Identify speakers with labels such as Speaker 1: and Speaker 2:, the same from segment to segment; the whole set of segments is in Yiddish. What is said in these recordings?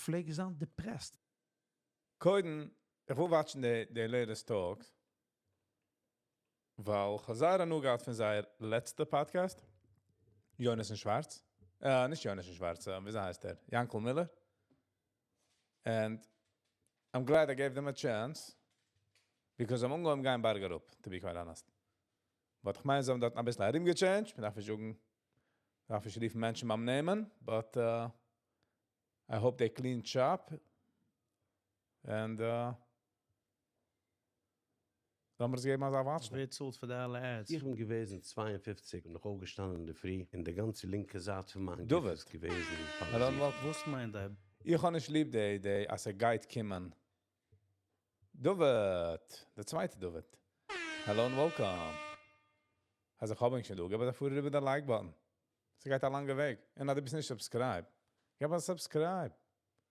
Speaker 1: פלעג זיין depressed.
Speaker 2: קודם, איך וויל watch ן די latest talks, ווייל איך האב זייער הנאה געהאט פון זייער לעצטע podcast, יונתן שווארץ. נישט יונתן שווארץ, ווי הייסט ער? יענקל מילער. And I'm glad I gave them a chance, because I'm אנגעהויבן גיין בארג אראפ, to be quite honest. But איך מיין, זיי האבן דארט א ביסל ארומגע change ט, מען דארף נישט זאגן, דארף נישט רופן מענטשן ביים נעמען, but I hope they clean shop. And לאמיר עס געבן אזא watch.
Speaker 3: ווער צאלט פאר די אלע ads?
Speaker 4: איך בין געוועזן 52 און נאך אויפגעשטאנען אין דער פרי, און די גאנצע לינקע זייט פון מיין
Speaker 2: דוד.
Speaker 4: גוף איז געוועזן
Speaker 2: Hello,
Speaker 4: פאראליזירט.
Speaker 3: וואס מיינט דער?
Speaker 2: איך האב נישט ליב די אז ער גייט קומען. דוד, דער צווייטער דוד. Hello and welcome. אז איך האב נישט דא, געב דא איבער דער like button. ס'גייט א לאנגע וועג. און אז דו ביסט נישט subscribe, געב א subscribe.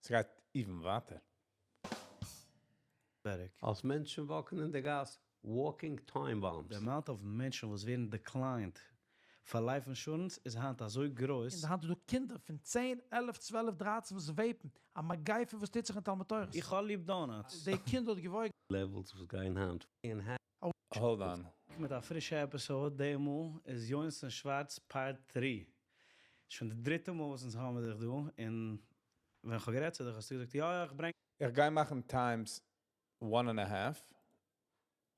Speaker 2: ס'גייט even ווייטער.
Speaker 3: בערג.
Speaker 4: אלס מענטשן walk ן אין די גאס, walking time bombs.
Speaker 3: די amount of מענטשן וואס ווערן declined פאר life insurance איז היינט אזוי גרויס.
Speaker 1: אין די האנט איז דא קינדער פון 10, 11, 12, 13 וואס vape ן, א מגיפה וואס טוט זיך אין תלמוד תורה'ס.
Speaker 3: איך האב ליב donuts.
Speaker 1: די קינדער האט געוואויגן.
Speaker 4: Levels וואס גייען היינט אין
Speaker 2: Hold on.
Speaker 3: מיט א פרישע episode, די מאל איז יונתן שווארץ part 3. שוין די דריטע מאל וואס אונז האבן מיר דיך דא, און ווען איך האב גערעדט צו דיך האסטו געזאגט, יא, יא, איך ברענג.
Speaker 2: איך גיי מאכן times 1.5,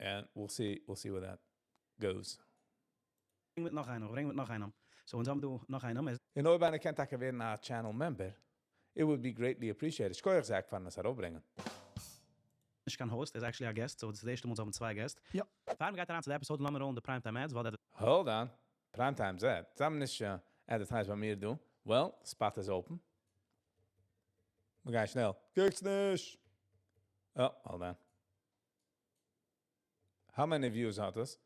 Speaker 2: and we'll see where that goes.
Speaker 3: מיט נאך איינעם, איך ברענג מיט נאך איינעם. So אונז האבן דא נאך איינעם.
Speaker 2: און אויב איינער קען טאקע ווערן א channel member, it would be greatly appreciated. שכוח זאק פארן עס ארויפברענגען.
Speaker 3: נישט קיין host, ער איז actually א guest, so דאס איז די ערשטע מאל אונז האבן צוויי געסט.
Speaker 1: יא.
Speaker 3: פאר מיר גייט אריין צו די episode, לאמיר roll ן די prime time ads, ווייל דער
Speaker 2: Hold on. Prime time ad. זיי האבן נישט advertised ביי מיר דא. Well, spot is open. מיר גייען שנעל. קוקטס נישט! Oh, hold on. How many views האט עס?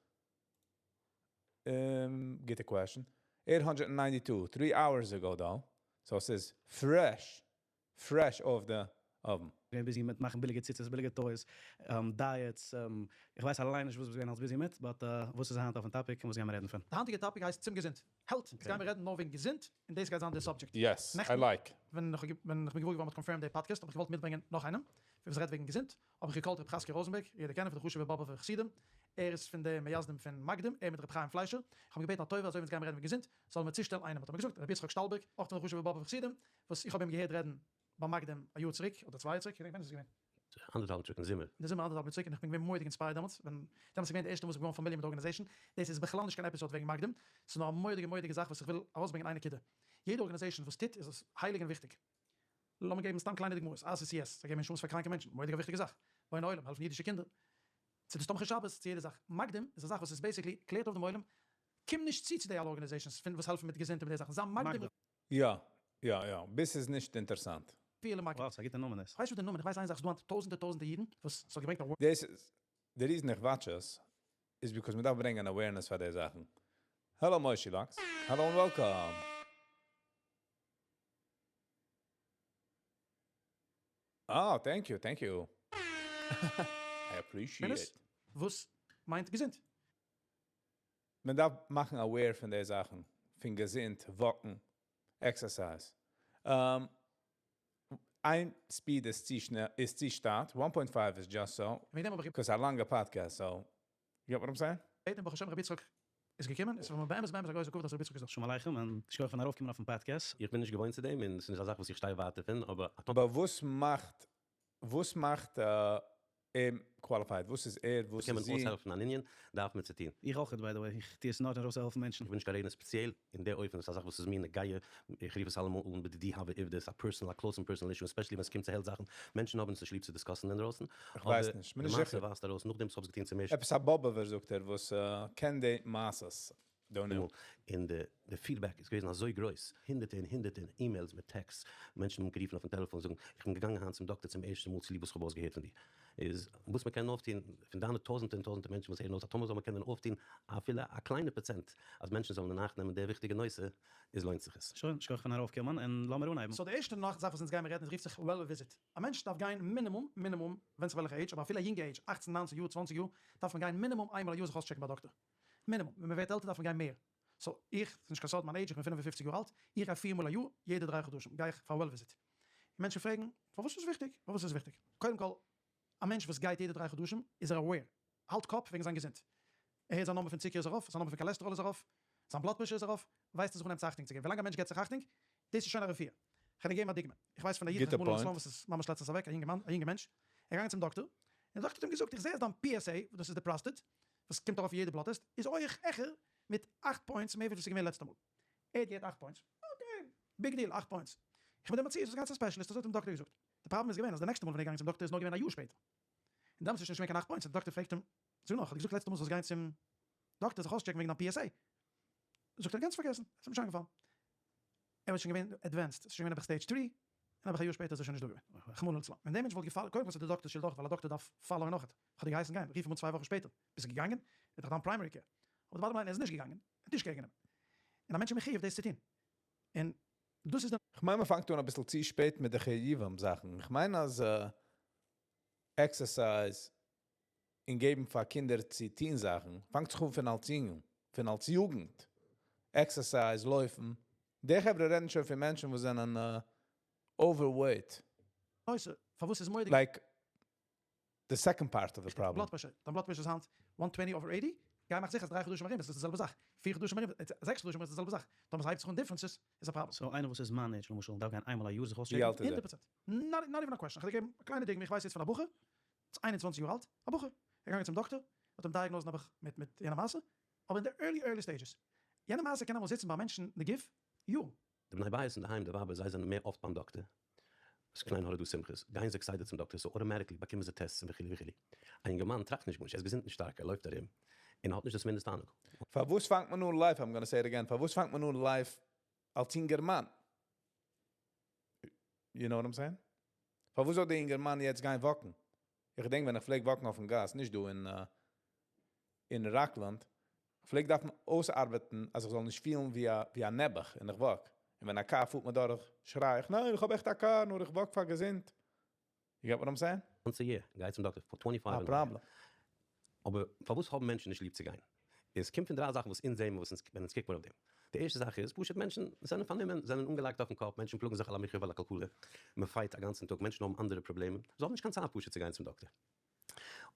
Speaker 2: Get a question. 892, 3 hours ago though. So it says fresh, fresh off the oven.
Speaker 3: געווען busy מיט מאכן ביליגע ציצית, ביליגע toys, diets, איך ווייס אליין נישט וואס ביסט געווען אלס busy מיט, but וואס איז היינט אויפן topic און וואס גייען מיר רעדן פון?
Speaker 1: די היינטיגע topic הייסט צום געזונט. Health. יעצט גייען מיר רעדן נאר וועגן געזונט, און דאס גייט זיין די subject.
Speaker 2: Yes, I
Speaker 1: נעכטן,
Speaker 2: like.
Speaker 1: ווען איך בין געוואר געווארן מ'האט confirmed די פאדקעסט, האב איך געוואלט מיטברענגען נאך איינעם, וואס רעדט וועגן געזונט, האב איך גע call ט ר' חזקי ראזענבערג, יעדער קען אים פון די חשוב'ע באבוב'ער חסידים, ער איז פון די מייסדים פון מקדים, ער מיט ר' חיים פליישער, איך האב אים געבעטן א טובה, אזוי ווי אונז גייען מיר רעדן וועגן געזונט, זאל מיר צושטעלן איינעם, האט ער מיר געזאגט, ר' יצחק שטאלבערג, אויך פון די חשוב'ע באבוב'ער חסידים, וואס איך האב אים געהערט רעדן ביי מקדים א יאר צוריק, אדער 2 יאר צוריק, איך געדענק ווען עס איז געווען.
Speaker 4: אנדערטהאלב צוריק אין זומער.
Speaker 1: אין די זומער אנדערטהאלב יאר צוריק, און איך בין געווען מורא'דיג inspired דעמאלטס, ווען דעמאלטס איז געווען די ערשטע מאל וואס איך בין געווארן familiar מיט די organization, דאס איז בכלל נישט קיין episode וועגן מקדים, ס'איז נאר א מורא'דיגע מורא'דיגע זאך וואס איך וויל ארויסברענגען איין נקודה. יעדע organization וואס טוט איז עס הייליג און וויכטיג. לאמיר געבן סתם קליינע דוגמאות, RCCS, זיי געבן insurance פאר קראנקע מענטשן, מורא'דיגע וויכטיגע זאך. בוני עולם, העלפן אידישע קינדער. צו די תומכי שבת, צו יעדע זאך. מקדים איז א זאך וואס איז basically קלערט אויף דעם עולם, קום נישט צו צו די אלע organizations פון וואס העלפן מיט געזונט און מיט די זאכן, זיי מקדים.
Speaker 2: יא, יא, יא, ביז ס'איז נישט אינטערעסאנט.
Speaker 1: פילע מקדים.
Speaker 3: Wow, ס'איז א גוטע נאמען דאס.
Speaker 1: כ'ווייס נישט די נאמען, איך ווייס איין זאך, ס'איז דא היינט טויזענטער טויזענטער אידן וואס ס'האט געברענגט א.
Speaker 2: דאס איז די reason איך watch עס, איז because מ'דארף ברענגען awareness פאר די זאכן. Hello מוישי לאקס, hello and welcome. אה, thank you, thank you. I appreciate it.
Speaker 1: וואס מיינט געזונט?
Speaker 2: מען דארף מאכן aware פון די זאכן, פון געזונט, walk ן, exercise. איין speed איז צו שנעל, איז צו שטאט, 1.5 איז just so.
Speaker 1: וועגן דעם האב איך
Speaker 2: Because א לאנגע podcast, so, you get what I'm saying?
Speaker 1: געבעטן ברוך השם רבי יצחק איז געקומען, עס איז מיר באמת באמת א גרויסע כבוד אז רבי יצחק איז דא.
Speaker 3: שלום עליכם און שכוח פארן ארויפקומען אויפן פאדקעסט.
Speaker 4: איך בין נישט געוואוינט צו דעם און עס איז נישט א זאך וואס איך שטיי ווייט דערפון, אבער א
Speaker 2: אבער וואס מאכט אים qualified? וואס איז ער? וואס
Speaker 4: קען
Speaker 2: איז
Speaker 4: מען
Speaker 2: זי?
Speaker 4: אויסהעלפן אן ענין, דארף מען צו טון.
Speaker 3: איך אויך, by the way, איך טו עס נאר ארויסהעלפן מענטשן.
Speaker 4: איך בין נישט קיין רעדנער ספעציעל אין דער אופן, עס איז א זאך וואס איז מיר נוגע, איך רוף עס אלעמאל אן בדידי הוה עובדא, עס איז א personal, א close and personal issue, especially ווען עס קומט צו health זאכן, מענטשן האבן עס נישט ליב צו discuss ן אינדרויסן.
Speaker 2: איך ווייס נישט, בין נישט
Speaker 4: די מעשה
Speaker 2: זיכער.
Speaker 4: ווייזט ארויס, נאכדעם וואס איך האב עס געטון צום ערשטן
Speaker 2: עפעס א באבעווער זאגט ער וואס קען די מעשות. Don't know.
Speaker 4: מאל, און די feedback איז געוועזן אזוי גרויס, הונדערטער און הונדערטער emails מיט texts, מענטשן האבן גערופן אויפן טעלעפאן זאגן, איך בין געגאנגען היינט צום דאקטער צום ערשטן מאל צוליב וואס איך האב אויסגעהערט פון דיר. איז וואס מען קען אויפטון פון דיינע טויזנטער און טויזנטער מענטשן וואס הערן אויס, אז טאמער זאל מען קענען אויפטון אפילו א קליינע פראצענט אז מענטשן זאלן אין אכט נעמען די וויכטיגע נושא, איז לוינט זיך עס.
Speaker 3: שוין, שכוח פארן ארויפקומען און לאמיר אנהייבן.
Speaker 1: So די ערשטע נאכט זאך וואס אונז גיימיר רעדן איז רופט זיך well visit. א מענטש דארף גיין מינימום, מינימום, ווענדט זיך וועלכע עידזש, אבער אפילו א יונגע עידזש, אכצן, ניינצן יאר, 20 יאר, דארף מען גיין מינימום איינמאל א יאר זיך אויסטשעקן ביי דאקטער. מינימום. ווען מען ווערט עלטער דארף מען גיין מער. So איך, ס'נישט קיין סוד מיין עידזש, איך בין 55 יאר אלט, איך גיי פיר מאל א יאר, יעדע 3 חדשים גיי איך פאר well visit. מענטשן פרעגן, פארוואס איז עס וויכטיג? פארוואס איז עס וויכטיג? קודם כל, א מענטש וואס גייט יעדע 3 חדשים איז ער aware, האלט קאפ וועגן זיין געזונט. ער הערט זיין number פון צוקער איז ארויף, זיין number פון cholesterol איז ארויף, זיין blood pressure איז ארויף, ווייסט ער זיך אנהייבן צו אכטונג צו געבן. ווילאנג א מענטש געבט זיך אכטונג, דאס איז שוין א רפואה. איך וועל דיר געבן א דוגמא. איך ווייס פון א איד,
Speaker 2: גוטע
Speaker 1: רחמנא
Speaker 2: point.
Speaker 1: ליצלן, וואס איז ממש לעצטנס אוועק, א יונגע מאן, א יונגע מענטש. ער איז געגאנגען צום דאקטער, און דער דאקטער האט אים געזאגט, איך זע אז דיין PSA, דאס איז די prostate, וואס קומט ארויף אין יעדע blood test, איז אויך העכער מיט 8 points מער ווי וואס איז געווען לעצטע מאל. ער האט געהערט 8 points. Okay, big deal, 8 points. איך בין דער מציאות, וואס גייט צום specialist, אזוי האט אים דאקטער געזאגט. די פראבלעם איז געווען אז די נעקסטע מאל ווען ער איז געגאנגען צום דאקטער איז נאר געווען א יאר שפעטער. און דאמאלס איז שוין נישט געווען קיין 8 points. דער דאקטער פרעגט אים, זאג נאר, איך האב געזאגט לעצטע מאל זאלסט גיין צום דאקטער זיך אויסטשעקן וועגן דיין PSA. זאגט ער, גאנץ פארגעסן, עס איז אים נישט איינגעפאלן. ער איז שוין געווען advanced, עס איז שוין געווען אבער stage 3, און אבער א יאר שפעטער איז ער שוין נישט דא געווען. רחמנא ליצלן. ווען דער מענטש וואלט געפאלגט, קודם כל איז דער דאקטער שולד אויך, ווייל א דאקטער דארף follow ען נאך. איך האב דיר געהייסן גיין, רוף אים אן 2 וואכן שפעטער. ביסט געגאנגען? ער האט דאך דיין primary care. אבער די bottom line, ער איז נישט געגאנגען, ער האט נישט care גענומען. און א מענטש איז מחויב דאס צו טון. און דאס איז די
Speaker 2: איך מיין, מען פאנגט אן א ביסל צו שפעט מיט די חיובים זאכן. איך מיין אז exercise און געבן פאר קינדער צו טון זאכן, פאנגט זיך אן פון אלס יונג, פון אלס יוגנט. Exercise, לויפן. די חברה רעדן שוין פון מענטשן וואס זענען overweight.
Speaker 1: נושא, פארוואס איז מורא'דיג
Speaker 2: Like the second part of the problem.
Speaker 1: Blood pressure. דיין blood pressure איז היינט 120 over 80. גיי מאך זיכער אז 3 חדשים ארום איז דאס די זעלבע זאך. 4 חדשים ארום, 6 חדשים ארום איז די זעלבע זאך. טאמער ס'הייבט זיך אן differences, איז א פראבלעם.
Speaker 3: So איינער וואס איז מיין age, למשל, דארף גיין איינמאל א יאר זיך
Speaker 2: ווי
Speaker 3: אויסטשעקן?
Speaker 2: אלט איז ער?
Speaker 1: 100%. Not even a question. איך וועל דיר געבן א קליינע דוגמא. איך ווייס יעצט פון א בחור, איז 21 יאר אלט, א בחור. ער איז געגאנגען צום דאקטער, האט אים diagnosed נעבעך מיט יענע מעשה, אבער אין די early early stages. יענע מעשה קען אמאל זיצן ביי מענטשן אין די גוף יארן.
Speaker 4: די בני בית אין דער היים, די ווייבער, זיי זענען מער אפט ביים דאקטער. עס קליין האט דא שמחות, גייען זיי כסדר צום דאקטער, so automatically באקומען זיי tests און וכו' וכו'. א יונגערמאן טראכט נישט גארנישט, ער איז געזונט און שטארק, ער לויפט ארום און האט נישט דאס מינדעסטע אהנונג.
Speaker 2: פארוואס פאנגט מען אן life, I'm gonna say it again, פארוואס פאנגט מען אן life אלס יונגערמאן? You know what I'm saying? פארוואס זאל דער יונגערמאן יעצט גיין walk ן? איך געדענק ווען איך פלעג walk ן אויפן גאס, נישט דא אין ראקלאנד, איך פלעג דארפן אויסארבעטן, אז איך זאל נישט פילן ווי א נעבעך און איך walk. און ווען א car פארט מיר דורך, שריי איך, ניין, איך האב עכט א car, נאר איך walk פאר געזונט. You get what I'm saying?
Speaker 4: Once a year, גיי צום דאקטער, for 25
Speaker 2: א
Speaker 4: and
Speaker 2: פראבלעם.
Speaker 4: אבער פארוואס האבן מענטשן נישט ליב צו גיין? עס קומט פון דריי זאכן וואס אונז זעען, וואס אונז, ווען אונז קוקן אויף דעם. די ערשטע זאך איז, פשוט מענטשן זענען פארנומען, זענען אנגעלייגט אויפן קאפ, מענטשן פלאגן זיך על המחיה ועל הכלכלה, מען fight א גאנצן טאג, מענטשן האבן אנדערע פראבלעמען, זיי האבן נישט קיין צייט פשוט צו גיין צום דאקטער.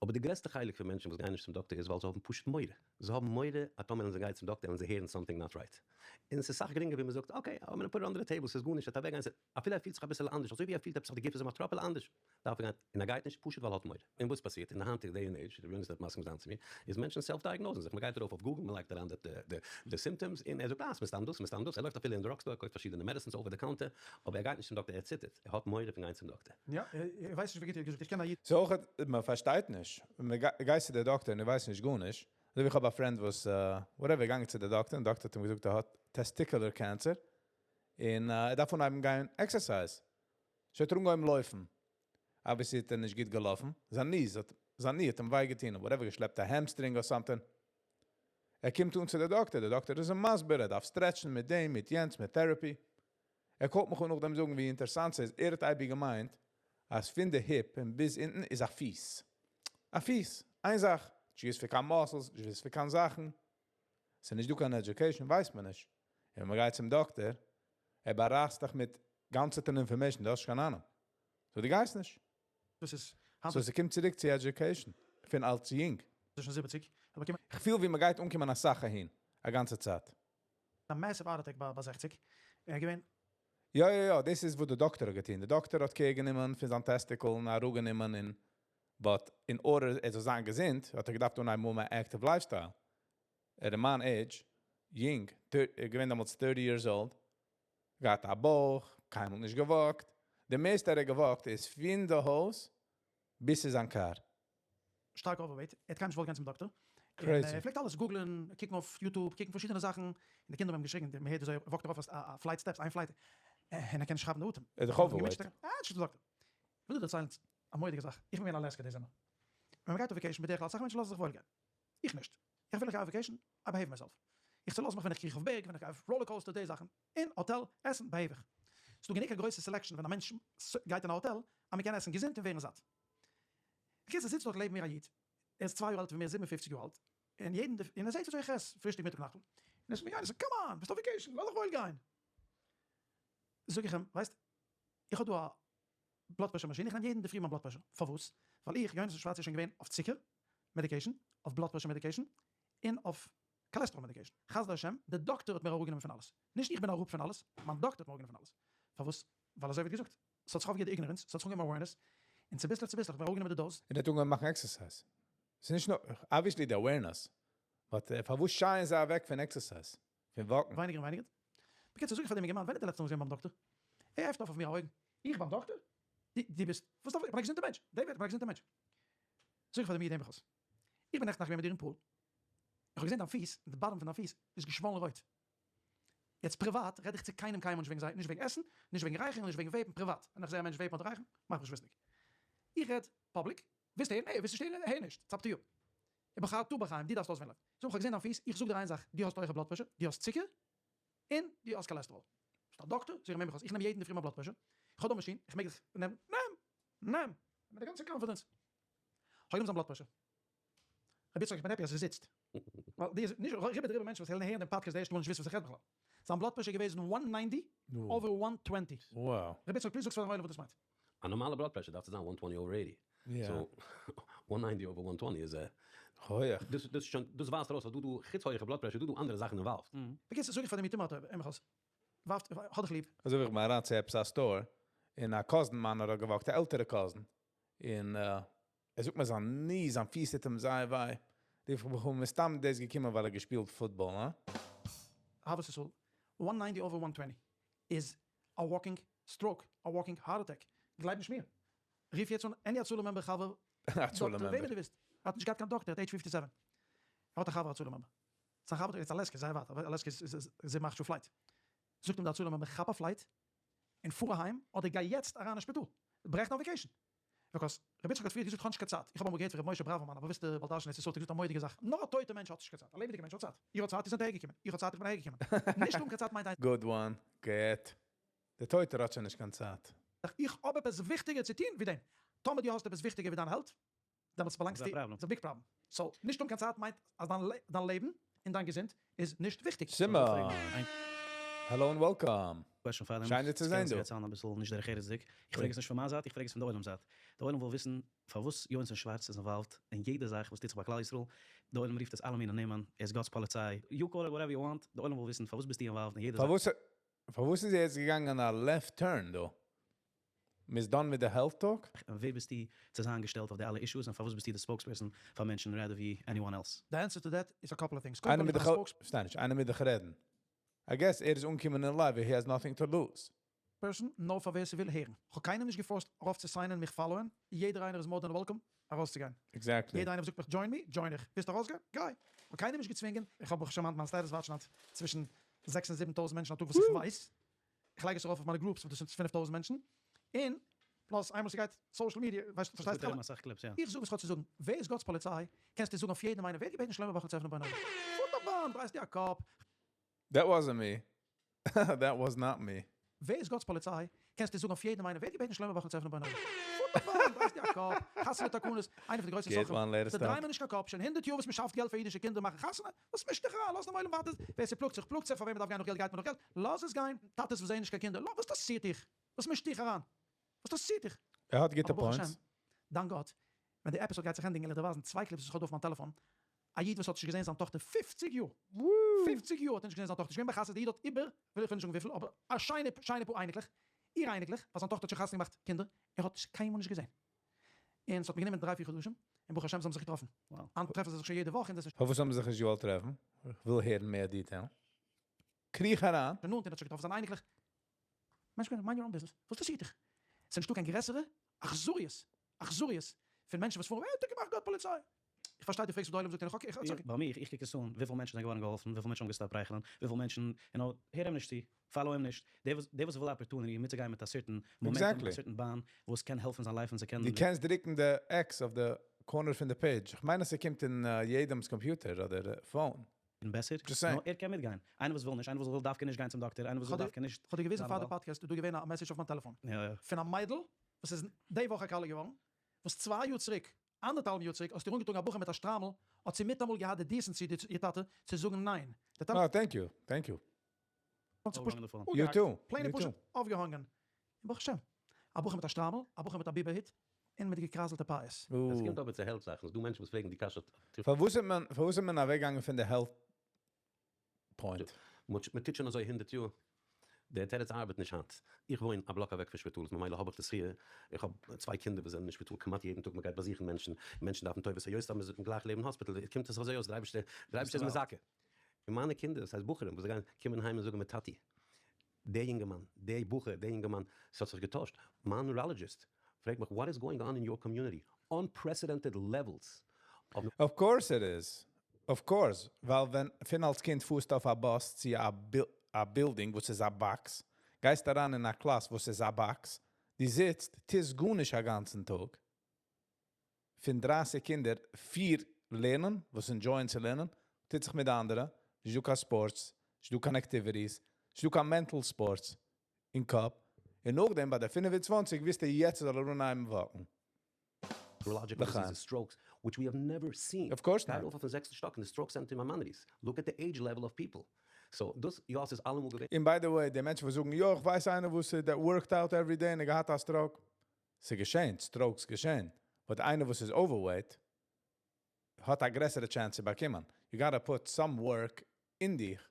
Speaker 4: אבער די גרעסטע חלק פון מענטשן וואס גייען נישט צום דאקטער איז ווייל זיי האבן פשוט מורא. זיי האבן מורא, אז טאמער ווען זיי גייען צום דאקטער וועלן זיי הערן something not right. און עס איז סאך גרינגער ווי מען זאגט, okay, I'm gonna put it under the table, ס'איז גארנישט, ער וועט אוועקגיין, אפילו ער פילט זיך אביסל אנדערש, אזוי ווי ער פילט עפעס אויף די גוף איז אים א טראפעלע אנדערש, דארף ער גיין, און ער גייט נישט פשוט ווייל ער האט מורא. און וואס פאסירט אין די היינטיגע day and age, דער יונגסטער האט מסכים זיין צו מיר, איז מענטשן self-diagnose ן זיך, מען גייט ארויף אויף Google, מען לייגט אריין די symptoms, און ער זאגט, אה, ס'מסתם דאס, ס'מסתם דאס, ער לויפט אפילו אין drugstore, קויפט פארשידענע medicines over the counter, אבער ער גייט נישט צום דאקטער, ער ציטערט, ער האט מורא פון גיין צום דאקטער.
Speaker 1: יא, איך ווייס נישט ווי גוט איר האט געזאגט, איך קען א איד.
Speaker 2: So אויך, מען פארשטייט נישט, מען גייט צו דער דאקטער און ער ווייסט נישט גארנישט. אזוי ווי איך האב א friend וואס, whatever, געגאנגען צו דער דאקטער, און דער דאקטער האט אים געזאגט, ער האט testicular cancer, און ער דארף אנהייבן גיין exercise. So האט ער אנגעהויבן לויפן. אבער ס'האט ער נישט גוט געלאפן. זיין knee האט אים וויי געטון, whatever, געשלעפט א hamstring or something. ער קומט אן צו דער דאקטער, דער דאקטער איז אים מסביר, ער דארף stretch ן מיט דעם, מיט יענץ, מיט therapy. ער קומט מיך אן נאכדעם זאגן, ווי אינטערעסאנט ס'איז, ער האט אייביג געמיינט, אז פון די hip און ביז אונטן איז א פיס. א פיס, איין זאך. נישט פאר קיין muscles, נישט פאר קיין זאכן. ס'איז נישט דא קיין education, ווייסט מען נישט. און ווען מען גייט צום דאקטער, ער בארייסט דיך מיט גאנצע information, דו האסט קיין אהנונג. So דו גייסט נישט.
Speaker 1: דאס איז
Speaker 2: So ס'קומט צוריק צו education, פון אלס יונג.
Speaker 1: שוין 70, אבער קומט
Speaker 2: איך פיל ווי מען גייט אנקומען א סאך אהין, א גאנצע צייט.
Speaker 1: א massive heart attack ביי 60. ער איז געווען
Speaker 2: יא, דאס איז וואס דער דאקטער האט געטון. דער דאקטער האט care גענומען פון זיין testicle און אראפגענומען און but in order ער זאל זיין געזונט, האט ער געדארפט אנהייבן more active lifestyle. ער אין מיין age, יונג, ער געווען דעמאלטס 30 years old, געהאט א בויך, קיינמאל נישט גע walk ט. דער מערסטע ער האט גע walk ט איז פון די הויז ביז צו זיין car.
Speaker 1: שטארק overweight, ער האט קיינמאל נישט געוואלט גיין צום דאקטער.
Speaker 2: Crazy.
Speaker 1: ער פלעגט אלעס google ן, קוקן אויף YouTube, קוקן פארשידענע זאכן. און די קינדער האבן אים געשריגן, מען הערט וויאזוי ער walk ט ארויף א flight steps, איין flight, און ער קען נישט כאפן די אטעם.
Speaker 2: ער איז דאך overweight.
Speaker 1: אה, נישט צום דאקטער. איך וויל דיר דערציילן א מורא'דיגע זאך. איך בין געווען אין אלעסקע די זומער. ווען מען גייט אויף vacation, בדרך כלל, אסאך מענטשן לאזן זיך וואויל גיין. איך נישט. איך וויל איך גיי אויף vacation, I behave myself. איך צעלאז מיך ווען איך קריך אויף בערג, ווען איך גיי אויף roller coaster, די זאכן. אין האטעל, עסן, behave איך. ס'דא גענוג א גרויסע selection ווען א מענטש גייט אין א האטעל, אז מען קען עסן געזונט און ווערן זאט. בקיצור, זיצט דארט לעבן מיר א איד, ער איז 2 יאר עלטער פון מיר, 57 יאר אלט, און יעדן און ער זעט וויאזוי איך עס, פרישטאג, מיטאג, נאכטמאל. און ער זאגט מיר, יונתן, come on, ביסט אויף vacation, לאז דיך וואויל גיין. זאג איך אים, ווייסט, איך האב דא א blood pressure מאשין, איך נעם יעדן אינדערפרי מיין blood pressure, פארוואס? ווייל איך, יונתן שווארץ איז שוין געווען אויף צוקער medication, אויף blood pressure medication, און אויף cholesterol medication. חסדי השם, דער דאקטער האט מיר אראפגענומען פון אלעס. נישט איך בין אראפ פון אלעס, מיין דאקטער האט מיר אראפגענומען פון אלעס. פארוואס? ווייל אזוי ווערט געזאגט, ס'האט זיך אויפגעהערט די ignorance, ס'האט זיך אנגעהויבן awareness, און צוביסלעך צוביסלעך האט מען אראפגענומען די dose.
Speaker 2: און ער האט אנגעהויבן מאכן exercise. ס'איז נישט נאר, obviously די awareness, but פארוואס שייען זיי אוועק פון exercise? פון walk ן?
Speaker 1: ווייניגער און ווייניגער. בקיצור, זאג איך פאר דעם אינגערמאן, ווען איז די לעצטע מאל געווען ביים דאקטער? ער עפנט אויף אויף מיר א אויגן. איך ביים דאקטער? דו ביסט, וואס דארף איך, איך בין א געזונטער מענטש. דעיוויד, איך בין א געזונטער מענטש. זאג איך פאר דעם איד, הער מיך אויס. איך בין נעכטן נאכט געווען מיט דיר אין pool. איך האב געזען דיין פיס, די bottom פון דיין פיס איז געשוואלן רויט. יעצט פריוואט רעד איך צו קיינעם קיינמאל נישט וועגן זיי, נישט וועגן עסן, נישט וועגן רייכערן, נישט וועגן vape ן, פריוואט ווען איך זע א מענטש vape ן אדער רייכערן מאך איך מיך נישט וויסנדיג. איך רעד public, ווילסט הערן הער, ווילסט נישט הערן הער נישט, it's up to you. ובחרת בחיים, דו דארפסט אויסוועלן. זאג, איך האב געזען דיין פיס, איך זאג דיר איין זאך, דו האסט הויכע blood pressure, דו האסט צוקער, און דו האסט cholesterol. ביסט א דאקטער? זאג איך, נעם מיך אויס, איך נעם יעדן אינדערפרי מיין blood pressure, איך האב דא מאשין, איך מעג דיך נעמען, נעם! נעם! מיט די גאנצע confidence. איך האב גענומען זיין blood pressure. רבי יצחק איך בין happy אז ער זיצט. ווייל די איז נישט רובא דרובא מענטשן וואס העלן הערן דעם פאדקעסט די ערשטע מאל נישט וויסן וואס איך רעד בכלל. זיין blood pressure איז געוועזן one 90 over one 20. רבי יצחק please זאגסט פאר דעם עולם וואס דאס מיינט.
Speaker 4: א נארמאלע blood pressure דארף צו זיין one 20 over 80. So one 90 over one 20 איז
Speaker 2: הויעך.
Speaker 4: דאס איז שוין דאס ווייזט ארויס אז דא דא חוץ הויעכע blood pressure דא דא אנדערע זאכן involved.
Speaker 1: בקיצור זאג איך פאר דעם יתום האט ער מיך אויס ווארפט האט דיך ליב.
Speaker 2: אזוי ווי איך בין אריין צו עפעס א store און א cousin מיינער האט גע walk ט א עלטערע cousin און ער זאגט מיר זיין knee, זיין פיס טוט אים זייער וויי. רוף איך מיך אן, מסתם דאס געקומען ווייל ער האט געשפילט פוטבאל, הא?
Speaker 1: אהבת ישראל, one 90 over one 20 איז א walking stroke, א walking heart attack, גלייב נישט מיר, רוף יעצט אן any הצלה member חבר,
Speaker 2: הצלה
Speaker 1: דאקטער,
Speaker 2: member.
Speaker 1: וועמען דו ווילסט, ער האט נישט געהאט קיין דאקטער, ער האט age 57, ער האט א חבר הצלה member, זיין חבר איז אלעסקע, זייער ווייט, אלעסקע איז זיבן אכט שעה flight, זאגט אים די הצלה member כאפ א flight און פאר אהיים, אדער גיי יעצט אריין אין שפיטאל, ברעך דיין vacation, because רבי יצחק האט פריער געזאגט כ'האב נישט קיין צייט, איך האב אמאל געהערט פון רבי משה בראווערמאן א באוויסטע בעל דרשן אין ארץ ישראל האט ער געזאגט א מורא'דיגע זאך, נאר א טויטע מענטש האט נישט קיין צייט, א לעבעדיגע מענטש האט צייט, איר האט צייט איר זענט אהער געקומען, איך האב צייט איך בין אהער געקומען, נישט האבן קיין צייט מיינט איין.
Speaker 2: Good one, גוט. דער טויטער האט שוין נישט קיין צייט.
Speaker 1: זאך, איך האב עפעס וויכטיגער צו טון ווי דעם, טאמער דו האסט עפעס וויכטיגער ווי דיין health, דעמאלטס באלאנגסטו,
Speaker 3: איז
Speaker 1: א big problem, so נישט האבן קיין צייט מיינט אז דיין לעבן און דיין געזונט איז נישט וויכטיג.
Speaker 2: שמעון! Hello און welcome!
Speaker 3: Question פאר דעם,
Speaker 2: שיין דיר צו זען דא.
Speaker 3: ס'קען זיין אביסל נישט דרך ארצ'דיג, איך פרעג עס נישט פון מיין זייט, איך פרעג עס פון די עולם זייט. די עולם וויל וויסן פארוואס יונתן שווארץ איז involved אין יעדע זאך וואס טוט זיך ביי כלל ישראל, די עולם רופט עס אלע מיני נעמען, ער איז גאט'ס פאליציי, you call it whatever you want, די עולם וויל וויסן פארוואס ביסטו involved אין יעדע זאך.
Speaker 2: פארוואס איז ער יעצט געגאנגען א left turn דא? מ'איז done מיט די health talk?
Speaker 3: און ווער ביסטו צו זיין געשטעלט אויף די אלע issues און פארוואס ביסטו די spokesperson פאר מענטשן rather ווי anyone else?
Speaker 1: The answer to that is a couple of things. קודם כל איך בין א spokes.
Speaker 2: פארשטיי נישט, איינער מיט דיך רעדן? I guess ער איז אנגעקומען אין live he has nothing to lose.
Speaker 1: Person, נאר פאר ווער ס'וויל הערן. כ'האב קיינעם נישט גע force ט ארויף צו sign ען מיך follow ען, יעדער איינער איז more than welcome ארויסצוגיין.
Speaker 2: Exactly.
Speaker 1: יעדער איינער וואס זאגט מיך join me, join איך. ווילסט ארויסגיין? גיי. כ'האב קיינעם נישט געצווינגען. איך האב ברוך השם היינט מיין status watch ן היינט צווישן זעקס און 7000 מענטשן א טאג וואס איך ווייס. איך לייג עס ארויף אויף מיינע groups וואס דאס זענען 5000 מענטשן. און plus איינמאל ס'גייט social media, ווייסט פארשטייסט
Speaker 3: אלע. אסאך clips, יא.
Speaker 1: איך זאג וואס כ'האב צו זאגן. ווער איז גאט'ס פאליציי? קענסטו זאגן אויף יעדעם איינעם. ווער האט געבעטן שלמה בחור צו עפענען ביי נאמען? פארט א באן, דרייסט דיר א קאפ.
Speaker 2: That wasn't me. That was not me.
Speaker 1: ווער איז גאט'ס פאליציי? קענסטו זאגן אויף יעדעם איינעם. ווער האט געבעטן שלמה בחור צו עפענען ביי נאמען? פארט א באן, דרייסט דיר א קאפ. חתונה תקנות, איינע פון די גרויסע סוחרים. זיי דרייען מיר נישט קיין קאפ. שוין 100 יאר וואס מ'שאפט געלט פאר אידישע קינדער מאכן חתונה. וואס מישט דיך אריין? לאז דעם עולם ווייטער. ווער ס'פלאגט זיך, פלאגט זיך. פאר וועם מ'דארף גיין נאך געלט, גייט מען נאך געלט. לאז עס גיין. טאטעס וואס זעען נישט קיין קינדער, וואס אינטערעסירט דיך? וואס מישט דיך אריין? וואס אינטערעסירט דיך?
Speaker 2: ער האט גוטע
Speaker 1: אבער ברוך
Speaker 2: points.
Speaker 1: השם, דאנק גאט, ווען די episode גייט זיך ענדיגן וועל איך דיר ווייזן צוויי clips וואס איך האב דא אויף מיין טעלעפאן, א איד וואס האט נישט געזען זיין טאכטער 50 יאר! 50 יאר האט ער נישט געזען זיין טאכטער, נישט געווען ביי חתונה, די איד האט איבער, וויל איך נישט זאגן וויפיל, אבער א שיינע שיינע פאר אייניקלעך, איר אייניקלעך, ווייל זיין טאכטער האט שוין חתונה געמאכט קינדער, ער האט נישט קיינמאל נישט געזען. און ס'האט מיר גענומען דריי פיר חדשים, און ברוך השם זיי האבן זיך געטראפן. היינט טרעפן זיי זיך שוין יעדע וואך און דאס איז.
Speaker 2: פארוואס האבן זיי זיך נישט געוואלט טרעפן? איך וויל הערן מער detail. קריך אריין.
Speaker 1: שוין נאנט און האט שוין געטראפן זיינע אייניקלעך. מענטש mind your own business, וואס אינטערעסירט דיך? ס'איז נישטא קיין גרעסערע אכזריות, אכזריות, פון מענטשן וואס פארן, ער האט געמאכט גאט פאליציי. איך פארשטיי דו פרעגסט וואס די עולם זאגט און איך okay, איך okay.
Speaker 3: ביי מיר, איך קוק עס אן, וויפיל מענטשן זענען געווארן געהאלפן, וויפיל מענטשן האבן גע stop רייכערן, וויפיל מענטשן, you know, הער אים נישט צו, follow אים נישט, דער וואס, דער וואס וויל opportunity מיטצוגיין מיט א certain momentum, א certain באן, וואס קען העלפן זיין life און ס'קען.
Speaker 2: דו קענסט דרוקן די X אויף די corner פון די page, איך מיין אז ס'קומט אין יעדעמ'ס קאמפיוטער אדער phone.
Speaker 3: און בעסער, נאר ער קען מיטגיין. איינער וואס וויל נישט, איינער וואס וויל דווקא נישט גיין צום דאקטער, איינער וואס וויל דווקא נישט.
Speaker 1: כ'האב דיר געוויזן פאר די פאדקעסט איז דא געווען א message אויף מיין טעלעפאן פון א מיידל וואס איז די וואך א כלה געווארן, וואס צוויי יאר צוריק, אנדערטהאלבן יאר צוריק, האסטו איר אנגעטראגן א בחור מיט א שטריימל, האט זי מיטאמאל געהאט די decency איר טאטע צו זאגן ניין. די טאטע.
Speaker 2: אה, thank you, thank you.
Speaker 1: האט זיך פשוט אפגעהאקט, plain און פשוט אויפגעהאנגען. און ברוך השם. א בחור מיט א שטריימל, א בחור מיט א ביבער היט, און מיט געקרייזלטע פאות.
Speaker 4: ווען ס'קומט אבער צו health זאכן, איז דא מענטשן וואס פרעגן די קשיא.
Speaker 2: פארוואס איז מען פארוואס איז מען אוועקגעגאנגען פון די health point?
Speaker 4: מען טוט שוין אזוי הונדערט יאר. דער תירוץ ארבעט נישט היינט. איך וואוין א בלאק אוועק פון שפיטאל, איז ממילא האב איך די זכי', איך האב צוויי קינדער וואס זענען אין שפיטאל כמעט יעדן טאג, מען גייט באזוכן מענטשן, מענטשן דארפן טובות, היות אז מען איז גלייך לעבן hospital, קומט עס אזוי אויס, דער אייבערשטער דער אייבערשטער איז מזכה. און מיינע קינדער, דאס הייסט בחורים וואס זיי גייען, קומען אהיים און זאגן מיר טאטי, דער יונגערמאן, דער בחור, דער יונגערמאן, ס'האט זיך געטוישט, מיין neurologist פרעגט מיך what is going on in your community, unprecedented levels
Speaker 2: of. Of course it is. Of course. ווייל ווען פון אלס קינד פארסטו אויף א באס צו א building וואס איז א box, גייסט אריין אין א קלאס וואס איז א box, דו זיצט, טוסט גארנישט א גאנצן טאג, פון 30 קינדער, פיר לערנען, וואס enjoy ען צו לערנען, טוט זיך מיט די אנדערע, נישט דא קיין sports, נישט דא קיין activities, נישט דא קיין mental sports אין קאפ, און נאכדעם ביי די 25 ווילסטו יעצט זאל ער אנהייבן walk ן.
Speaker 4: Neurological diseases, strokes, which we have never seen.
Speaker 2: Of course
Speaker 4: גיי
Speaker 2: not.
Speaker 4: ארויף אויפן זעקסטן שטאק אין די stroke center אין Maimonides, look at the age level of people. So דאס יא ס'איז אלעמאל געווען.
Speaker 2: און by the way, די מענטשן וואס זאגן יא איך ווייס איינער וואס that worked out every day און ער געהאט א stroke. ס'געשען, strokes געשען. But איינער וואס איז overweight האט א גרעסערע chance צו באקומען. You gotta put some work אין דיך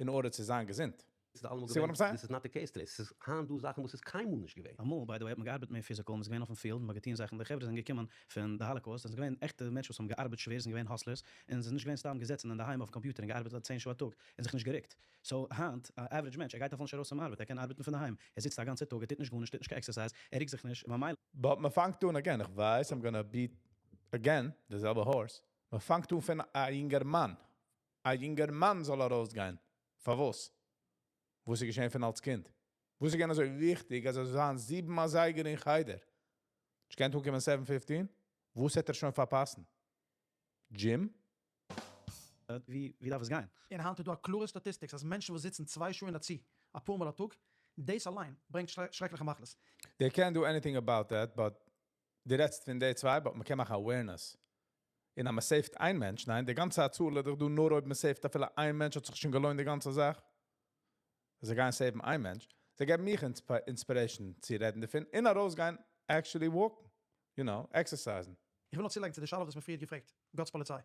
Speaker 2: in order צו זיין געזונט.
Speaker 4: ס'איז אלעמאל
Speaker 2: See what
Speaker 4: געווען,
Speaker 2: I'm saying?
Speaker 4: This is not the case today. ס'איז היינט דא זאכן וואס איז קיינמאל נישט געווען.
Speaker 3: אמאל, by the way, האט מען געארבעט מער physical, מ'איז געווען אויפן field, מ'האט געטון זאכן, די חברה זענען געקומען פון די Holocaust, זענען געווען עכטע מענטשן וואס האבן געארבעט שווער, זענען געווען hustlers, און זענען נישט געווען סתם געזעצן אינדערהיים אויפן קאמפיוטער און געארבעט א 10 שעה א טאג, און זיך נישט גערוקט. So היינט, א average מענטש, ער גייט אפילו נישט ארויס צום ארבעט, ער קען ארבעטן פון דערהיים, ער זיצט א גאנצע טאג, ער טוט נישט גארנישט, טוט נישט קיין exercise, ער רוקט זיך נישט, ממילא.
Speaker 2: But מען פאנגט אן again, איך ווייס, I'm gonna beat again, די זעלבע horse. מען פאנגט אן פון א יונגערמאן. א יונגערמאן זאל ארויסגיין. פארוואס? וואס איז געשען פון אלס קינד? וואס איז געווען אזוי וויכטיג, אז ער זאל זיין 7 אזייגער אין חדר? איך קען אנקומען 7:15? וואס וועט ער שוין פארפאסן? Gym?
Speaker 3: ווי דארף עס גיין?
Speaker 1: און היינט איז דא א קלארע statistics אז מענטשן וואס זיצן 2 שעה אין א צי, אפאר מאל א טאג, דאס אליין ברענגט שרעקליכע מחלות.
Speaker 2: They can't do anything about that, but די רעדסט פון די צוויי, but מ'קען מאכן awareness. און אז מ'save ט איין מענטש, ניין, די גאנצע הצלה דאך דא נאר אויב מ'save ט אפילו איין מענטש האט זיך שוין געלוינט די גאנצע זאך. זיי גייען save ן איין מענטש, זיי געבן מיך inspiration צו רעדן דערפון, און ארויסגיין actually walk ן, exercise ן.
Speaker 1: איך וויל נאר צולייגן צו די שאלה וואס מ'פריער געפרעגט, גאט'ס פאליציי.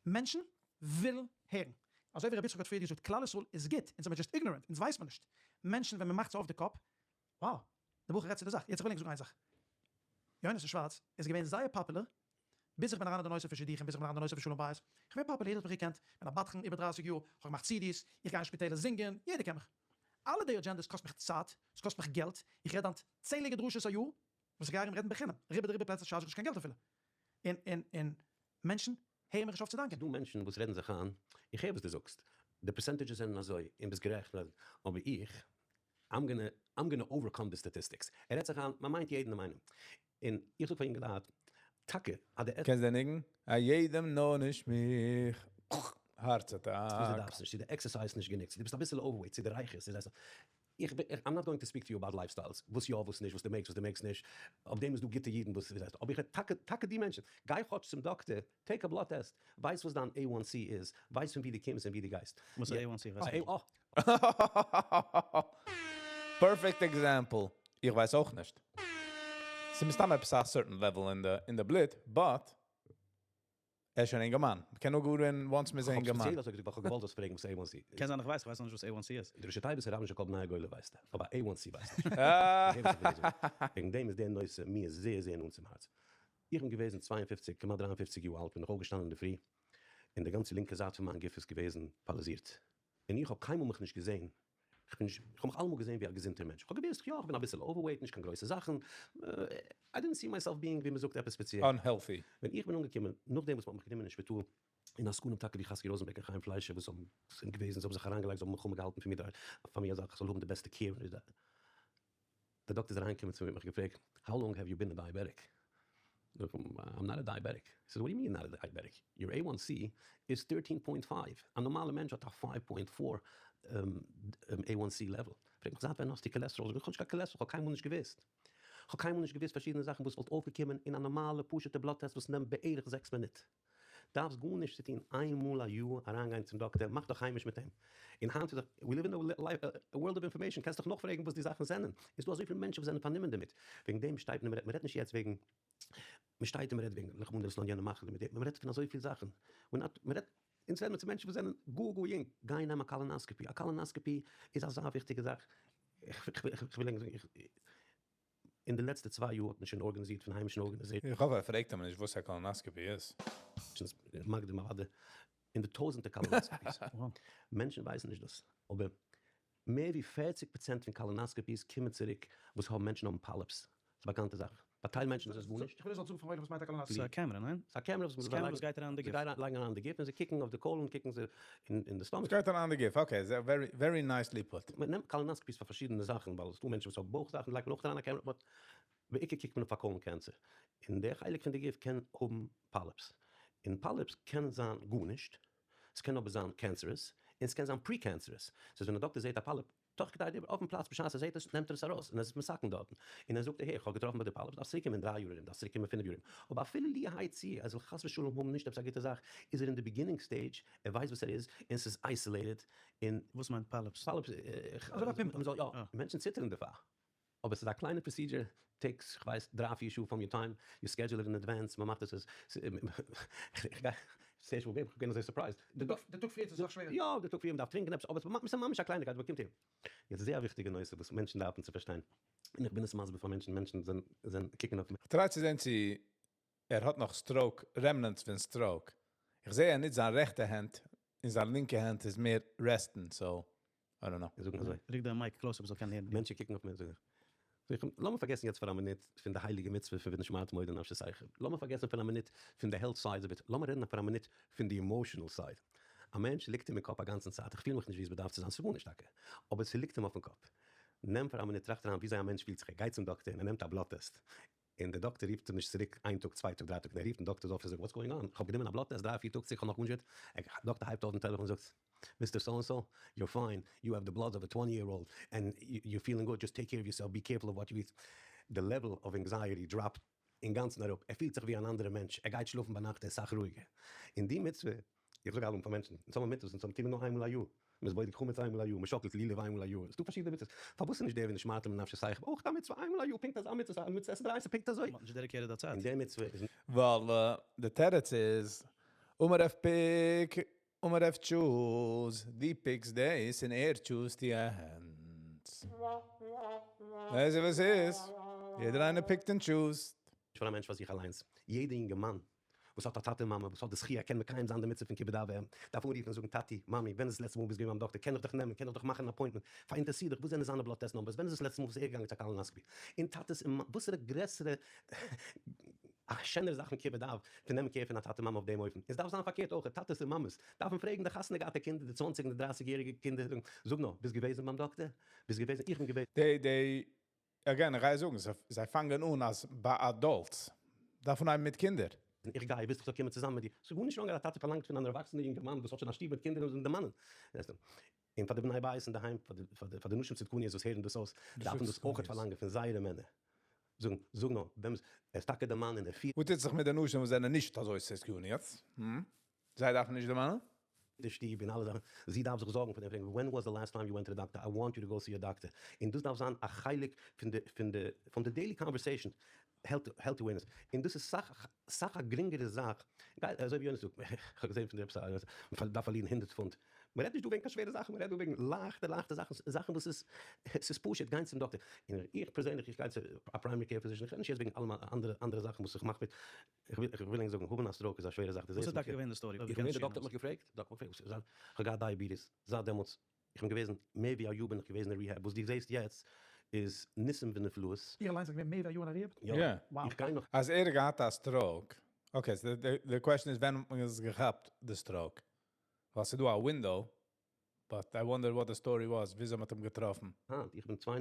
Speaker 1: מענטשן ווילן הערן. אזוי ווי רבי יצחק האט פריער געזאגט, כלל ישראל איז גוט, אונז זעמיר just ignorant, אונז ווייסט מען נישט. מענטשן ווען מ'מאכט זיי אויף די קאפ, wow, די בחור רעדט צו די זאך. יעצט איך וויל ענק זאגן איין זאך. יונתן שווארץ איז געווען זייער פאפולער ביז איך בין אריין אין די נושא פון שידוכים, ביז איך בין אריין אין די נושא פון שלום בית. איך בין פאפולער, יעדער האט מיך געקענט, איך בין א בדחן איבער 30 יאר, איך האב געמאכט CDs, איך גיי אין שפיטעלער זינגען, יעדער קען מיך. אלע די agendas קאסט מיך צייט, עס קאסט מיך געלט, איך רעד היינט צענדליגע דרשות א יאר, וואס איך גיי ארום רעדן בחינם, ריבא דריבא פלעצער charge איך נישט קיין געלט אפילו. און מענטשן הערן מיך נישט אויף צו דאנקען.
Speaker 4: ס'דא מענטשן וואס רעדן זיך איין, איך הער וואס דו זאגסט, די percentages זענען אזוי, און ביסט גערעכט, אבער איך, I'm gonna overcome the statistics. ער רעדט זיך איין, מען מיינט יעדן איינעם. און איך זאג פאר יונגעלייט, טאקע אז די.
Speaker 2: קענסט די ניגון? א יעדעם נאר נישט מיך. Heart attack.
Speaker 4: וואס דו דארפסט נישט, צו די exercise נישט גענוג, צו דו ביסט אביסעלע overweight, צו די רייכערסט, צו דאס. איך בין, I'm not going to speak to you about lifestyles, וואס יא וואס נישט, וואס דו מעגסט וואס דו מעגסט נישט, אויף דעם איז דא גוטע אידן וואס ווייסט, אבער איך רעד טאקע, טאקע די מענטשן, גיי כאטש צום דאקטער, take a blood test, ווייס וואס דיין A1C איז, ווייס פון ווי דו קומסט און ווי דו גייסט.
Speaker 3: וואס איז A1C? איך ווייס נישט.
Speaker 2: Perfect example. איך ווייס אויך נישט. ס'איז מסתם עפעס א certain level אין די בלוט, but ער איז שוין אינגערמאן. מ'קען נאר גאר ווען once מ'איז א אינגערמאן.
Speaker 4: איך האב ספעציעל אזוי געזאגט ווייל כ'האב געוואלט זאלסט פרעגן וואס A1C איז.
Speaker 3: קען זיין איך ווייס, איך ווייס נאך נישט וואס A1C איז.
Speaker 4: די ראשי תיבות הרבן של כל בני הגולה ווייסט, אבער A1C ווייסט נישט. וועגן דעם איז דער נושא מיר זייער זייער נאנט צום הארץ. איך בין געוועזן 52, כמעט 53 יאר אלט, בין איך אויפגעשטאנען אינדערפרי, און די גאנצע לינקע זייט פון מיין גוף איז געוועזן פאראליזירט. און איך האב קיינמאל מיך נישט געזען, איך בין נישט, איך האב מיך אלעמאל געזען ווי א געזונטער מענטש. איך האב געוואוסט, יא, איך בין אביסל overweight, נישט קיין גרויסע זאכן, I didn't see myself being, ווי מ'זאגט, עפעס ספעציעל.
Speaker 2: Unhealthy.
Speaker 4: ווען איך בין אנגעקומען, נאכדעם וואס מ'האט מיך גענומען אין שפיטאל, און עסקנים טאקע ווי חזקי ראזענבערג און חיים פליישער וואס האבן זענען געוועזן, זיי האבן זיך אריינגעלייגט, זיי האבן מלחמה געהאלטן פון מיר, פאר מיר אז איך זאל האבן די בעסטע care. דער דאקטער איז אריינגעקומען צו מיר, האט מיך געפרעגט, How long have you been a diabetic? זאג איך אים, I'm not a diabetic. He says, what do you mean not a diabetic? Your A1C is 13.5. א נארמאלער מענטש האט א 5.4 A1C level. פרעגט מיך, זייט ווען האסטו cholesterol? זאג איך, איך האב נישט קיין cholesterol, איך האב קיינמאל נישט געוואוסט. איך האב קיינמאל נישט געוואוסט פארשידענע זאכן וואס וואלט אויפגעקומען אין א נארמאלע פשוטע blood test וואס נעמט בערך 6 מינוט. דארפסט גארנישט צו טון איין מאל א יאר אריינגיין צום דאקטער, מאך דיך היימיש מיט אים. און היינט איז דאך, we live in a world of information, קענסט דיך נאכפרעגן וואס די זאכן זענען. איז דא אזויפיל מענטשן וואס זענען פארנומען דערמיט. וועגן דעם שטייט מען און מ'רעדט, מ'רעדט נישט יעצט וועגן, מ'שטייט און מ'רעדט וועגן רחמנא לצלן יענע מחלה מיט די, מ'רעדט פון אזויפיל זאכן. מ'רעדט, אונז רעדן מיר צו מענטשן וואס זענען גאר גאר יונג, גיי נעם א colonoscopy, א colonoscopy איז אזא וויכטיגע זאך, איך וויל ענק זאגן, אין די לעצטע צוויי יאר האט מען שוין ארגאניזירט פון היימישן organizations.
Speaker 2: איך האף ער פרעגט אים נישט וואס א colonoscopy איז.
Speaker 4: מקדים אוודאי אין די טויזענטער colonoscopies. מענטשן ווייסן נישט דאס, אבער מער ווי 40 פראצענט פון colonoscopies קומען צוריק וואס האבן מענטשן האבן polyps. ס'איז א באקאנטע זאך. ביי טייל מענטשן איז עס גארנישט.
Speaker 1: איך וויל ער זאל זאגן פארן עולם וואס מיינט א colonoscopy.
Speaker 3: ס'איז א קעמרע, ניין?
Speaker 4: ס'איז א קעמרע וואס
Speaker 3: מ'זאל לייגן. גייט אריין אין די גוף.
Speaker 4: זיי לייגן אריין אין די גוף און זיי קוקן אויף די colon קוקן זיי אין די stomach.
Speaker 2: ס'גייט אריין אין די גוף, okay, very very nicely put.
Speaker 4: מ'נעמט colonoscopies פאר פארשידענע זאכן ווייל ס'דא מענטשן וואס האבן בויך זאכן לייגט מען אויך אריין א קעמרע but בעיקר קוקט מען אויף פאר colon cancer און דער חלק פון די גוף קען האבן polyps און polyps קען זיין גארנישט ס'קען אבער זיין cancerous און ס'קען זיין precancerous ס'איז ווען א דאקטער זעהט א polyp תוך כדי דיבור, אויפן פלאץ בשעת ער זעט עס, נעמט ער עס ארויס און ער איז מסכם דארטן, און ער זאגט אהער, כ'האב געטראפן ביי די polyps, דארפסט צוריק קומען אין דריי יאר ארום, דארפסט צוריק קומען פינף יאר ארום, אבער אפילו לי יהא צי ער זאל חס ושלום האבן נישט עפעס א גוטע זאך, איז ער אין די beginning stage, ער ווייסט וואס ער איז, און ס'איז isolated, און.
Speaker 3: וואס מיינט polyps?
Speaker 4: Polyps,
Speaker 1: אזוי ווי א pimple.
Speaker 4: יא, מענטשן ציטערן דערפאר. אבער ס'איז א קליינע procedure, takes כ'ווייס דריי פיר שעה from your time, you schedule it in advance, מ'מאכט עס, כ'גיי ס'ערשט מאל געבן, כ'בין אזוי surprised.
Speaker 1: די טאג פריער איז אסאך שווערער.
Speaker 4: יא, די טאג פריער מ'דארף טרינקען עפעס, אבער ס'איז ממש א קלייניקייט, מ'קומט אהין. יעצט זייער א וויכטיגע נושא וואס מענטשן דארפן צו פארשטיין, און איך בין עס מסביר פאר מענטשן, מענטשן זענען קוקן אויף מיר.
Speaker 2: כ'טריי צו זען צו ער האט נאך stroke, remnants פון stroke. איך זעה ער נוצט זיין רעכטע הענט, און זיין לינקע הענט איז מער resting, so I don't know.
Speaker 4: זאגן אזוי.
Speaker 3: רוק דיין mic closer מ'זאל קענען הערן.
Speaker 4: מענטשן קוקן אויף מיר זאג איך. זאג איך, לאמיר פארגעסן יעצט פאר א מינוט פון די הייליגע מצוה פון ונשמרתם מאוד לנפשותיכם. לאמיר פארגעסן פאר א מינוט פון די health side of it. לאמיר רעדן פאר א מינוט פון די emotional side. א מענטש ליגט אים אין קאפ א גאנצן צייט, איך פיל מיך נישט ווי עס באדארף צו זיין, ס'איז גארנישט טאקע, אבער ס'ליגט אים אויפן קאפ. נעם פאר א מינוט טראכט אריין וויאזוי א מענטש פילט זיך, ער גייט צום דאקטער און ער נעמט א blood test, און דער דאקטער רופט אים נישט צוריק איין טאג צוויי טאג דריי טאג, און ער רופט אין דאקטער'ס אפיס און זאגט what's going on, איך האב גענומען א blood test דריי פיר טאג צוריק איך האב נאך גארנישט געהערט, דאקטער הייבט אויף דעם טעלעפאן און זאגט Mister so and so, you're fine, you have the bloods of a twenty year old, and you're feeling good, just take care of yourself, be careful of what you eat, די level of anxiety דראפט אינגאנצן אראפ, ער פילט זיך ווי אן אנדערע מענטש, ער גייט שלאפן ביינאכט ער איז סאך רואיגער, און די מצוה, איך זאג אלעמאל פאר מענטשן, אונז האבן מצוות, אונז האבן טומאה נאר איינמאל א יאר, מען איז בודק חמץ איינמאל א יאר, מען שאקלט לולב איינמאל א יאר, ס'דא פארשידענע מצוות, פארוואס איז נישט דער ונשמרתם לנפשותיכם אויך א מצוה איינמאל א יאר, פונקט אזא מצוה, א מצוה עשה דאורייתא פונקט אזוי?
Speaker 3: מ'האט נישט dedicated א צייט.
Speaker 4: און די מצוה איז.
Speaker 2: ווייל די תירוץ איז, אמר רב pick, אמר רב choose, דו pick סט דאס און ער choose ט יענץ. ווייסט וואס איז? יעדער איינער pick ט און choose ט.
Speaker 4: פאר א מענטש פאר זיך אליינס, יעדע אינגערמאן וואס האט א טאטע און מאמע וואס האט די זכי' ער קען מקיים זיין די מצוה פון כיבוד אב ואם, דארף אנרופן און זאגן טאטי, מאמי, ווען איז דאס לעצטע מאל ביסט געווען ביים דאקטער, קען איך דיך נעמען, קען איך דיך מאכן אן appointment, פאראינטערסיר דיך, וואס זענען זיינע blood test numbers, ווען איז דאס לעצטע מאל וואס ער איז געגאנגען צו א colonoscopy, און טאטעס און וואסערע גרעסערע א שענערע זאך פון כיבוד אב, פון נעמען care פון א טאטע מאמע אויף דעם אופן, און ס'דארף זיין פארקערט אויך, טאטעס און מאמעס דארפן פרעגן די חתונה געהאטע קינדער, די צוואנציג און די דרייסיג יעריגע קינדער, זאגן, זאג נאר, ביסט געוועזן ביים דאקטער? ביסט געוועזן? איך בין געוועזן.
Speaker 2: די די again, איך גיי זאגן, זיי פאנגען אן אז ביי adults דארף מען אנהייבן מיט קינדער.
Speaker 4: און איך גיי, ווילסט איך זאל קומען צוזאמען מיט דיר? ס'איז גארנישט wrong אז א טאטע פארלאנגט פון אן ערוואקסענער יונגערמאן וואס האט שוין א שטוב מיט קינדער און זאל דערמאנען. און פאר די בני בית אינדערהיים, פאר די נשים צדקניות וואס הערן דאס אויס, דארפן דאס אויכעט פארלאנגען פון זייערע מענער. זאגן, זאג נאר, וועם ער איז טאקע דער מאן און ער פירט.
Speaker 2: וואס טוט זיך מיט די נשים וואס זענען נישט אזוי צדקניות? זיי דארפן נישט דערמאנען?
Speaker 4: די שטוב און אלע זאכן, זי דארף זיך זארגן פאר דעם, פרעגן when was the last time you went to the doctor, I want you to go see a doctor, און דאס דארף זיין א חלק פון די פון די פון די daily conversation, health awareness, און דאס איז סאך סאך א גרינגערע זאך, גיי אזוי ווי יונתן זאגט, איך האב געזען פון די עפעס א, מען דארף פארלירן הונדערט פונט, מען רעדט נישט דא וועגן קיין שווערע זאכן, מען רעדט דא וועגן לייכטע לייכטע זאכן, זאכן וואס איז ס'איז פשוט, גיין צום דאקטער, און איך פערזענליך איך גיי צו א primary care physician, איך רעד נישט יעצט וועגן אלע אנדערע אנדערע זאכן וואס איך מאך מיט, איך וויל איך וויל ענק זאגן, האבן א stroke איז א שווערע זאך, דו
Speaker 3: וואס
Speaker 4: זעסט
Speaker 3: איז טאקע געווען די story?
Speaker 4: איך בין געווען, די דאקטער האט מיך געפרעגט, די דאקטער האט מיך געפרעגט וואס איז, איך האב געהאט diabetes, זייט דעמאלטס, איך בין געוועזן מער ווי א יאר בין איך געוועזן אין rehab, וואס דו זעסט יעצט איז ניסים ונפלאות.
Speaker 1: איר אליינס איז געווען מער ווי א יאר אין א rehab?
Speaker 4: יא.
Speaker 1: Wow.
Speaker 4: איך גיי נאך.
Speaker 2: אז ער האט געהאט א stroke, okay, so די question איז ווען האט מען עס געכאפט די stroke? ווייל ס'איז דא א window, but I wonder what the story was, וויאזוי מ'האט אים געטראפן.
Speaker 4: היינט, איך בין צוויי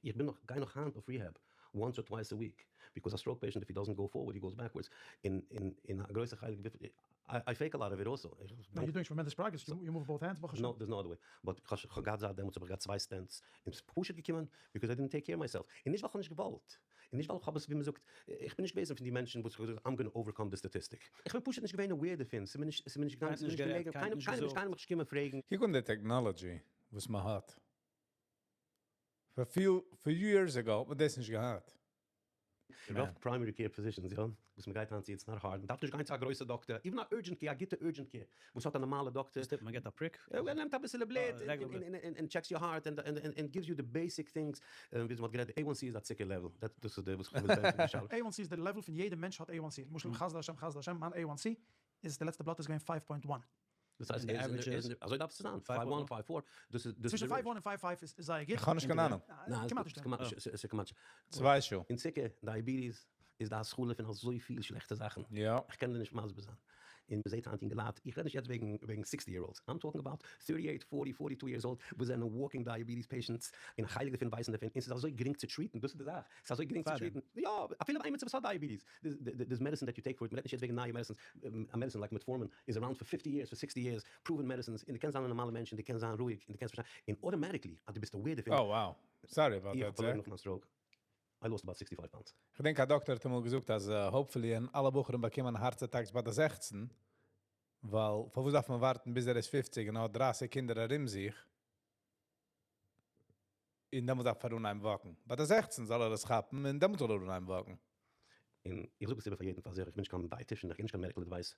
Speaker 4: איך בין נאך, גיי נאך היינט אויף rehab, once or twice a week, because א stroke patient if he doesn't go forward he goes backwards, און און א גרויסע חלק וויפיל, I fake a lot of it also.
Speaker 1: No, you're doing tremendous progress, you move both hands, ברוך השם.
Speaker 4: No, there's no other way, but כ'האב געהאט זייט דעמאלטס האב איך געהאט צוויי stents, און ס'איז פשוט געקומען because I didn't take care myself, און נישט ווייל כ'האב נישט געוואלט. און נישט ווייל איך האב עס ווי מען זאגט, איך בין נישט געוועזן פון די מענטשן וואס האט געזאגט I'm gonna overcome the statistic. איך בין פשוט נישט געווען aware דערפון, ס'איז מיר נישט ס'איז מיר נישט געגאנגען, ס'איז מיר נישט געלעגן, קיינער קיינער נישט קיינער מיך נישט געקומען פרעגן.
Speaker 2: קוק אן די technology וואס מען האט. פאר few few years ago האט מען דאס נישט געהאט.
Speaker 4: רוב primary care physicians יא, וואס מען גייט היינט צו it's not hard, מען דארף נישט גיין צו א גרויסע דאקטער, even א urgent care, א גוטע urgent care וואס האט א נארמאלע דאקטער,
Speaker 3: וואס טוט מען? מען געט א prick?
Speaker 4: ער נעמט אביסעלע בלוט און checks your heart און gives you the basic things, ווי מען האט גערעדט די A1C איז א צוקער level, דאס איז די וואס איך וויל זען פון די שאלה.
Speaker 1: A1C איז די level פון יעדע מענטש האט A1C, למשל חסדי השם חסדי השם מיין A1C איז די לעצטע בלאט איז געווען five point one.
Speaker 4: דאס הייסט ער איז אין די, אזוי דארף עס צו זיין, five one, five four, דאס איז
Speaker 1: צווישן five one און five five איז זייער גוט.
Speaker 2: איך האב נישט קיין אהנונג.
Speaker 4: ניין,
Speaker 1: כמעט נישט
Speaker 4: כמעט נישט, ס'איז כמעט נישט.
Speaker 2: צוויי שעה.
Speaker 4: און צוקער, diabetes, איז די התחלה פון אזויפיל שלעכטע זאכן.
Speaker 2: יא.
Speaker 4: איך קען דיר נישט מסביר זיין. און מ'זעט היינט אינגעלייט, איך רעד נישט יעצט וועגן וועגן sixty year olds, I'm talking about thirty eight, forty, forty two years old, וואס זענען walking diabetes patients, און א חלק דערפון ווייסן דערפון, און ס'איז אזוי גרינג צו treat ן, דאס איז די זאך, ס'איז אזוי גרינג צו treat ן, יא, אפילו איינער וואס האט diabetes, there's medicine that you take for it, מ'רעדט נישט יעצט וועגן נייע medicines, א medicine like metformin איז around פאר fifty years, פאר sixty years, proven medicines, און דו קענסט זיין א נארמאלע מענטש און דו קענסט זיין רואיג און דו קענסט פארשטיין, און automatically אז דו ביסט aware דערפון.
Speaker 2: Oh wow. Sorry about
Speaker 4: איך האב
Speaker 2: that
Speaker 4: פארלוירן
Speaker 2: sir.
Speaker 4: נאך מיין stroke, I lost about sixty five pounds.
Speaker 2: כ'דענק א דאקטער האט אמאל געזאגט אז hopefully וועלן אלע בחורים באקומען heart attacks ביי די 16, ווייל פארוואס דארף מען ווארטן ביז ער איז 50 און האט 30 קינדער ארום זיך, און דעמאלטס דארף ער אנהייבן walk ן. ביי די 16 זאל ער עס כאפן און דעמאלטס זאל ער אנהייבן walk ן.
Speaker 4: און איך זאג עס איבער פאר יעדן פאר זיך, איך בין נישט קיין dietitian, איך גיב נישט קיין medical advice,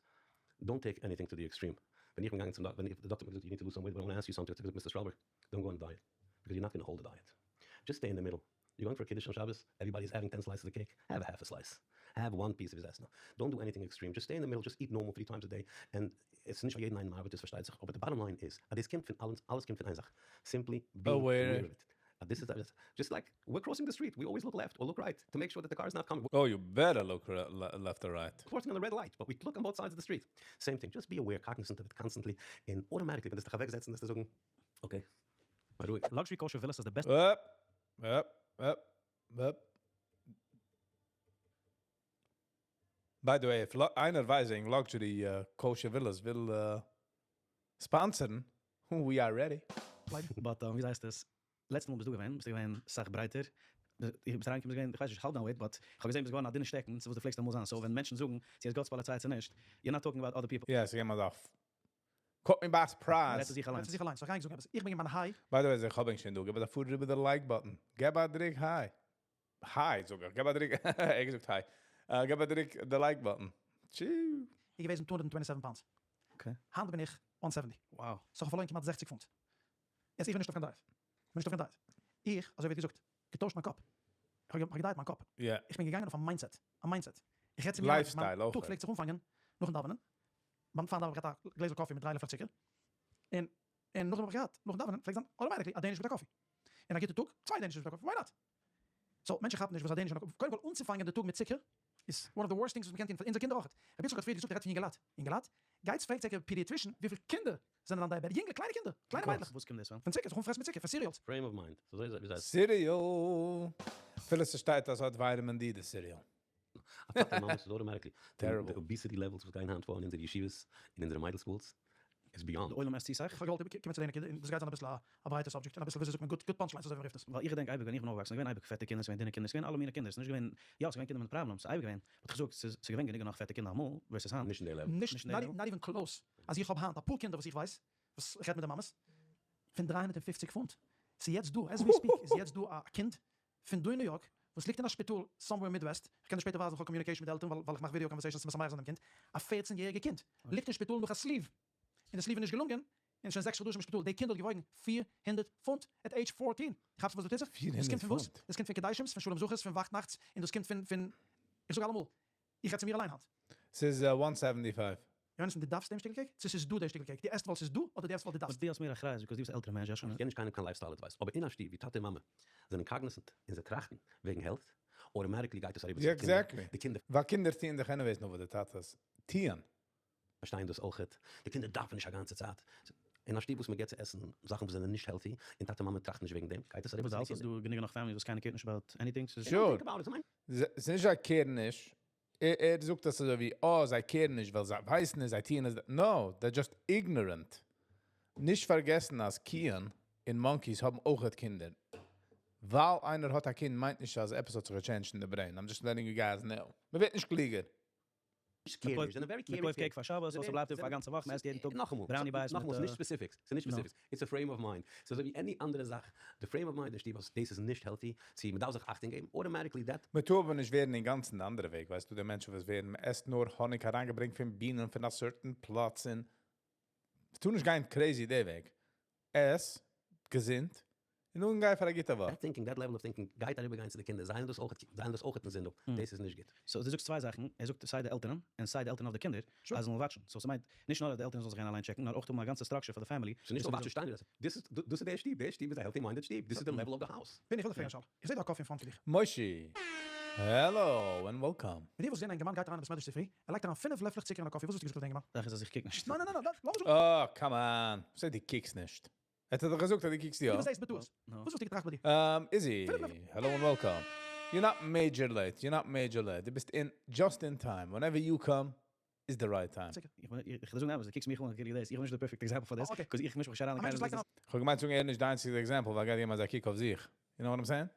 Speaker 4: don't take anything to the extreme. ווען איך בין געגאנגען צום דאקטער, ווען די דאקטער האט מיר געזאגט you need to lose some weight, but I want to ask you something, האט ער געזאגט Mister Strahlberg, don't go on diet, because you're not gonna hold a diet, just stay in the middle, you're going for קידוש on שבת, everybody is having ten slices of cake, have a half a slice, have one piece of עסן, don't do anything extreme, just stay in the middle, just eat normal three times a day, און עס איז נישט פאר יעדן איינעם ארבעט עס פארשטייט זיך, אבער די bottom line איז אז דאס קומט פון אלעס, אלעס קומט פון איין זאך, simply being aware of it, אז דאס איז just like we're crossing the street, we always look left or look right to make sure that the car is not coming.
Speaker 2: Oh you better look left or right.
Speaker 4: Crossing on the red light, but we look on both sides of the street. Same thing, just be aware, cognizant of it constantly, און automatically ווען דו וועסט דיך אוועקזעצן וועסטו זאגן, okay, בארואיג.
Speaker 3: Luxury kosher villas איז די בעסטע.
Speaker 2: אפ, אפ, אפ, אפ. By the way, if איינער ווייסט וועגן luxury kosher villas וויל sponsor ן, we are ready.
Speaker 3: But ווי הייסט עס? לעצטע מאל ביסטו געווען, ביסטו געווען סאך ברייטער. ביסט אריינגעקומען ביסט געווען, איך ווייס נישט האלב דיין weight, but איך האב געזען ביסט געווארן א דינע שטעקן צו וואס דו פלעגסט אמאל זיין. So ווען מענטשן זאגן צו עס גאט'ס פאליציי צו נישט, you're not talking about other people.
Speaker 2: יא, ס'געווען אזא caught me by surprise.
Speaker 3: רעדט צו זיך
Speaker 1: רעדט
Speaker 3: אליינס.
Speaker 1: צו זיך אליינס. So איך גיי ענק זאגן עפעס. איך בין געווען high.
Speaker 2: By the way, איך האב ענק שוין דא, געב א פאר איבער די like button. געב א דריק hi. Hi, זאג איך. געב א דריק, ער געזאגט hi. געב א דריק די like button. טשו.
Speaker 1: איך געוועזן 227 pounds.
Speaker 3: Okay.
Speaker 1: היינט בין איך 170.
Speaker 3: Wow.
Speaker 1: So איך האב פארלוירן כמעט 60 פונט. יעצט איך בין נישט אויף קיין diet. איך בין נישט אויף קיין diet. איך, אזוי ווי געזאגט, געטוישט מיין קאפ. איך האב געדייט מיין קאפ. איך בין געגאנגען אויף א mindset. א mindset. איך רעד צו מיר אליין.
Speaker 2: Lifestyle
Speaker 1: מיין
Speaker 2: אויך.
Speaker 1: טאג פלעגט זיך אנפאנגען נאכן דאווענען. ביים פארן דאווענען האב איך געהאט א גלעזל coffee מיט דריי לעפלעך צוקער. און און נאכדעם האב איך געהאט, נאכן דאווענען פלעגט זיין automatically א Danish מיט א coffee. און א גוטע טאג, צוויי Danish מיט א coffee, why not? So, מענטשן כאפן נישט וואס א Danish און א coffee, קודם כל אנצופאנגען די טאג מיט צוקער איז one of the worst things וואס מ'קען טון פאר אונזער קינדער אויך. רבי יצחק האט פריער געזאגט ער רעדט פון יונגעלייט. יונגעלייט? גייטס פרעגטס ענקער pediatrician וויפיל קינדער זענען אן diabetic. יונגע קליינע קינדער, קליינע מיידלעך.
Speaker 3: וואס קומט דאס פון?
Speaker 1: פון צוקער, זיך אנפרעסן מיט צוקער, פון cereals.
Speaker 4: Frame of mind. אזוי ווי זיי.
Speaker 2: Cereal. אפילו ס'שטייט אז ס'האט vitamin D די cereal.
Speaker 4: א טאטע מאמע ס'איז automatically
Speaker 2: Terrible.
Speaker 4: די obesity levels וואס גייען היינט פאר אין אונזערע ישיבות און אונזערע מיידל schools איז beyond.
Speaker 3: די עולם עסט צו סאך.
Speaker 1: איך האב געוואלט קומען צו די נקודה, און דאס גייט זיין אביסל א ברייטע subject, און אביסל וויאזוי זאגט מען גוט punchlines אזוי ווי מ'רופט עס.
Speaker 3: ווייל איך געדענק אייביג ווען איך בין אויפגעוואקסן, ס'איז געווען אייביג פעטע קינדער, ס'איז געווען דינע קינדער, ס'איז געווען אלע מיני קינדער, ס'איז נישט געווען, יא ס'איז געווען קינדער מיט problems, ס'איז אייביג געווען, but איך זאג, ס'איז געווען גענוג נאך פעטע קינדער אמאל, versus היינט.
Speaker 4: נישט אין די level.
Speaker 1: נישט,
Speaker 3: נישט אין די level.
Speaker 1: Not even close. אז איך האב היינט אפאר קינדער וואס איך ווייס, וואס איך רעד מיט די מאמעס, פון 350 פונט. ס'איז יעצט דא, as we speak, איז יעצט דא א קינד פון דא אין ניו יארק, וואס ליגט אין א שפיטאל somewhere Midwest, איך קען דיר שפעטער ווייזן, איך האב communication מיט די עלטערן ווייל איך מאך video conversations צו משמח זיין דעם קינד, א 14 יעריגע קינד ליגט אין שפיטאל נאך א sleeve, און די sleeve איז נישט געלונגען, און שוין 6 חדשים אין שפיטאל, די קינד האט געוואויגן 400 פונט at age 14, כאפסט וואס דא טוט זיך? דאס קומט פון וואס? דאס קומט פון קדיישים'ס, פון שלום זכר'ס, פון וואכט נאכטס, און דאס קומט פון פון, איך זאג אלעמאל, איך רעד צו מיר אליין היינט.
Speaker 2: ס'איז 175.
Speaker 1: יונתן, דו דארפסט דעם שטיקל cake? צו ס'איז דא דער שטיקל cake? דו עסט ווייל ס'איז דא, אדער דו עסט ווייל דו
Speaker 3: But
Speaker 1: דארפסט?
Speaker 3: דו האסט מער אחריות because דו ביסט א עלטערע מענטש, יא שוין.
Speaker 4: איך געב נישט קיינעם קיין lifestyle advice, אבער אין א שטוב ווי טאטע און מאמע זענען cognizant און זיי טראכטן וועגן health, automatically גייט עס אריבער צו די קינדער,
Speaker 2: Exactly.
Speaker 4: די קינדער
Speaker 2: ווייל קינדער טוען דאך anyways נאר וואס די טאטעס טוען.
Speaker 4: פארשטייען דאס אויכעט, די קינדער דארפן נישט א גאנצע צייט. אין א שטוב וואס מען געבט צו עסן זאכן וואס זענען נישט healthy, און טאטע מאמע טראכטן נישט וועגן דעם, גייט עס אריבער
Speaker 3: וואס
Speaker 4: צו די
Speaker 3: האלטסט
Speaker 4: קינדער.
Speaker 3: דא גענוג נאך families וואס קיינער care ט נישט about anything? ס'איז
Speaker 2: Sure.
Speaker 4: Think about it, מיין-
Speaker 2: ס'איז נישט זיי care ן נישט. ער זאגט דאס אזוי ווי, oh, זיי care ן נישט, ווייל זיי ווייסן נישט, זיי טוען עס. No, they're just ignorant. נישט פארגעסן אז קיען און monkeys האבן אויך קינדער. ווייל איינער האט א קינד מיינט נישט אז עפעס האט זיך גע change ט אין די brain. I'm just letting you guys know. מען ווערט נישט קליגער.
Speaker 4: carriers, זענען very
Speaker 3: מען
Speaker 4: carriers.
Speaker 3: קויפט cake פאר שבת, וואס בלייבט פאר א גאנצע וואך, מען עסט יעדן טאג
Speaker 4: נאכאמאל,
Speaker 3: brownie bites
Speaker 4: נאכאמאל,
Speaker 3: מיט,
Speaker 4: ס'איז נישט specifics, ס'איז נישט
Speaker 3: No.
Speaker 4: specifics. It's a frame of mind. ס'איז אזוי ווי any אנדערע זאך. The frame of mind אין שטוב אז דאס איז נישט healthy, צו מען דארף זיך אכטונג געבן, automatically that
Speaker 2: מען טאר אבער נישט ווערן אינגאנצן די אנדערע וועג, ווייסטו, די מענטשן וואס ווערן, מען עסט נאר האניג אריינגעברענגט פון בינען פון א certain פלאץ און מען טאר נישט גיין crazy די וועג. עס געזונט און נאכדעם גיי פאר א גוטע וואך.
Speaker 4: That thinking, that level of thinking גייט אריבערגיין צו די קינדער, זיי וועלן דאס אויך, זיי וועלן דאס אויך אין זין האבן, דאס איז נישט גוט.
Speaker 3: So דו זאגסט צוויי זאכן, ער זאגט סיי די עלטערן און סיי די עלטערן אויף די קינדער, אז זיי זאלן watch ן. So ס'מיינט נישט נאר אז די עלטערן זאלן זיך גיין אליין check ן, נאר אויך האבן א גאנצע structure פאר די family.
Speaker 4: ס'איז נישט נאר watch ן שטיין, דאס איז, דאס איז דער שטוב, דער שטוב איז א healthy minded שטוב, דאס איז די level of the house.
Speaker 1: בין איך וויל דיך פרעגן א שאלה. איך זע דא א coffee אין front פון דיך.
Speaker 2: מושי, hello and welcome.
Speaker 1: מיט דיר וואלסט געזען א אינגערמאן גייט אריין אין בית מדרש צופרי, ער לייגט אריין פינף לעפלעך צוקער אין א coffee, וואס וואלסטו געזאגט אויף די אינגערמאן?
Speaker 3: זאך איז אז איך קוק נישט.
Speaker 1: ניין ניין ניין, לאמיר זאגן.
Speaker 2: אה, come on. וואס הייסט דו קוקסט נישט? ער האט דאך געזאגט אז דו קוקסט יא.
Speaker 1: דו זעסט בטעות. וואס וואלסטו געטראכט ביי דיר?
Speaker 2: Izzy, hello and welcome. You're not major late, you're not major late. דו ביסט in just in time. Whenever you come, is the right time.
Speaker 1: צוקער.
Speaker 3: איך בין, איך זאג נאר, דו קוקסט מיך אן, איך דאס, איך בין נישט די perfect example פאר דאס, 'cause איך מיש מיך נישט אריין אין קיינעמ'ס business.
Speaker 2: איך האב געמיינט צו זאגן ער איז נישט די איינציגסטע example, ווייל גייט יעמאנט אזא קוק אויף זיך. You know what I'm saying?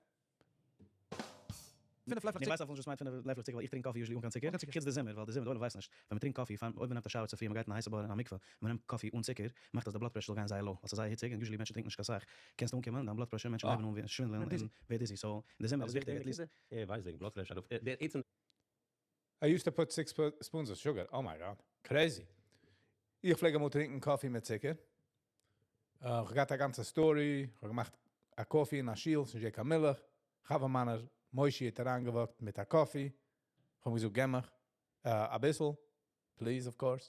Speaker 1: פינף לעפלעך
Speaker 3: איך ווייס אפילו נישט וואס מיינט פינף לעפלעך צוקער, ווייל איך טרינק coffee usually אן קיין צוקער, חוץ די זומער, ווייל די זומער, די עולם ווייסט נישט, ווען מען טרינקט coffee, פאר אויב מען נעמט א shower צופרי און מען גייט אין א הייסע בור אין א מקווה, און מען נעמט coffee אן צוקער, מאכט אז די blood pressure זאל גיין זייער low, ווייל ס'איז זייער היציג און usually מענטשן טרינקן נישט קיין סאך, קענסטו אנקומען, דיין blood pressure, מענטשן הייבן אן ווערן שווינדלען און ווערט dizzy, so אין די זומער איז וויכטיג at least.
Speaker 4: ער ווייסט וועגן blood pressure, דער עצם.
Speaker 2: I used to put six spoons of sugar, oh my god, crazy. איך פלעג אמאל טרינקען coffee מיט צוקער. איך האב געהאט א גאנצע story, איך האב געמאכט א coffee אין א שול, ס'נישט געווען קיין מילך. חבר מיינער מושי האט אריינגע walk ט מיט א coffee. איך האב אים געזאגט געב מיך אביסל, please of course.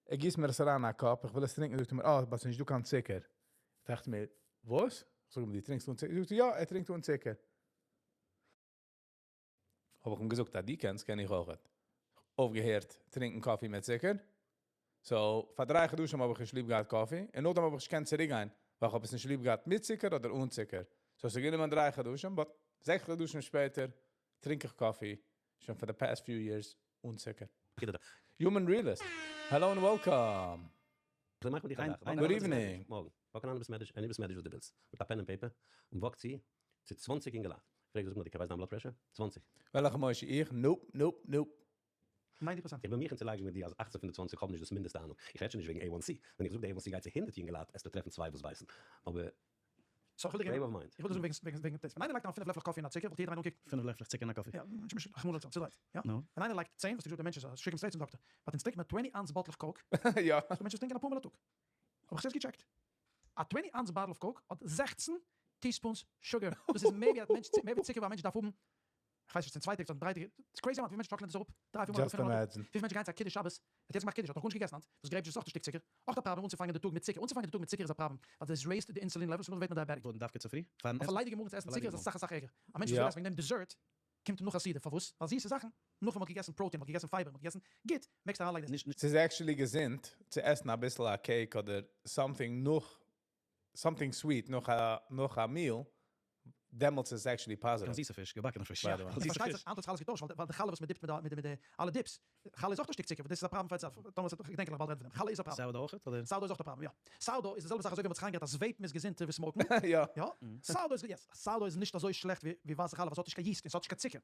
Speaker 2: ער גיסט מיר עס אריין אין א cup, איך וויל עס טרינקען, זאגט ער מיר, אה, אבער ס'נישט דא קיין צוקער. איך דאכט מיר, וואס? איך זאג אים, דו טרינקסט אן צוקער? זאגט ער, יא, ער טרינקט אן צוקער. האב איך אים געזאגט, אז דו קענסט, קען איך אויך. אויפגעהערט טרינקען coffee מיט צוקער. So, פאר דריי חדשים האב איך נישט ליב געהאט coffee. און נאכדעם האב איך נישט געקענט צוריקגיין, ווייל איך האב עס נישט ליב געהאט מיט צוקער אדער אן צוקער. So, עס איז גענומען דריי חדשים, but זעקס חדשים שפעטער טרינק איך coffee, שוין for the past few years, אן צוקער. Human Realist, hello and welcome. Good evening.
Speaker 4: מארגן, walk אריין אין בית מדרש, אין בית מדרש וואס דו ווילסט, מיט א pen און paper, און walk צו, צו 20 אינגעלייט. פרעג זיי, זאג נאר, דו ווייסט דיין blood pressure? 20.
Speaker 2: וועלכע משה? איך? Nope, nope, nope.
Speaker 1: 90%.
Speaker 4: איך בין מוכן צו לייגן מיט דיר אז 18 פון די 20 האבן נישט דאס מינדעסטע אהנונג. איך רעד שוין נישט וועגן A1C. ווען איך זאג די A1C גייט צו 100 יונגעלייט, וועסטו טרעפן צוויי וואס ווייסן. אבער
Speaker 1: So, איך וויל דיר
Speaker 4: frame of mind.
Speaker 1: איך וויל דיר זאגן וועגן וועגן דאס. ווען איינער לייגט אריין פינף לעפלעך coffee אין א צוקער, וואלט יעדער איינער אנגעקוקט.
Speaker 3: פינף לעפלעך צוקער אין א coffee.
Speaker 1: יא, נישט רחמנא ליצלן, צודרייט. יא.
Speaker 3: No.
Speaker 1: ווען איינער לייגט 10, וואלסטו געזאגט דער מענטש איז א, שיק אים straight צום דאקטער. But אונז טרינקט מען 20 ounce bottle of Coke.
Speaker 2: יא.
Speaker 1: ס'דא מענטשן וואס טרינקען אפאר מאל א טאג. האב איך עס גע check ט. א 20 ounce bottle of Coke האט 16 teaspoons sugar. דאס איז מער ווי א מענטש, מער ווי צוקער וואס א מענטש דארף האבן. איך ווייס נישט, צו צוויי טעג, צו דריי טעג. ס'איז crazy amount, ווי מענטשן שאקלען דאס אראפ. דריי, פיר מאל,
Speaker 2: Just
Speaker 1: פינף מאל.
Speaker 2: imagine.
Speaker 1: וויפיל מענטשן גייען צו א קידוש שבת? האט יעצט געמאכט קידוש, האט נאך גארנישט געגעסן היינט. דאס grape juice איז אויך א שטיק צוקער. אויך א פראבלעם אנצופאנגען די טאג מיט צוקער. אנצופאנגען די טאג מיט צוקער איז א פראבלעם, ווייל דאס raise ט די insulin levels און נאכדעם ווערט מען diabetic.
Speaker 3: וואלט דווקא צופרי? פארן
Speaker 1: אויף א
Speaker 3: עסן?
Speaker 1: ליידיגע מאגן צו עסן צוקער איז אסאך אסאך ערגער. א מענטש וואס וויל עסן וועגן דעם dessert קומט נאך א סעודה. פארוואס? ווייל זיסע זאכן, נאך ווען מ'האט געגעסן protein, מ'האט געגעסן fiber, מ'האט געגעסן גוט, מעגסטו אריינלייגן דאס.
Speaker 3: נישט
Speaker 2: ס'איז actually געזונט צו עסן אביסל א cake אדער something נאך, something sweet נאך א נאך א meal, דעמאלטס איז עס actually
Speaker 3: קיין
Speaker 2: positive.
Speaker 3: זיסע פיש, געבאקענע פיש.
Speaker 2: By the way.
Speaker 3: זיסע
Speaker 1: און פארשטייט
Speaker 3: פיש.
Speaker 1: זיך, היינט האט זיך אלעס געטוישט, ווייל די חלה וואס מ'דיפט מיט די מיט די אלע dips, חלה איז אויך א שטיק צוקער, דאס איז א פראבלעם פאר itself. טאמער ס'האט, איך געדענק איך וועל באלד רעדן פון דעם. חלה איז א פראבלעם.
Speaker 3: Sourdough אויך, אדער?
Speaker 1: Sourdough איז אויך א פראבלעם, יא. Sourdough איז די זעלבע זאך אזוי ווי מ'האט זיך איינגערעדט אז vape ן איז געזונטער ווי smoke ן.
Speaker 2: יא.
Speaker 1: יא. Sourdough איז, yes. Sourdough איז נישט אזוי שלעכט ווי ווי ווייסע חלה ווייל ס'האט נישט קיין yeast און ס'האט נישט קיין צוקער.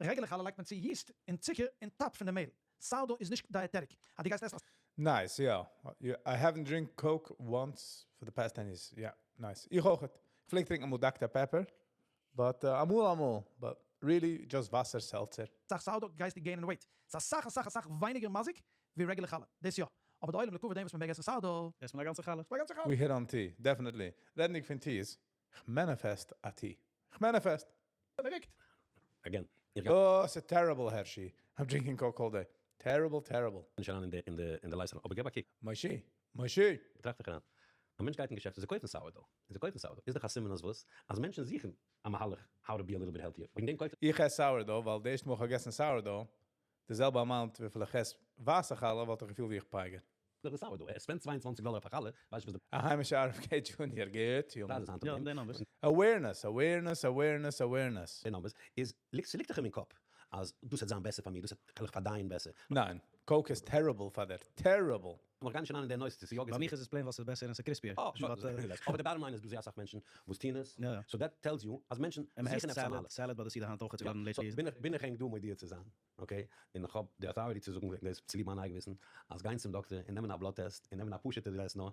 Speaker 1: Regular חלה לייגט מען צו yeast און צוקער אין top פון די מעהל. Sourdough איז נישט dietetic. אז דו גייסט עסן א.
Speaker 2: Nice, יא. I haven't drink Coke once for the past 10 years. יא, nice. איך אויך. איך פלעג טרינקען אמאל Dr. Pepper, but אמאל אמאל, but really just וואסער seltzer.
Speaker 1: סאך sourdough גייסטו gain ען weight. ס'איז אסאך אסאך אסאך ווייניגער מזיק ווי regular חלה. דאס יא. אבער די עולם לכבוד דעם וואס מ'מעג עסן sourdough.
Speaker 3: עסט מען א גאנצע חלה.
Speaker 1: א גאנצע חלה.
Speaker 2: We hit on tea, definitely. רעדנדיג פון teas, איך manifest א tea. איך manifest.
Speaker 1: פארריקט.
Speaker 4: Again, איך גיי.
Speaker 2: Oh, ס'איז terrible, Hershey. I'm drinking Coke all day. Terrible, terrible.
Speaker 4: נישט אריין אין די אין די אין די לייסענס, אבער געב א קוק.
Speaker 2: מושי, מושי!
Speaker 4: טראכט דיך אריין. א מענטש גייט אין געשעפט און זיי קויפן sourdough. און זיי קויפן sourdough. איז דאך א סימן אז וואס? אז מענטשן זוכן א מהלך how to be a little bit healthier. וועגן דעם קויפט.
Speaker 2: איך עס sourdough, ווייל די ערשטע מאל איך האב געגעסן sourdough, די זעלבע amount וויפיל איך עס ווייסע חלה, וואלט איך געפילט ווי איך פייגער.
Speaker 4: דאך די sourdough. ער spend 22 דאלער אויף א חלה, ווייסט וואס די.
Speaker 2: א היימישע RFK Junior, גוט, יונג.
Speaker 4: פרייז איז היינט
Speaker 3: יא,
Speaker 4: אויף דעם.
Speaker 3: די numbers.
Speaker 2: Awareness, awareness, awareness, awareness.
Speaker 4: די numbers איז, ליגט, ס'ליגט דאך אים אין קאפ. אז דאס וועט זיין בעסער פאר מיר, דאס וועט קען איך פארדייען בעסער.
Speaker 2: ניין, Coke איז terrible פאר דיר, terrible!
Speaker 4: נאך גארנישט אריין אין די נושא צו ס'איז יא
Speaker 3: ביי מיך איז עס plain ווייל ס'איז בעסער און ס'איז crispier.
Speaker 4: אבער די bottom line איז דא זייער אסאך מענטשן וואס טוען עס, so that tells you אז מענטשן זוכן עפעס א מהלך.
Speaker 3: salad ביי די סעודה היינט אויך איז געווארן lately.
Speaker 4: בין איך ענק דא מודיע צו זיין, okay, און איך האב די authority צו זאגן וועגן דאס צוליב מיין אייגן וויסן, אז גיין צום דאקטער און נעמען א blood test און נעמען א פשוט'ע טעסט נאר,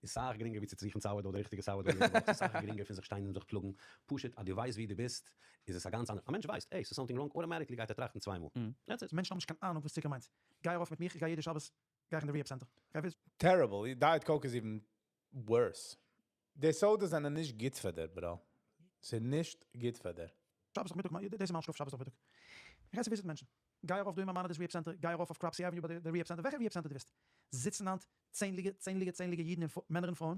Speaker 4: איז סאך גרינגער ווי צו זוכן sourdough די ריכטיגע sourdough יעדע וואך, ס'איז סאך גרינגער פון זיך שטיין און זיך פלאגן, פשוט אז דו ווייסט ווי דו ביסט איז עס א גאנץ אנדערע, א מענטש ווייסט, hey, ס'איז something wrong, automatically גייט ער טראכטן צוויי מאל, that's it.
Speaker 1: מענטשן האבן נישט קיין אהנונג וואס צוקער מיינט. גיי ארויף מיט מיך, איך גיי יעדע שבת גיי איך אין די rehab center. גיי וויז.
Speaker 2: Terrible, Diet Coke איז even worse. די sodas זענען נישט גוט פאר דיר bro. ס'איז נישט גוט פאר דיר.
Speaker 1: שבת נאכמיטאג, דאס איז מיין שלאף שבת נאכמיטאג. איך גיי צו visit ן מענטשן. גיי ארויף דא אין Maimonides rehab center, גיי ארויף אויף Cropsey Avenue ביי די rehab center, וועלכע rehab center דו ווילסט. זיצן היינט צענדליגע צענדליגע צענדליגע אידן און מענער און פרויען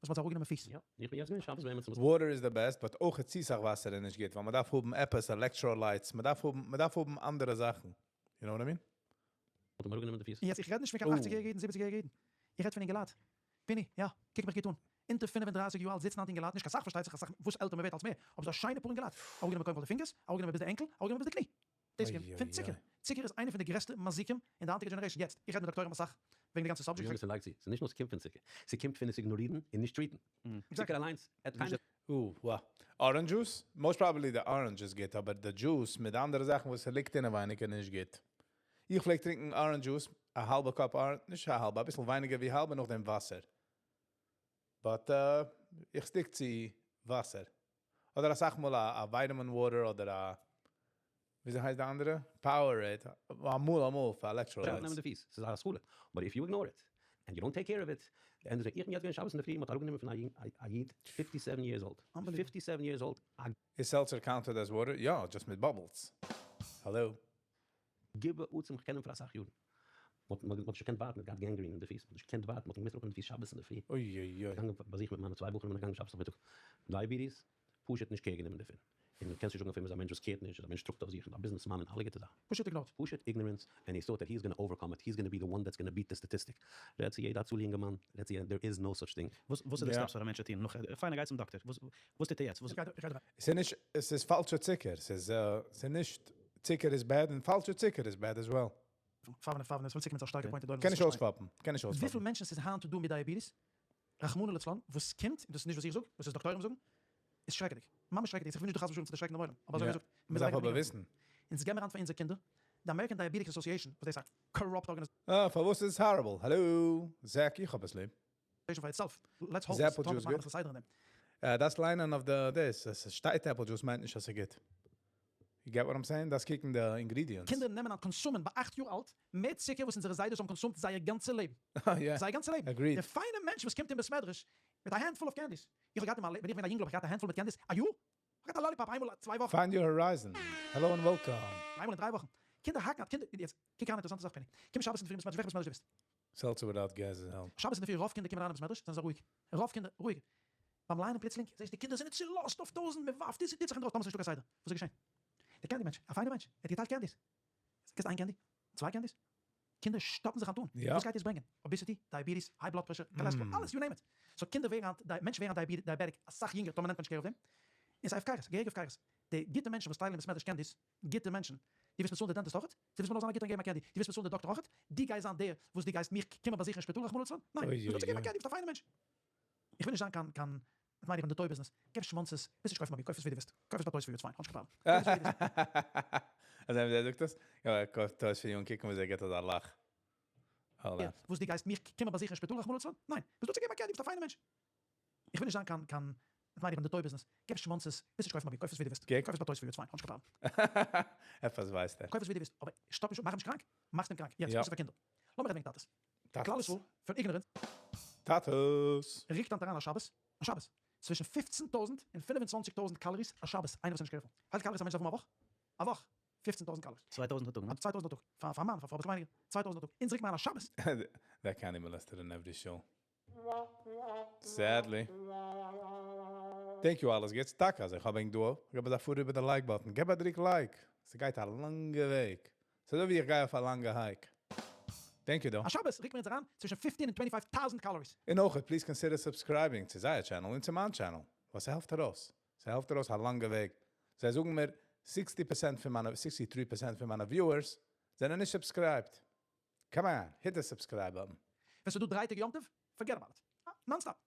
Speaker 1: וואס מ'האט זיי אראפגענומען פיס.
Speaker 4: יא, איך בין יעצט געווען שבת ביי עמיצן וואס.
Speaker 2: Water איז די best, but אויך צו סאך וואסער איז נישט גוט, ווייל מ'דארף האבן עפעס electrolytes, מ'דארף האבן מ'דארף האבן אנדערע זאכן, you know what I mean?
Speaker 4: האט אים אראפגענומען די פיס.
Speaker 1: און יעצט איך רעד נישט פון קיין 80 יעריגע אידן 70 יעריגע אידן, איך רעד פון אינגעלייט, פיני, יא, קוק מיך גוט אן, אונטער 35 יאר אלט זיצן היינט אינגעלייט, נישט קיין סאך פארשטייט זיך, אסאך וואס עלטער מ'ווערט אלס מער, אבער ס'איז א שיינע פאר אינגעלייט, אראפגענומען קודם כל די פינגערס, אראפגענומען ביז די ankle, אראפגענומען ביז די קני. דאס קומט פון צוקער. צוקער איז איינע פון די גרעסטע מזיקים אין די היינטיגע generation. יעצט, איך רעד מיט דאקטוירים אסאך וועגן די גאנצע subject.
Speaker 4: יונתן לייגט צו, ס'איז נישט נאר ס'קומט פון צוקער, ס'קומט פון עס איגנארירן און נישט treat ן. צוקער אליינס עט קיינער.
Speaker 2: וואו. Orange juice? Most probably די orange איז גוט, אבער די juice מיט אנדערע זאכן וואס ס'ליגט אינעווייניג איז נישט גוט. איך פלעג טרינקן orange juice, א האלבע cup orange, נישט א האלבע, אביסל ווייניגער ווי האלב און נאכדעם וואסער. But איך stick צו וואסער. אדער אסאך מאל א vitamin water אדער א, וויאזוי הייסט די אנדערע? Powerade, אמאל אמאל פאר electrolytes.
Speaker 4: נעמען די פיס, ס'איז א השכלה, but if you ignore it, and you don't take care of it, די ענדע זאגט, איך בין יעצט געווען שבת אינדערפרי, מ'האט אראפגענומען פון א איד, 57 years old, 57 years old, א.
Speaker 2: איז seltzer counted as water? יא, just מיט bubbles. Hello.
Speaker 4: גיבור עצום, כ'קען אים פאר אסאך יארן. מ'האט מ'האט נישט געקענט ווארטן, ער האט געהאט gangrene אין די פיס, מ'האט נישט געקענט ווארטן, מ'האט אים געמוזט אראפנעמען די פיס שבת אינדערפרי.
Speaker 2: אוי אוי אוי.
Speaker 4: געגאנגען באזוכן מיט מיינע צוויי בחורים און געגאנגען שבת נאכמיטאג. Diabetes, פשוט נישט care גענומען דערפון. און דו קענסט נישט זאגן אויף אים איז א מענטש וואס care ט נישט, איז א מענטש טראגט אויף זיך, און א ביזנעסמאן און אלע גוטע זאכן.
Speaker 1: פשוט ignored.
Speaker 4: פשוט ignorance, and he thought that he is gonna overcome it, he is gonna be the one that's gonna beat the statistic. רעד צו יעדע הצלה יונגערמאן, רעד צו יעדעם, there is no such thing.
Speaker 3: וואס איז די steps פאר א מענטש צו טון נאך, פיין ער גייט צום דאקטער, וואס טוט ער יעצט?
Speaker 1: איך גיי דערביי.
Speaker 2: ס'איז נישט, עס איז פאלשע צוקער, ס'איז נישט צוקער איז bad און פאלשע צוקער איז bad as well.
Speaker 1: פארווען פארווען עס וויל צוקומען צו א שטארקע point
Speaker 2: קען נישט אויספאפן, קען נישט אויספאפן.
Speaker 1: וויפיל מענטשן ס'איז היינט דא מיט diabetes, רחמנא לצלן, וואס קומט, און דאס איז נישט וואס איך זאג, וואס איז דאקטוירים זאגן, איז שרעקעדיג. ממש שרעקעדיג. איך וויל נישט דא חס ושלום צו דערשרעקן דעם עולם, אבער אזוי ווי מ'זאגט,
Speaker 2: מ'דארף אבער וויסן.
Speaker 1: אונז געבן מיר היינט פאר אונזער קינדער, די American Diabetic Association, וואס דאס איז א corrupt organization.
Speaker 2: אה, פארוואס איז עס horrible? Hello? זעק, איך האב עס ליב.
Speaker 1: For itself. Let's hope
Speaker 2: אז apple juice גוט? דאס ליינען אויף די דאס, עס שטייט apple juice מיינט נישט אז ס'איז גוט. You get what I'm saying? דארפסט קוקן די ingredients.
Speaker 1: קינדער נעמען אן consume ען ביי 8 יאר אלט מער צוקער וואס אונזערע זיידעס האבן consumed זייער גאנצע לעבן. זייער גאנצע לעבן.
Speaker 2: Agreed.
Speaker 1: דער פיינער מענטש וואס קומט אין בית מדרש מיט א handful of candies. איך האב געהאט אין מיין לעבן, ווען איך בין א יונגל האב איך געהאט א handful מיט candies א יאר? איך האב געהאט א lollipop איינמאל 2 וואכן.
Speaker 2: Find your horizon. Hello and welcome.
Speaker 1: איינמאל אין 3 וואכן. קינדער האקן אט קינדער, יעצט קוק אריין אינטערעסאנטע זאך פיני. קום שבת אינדערפרי אין בית מדרש, וועלכע בית מדרש דו ביסט?
Speaker 2: Seltzer without gas איז hell.
Speaker 1: שבת אינדערפרי רוב קינדער קומען אריין אין בית מדרש זענען זיי רואיג. רוב קינדער רואיג. ביים ליינען פלוצלינג זעסטו די קינדער זענען צולאזט אויף טויזנט, מען ווארפט, טוט זיך אינדרויסן, טאמער ס'איז נישטא קיין סדר. וואס איז געשען? דער candy מענטש, א פיינער מענטש, ער האט געטיילט candies. קענסט איין candy? צוויי candies? קינדער שטאפן זיך אנטון. וואס גייט דאס ברענגען? Obesity, diabetes, high blood pressure, cholesterol, אלעס, you name it. So קינדער ווערן היינט, מענטשן ווערן היינט diabetic אסאך יונגער טאמער נעמט מען נישט care אויף דעם. און ס'איז הפקרות, געהעריגע הפקרות. די גוטע מענטשן וואס טיילן אין בית מדרש candies, גוטע מענטשן, דו ווילסט באצאלן די dentist אויכעט? דו ווילסט מיר נאר זיין א גוטער און געבן א candy? דו ווילסט באצאלן די דאקטער אויכעט? דו גייסט זיין דער וואס דו גייסט מיך קומען באזוכן אין שפיטאל רחמנא לצלן? ניין! דו זאלסט געבן א candy, ביסט א פיינער מענטש! איך וויל נישט זיין קיין קיין איך מיין איך בין די toy business, געב שמאנצעס, ווילסט נישט קויפן ביי מיר, קויף עס ווי דו ווילסט, קויף עס ביי Toys for You, it's fine, האב נישט קיין פראבלעם, קויף עס ווי דו ווילסט.
Speaker 2: אזוי ווי דער זאגט עס, יא ער קויפט Toys for You און קוקן וויאזוי ער געבט אזא לאך. Hold on.
Speaker 1: וואס דו גייסט מיך קומען באזוכן אין שפיטאל רחמנא לצלן? ניין! ביסט דא צו געבן א candy, ביסט א פיינער מענטש! איך וויל נישט זיין קיין קיין איך מיין איך בין די toy business, געב שמאנצעס, ווילסט נישט קויפן ביי מיר, קויף עס ווי דו ווילסט, קויף עס ביי Toys for You, it's fine, האב נישט קיין פראבלעם.
Speaker 2: עפעס ווייסט ער.
Speaker 1: קויף עס ווי דו ווילסט, אבער שטאפ נישט, מאך אים נישט קראנק, מאכסט אים קראנק, יעצט, וואס איז פאר קינדער? לאמיר רעדן וועגן טאטעס. כלל ישראל, פון ignorance.
Speaker 2: טאטעס!
Speaker 1: ריקט היינט אריין א שבת, א שבת, צווישן 15,000 און 25,000 calories א שבת, איינער וואס איז נישט careful. וויפיל calories א מענטש דארף האבן א וואך? א וואך! 15,000 calories.
Speaker 3: 2000 א טאג, ניין?
Speaker 1: 2000 א טאג. פאר א מאן, פאר א פרוי אביסל ווייניגער. 2000 א טאג. אונז ריקט מען אריין א שבת.
Speaker 2: That can't even molested in every show. Sadly. Thank you אלעס גוטס. טאקע אז איך האב ענק דא. געב אזא פאר איבער די like button. געב א דריק like. ס'גייט א לאנגע וועג. ס'איז אזוי ווי איך גיי אויף א לאנגע hike. Thank you דא.
Speaker 1: א שבת ריקט מען אונז אריין צווישן 15 און 25,000 calories.
Speaker 2: און אויך please consider subscribing צו זייער channel און צו מיין channel. ווייל ס'העלפט ארויס. ס'העלפט ארויס א לאנגע וועג. זיי זאגן מיר. 60% פון מיינע, 63% פון מיינע viewers זענען נישט subscribed. Come on, hit the subscribe button.
Speaker 1: ווען ס'איז דא 3 טעג יום טוב, forget about it. Non-stop.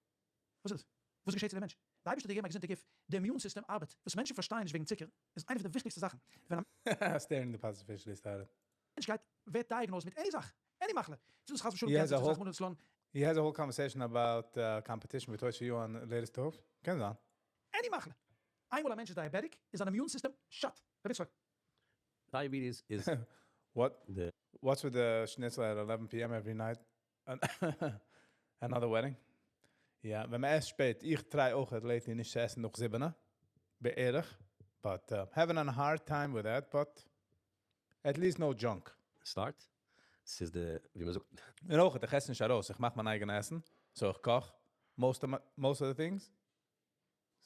Speaker 1: וואס איז עס? וואס געשעט צו דעם מענטש? דער אייבערשטער האט דיר געגעבן א געזונטע גוף, די immune system ארבעט. וואס מענטשן פארשטייען נישט וועגן צוקער, איז איינע פון די וויכטיגסטע זאכן. ווען א
Speaker 2: Staring the pot officially started.
Speaker 1: מענטש גייט, ווערט diagnosed מיט any זאך, any מחלה, צו דאס חס ושלום
Speaker 2: He has
Speaker 1: cancer,
Speaker 2: a
Speaker 1: צו דאס
Speaker 2: whole
Speaker 1: רחמנא ליצלן,
Speaker 2: He has a whole conversation about competition with Toys for You on latest Tov. קען זיין.
Speaker 1: Any מחלה. איינמאל א מענטש איז diabetic, איז זיין immune system shut. רבי יצחק.
Speaker 4: Diabetes is
Speaker 2: What?
Speaker 4: the
Speaker 2: What's with the schnitzel at 11 p.m. every night? Another wedding? Ja, ווען מען עסט שפעט, איך try אויך lately נישט צו עסן נאך 7, בערך. But having a hard time with that, but at least no junk.
Speaker 4: Start. ס'איז די, ווי מען זאגט,
Speaker 2: און אויך, איך עס נישט ארויס, איך מאך מיין אייגן עסן. So איך קאך most of the things.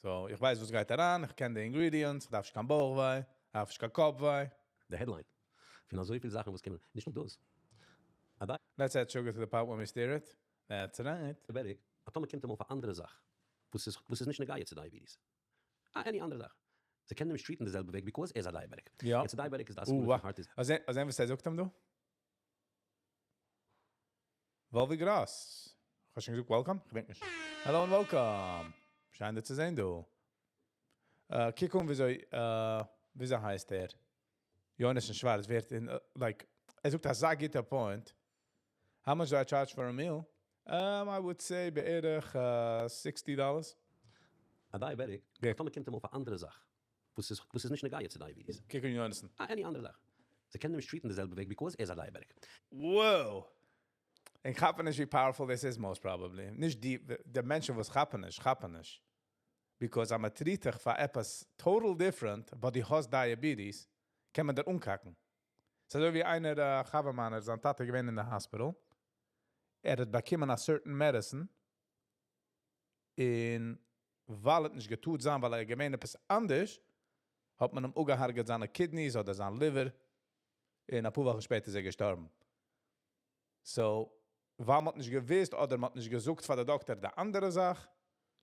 Speaker 2: So איך ווייס, וואס גייט אריין, איך קען די ingredients, איך דארף נישט קיין בויך וויי, דארף נישט קיין קאפ וויי.
Speaker 4: The headline. פון אזוי פיל זאכן, וואס קומען. נישט נאר דאס. א
Speaker 2: Let's add sugar to the pot when we stir it. That's right.
Speaker 4: Diabetic, אטאמער קומט אמאל פאר אנדערע זאך, וואס איז נישט נוגע צו diabetes. Ah, any אנדערע זאך. זיי קענען אים נישט treat ן די זעלבע וועג, because ער איז א diabetic. יעצט, א diabetic איז דאס heart is
Speaker 2: אז וואס ער זאגט אים דא? וואלווי גראס. האסט שוין געזאגט welcome? איך געדענק נישט. Hello and welcome. שיין דיך צו זען דא. קוק אן וויאזוי הייסט ער? יונתן שווארץ ווערט אין, like, ער זאגט א גוטע point. How much do I charge for a meal? I would say בערך $60.
Speaker 4: א diabetic, טאמער קומט אמאל פאר אנדערע זאך, וואס איז נישט נוגע צו diabetes.
Speaker 2: קוק אן יונתן.
Speaker 4: Ah, any אנדערע זאך. זיי קענען אים נישט treat ן די זעלבע וועג, because ער איז א diabetic.
Speaker 2: Whoa! און כאפן נישט ווי powerful this is, most probably. נישט די מענטשן, וואס כאפן נישט, כאפן נישט. Because אז מ'treat דיך פאר עפעס total different, but דו האסט diabetes, קען מען דיר אנקאקן. ס'איז אזוי ווי איינער, חבר מיינער, זיין טאטע געווען אין די hospital. ער האט באקומען a certain medicine. און ווייל האט נישט געטוט זיין, ווייל ער געווען עפעס אנדערש, האט מען אים אפגעהרגעט זיינע kidneys אדער זיין liver. און א פאר וואכן שפעטער איז ער געשטארבן. So, ווייל מ'האט נישט געוואוסט אדער מ'האט נישט געזאגט פאר דער דאקטער די אנדערע זאך.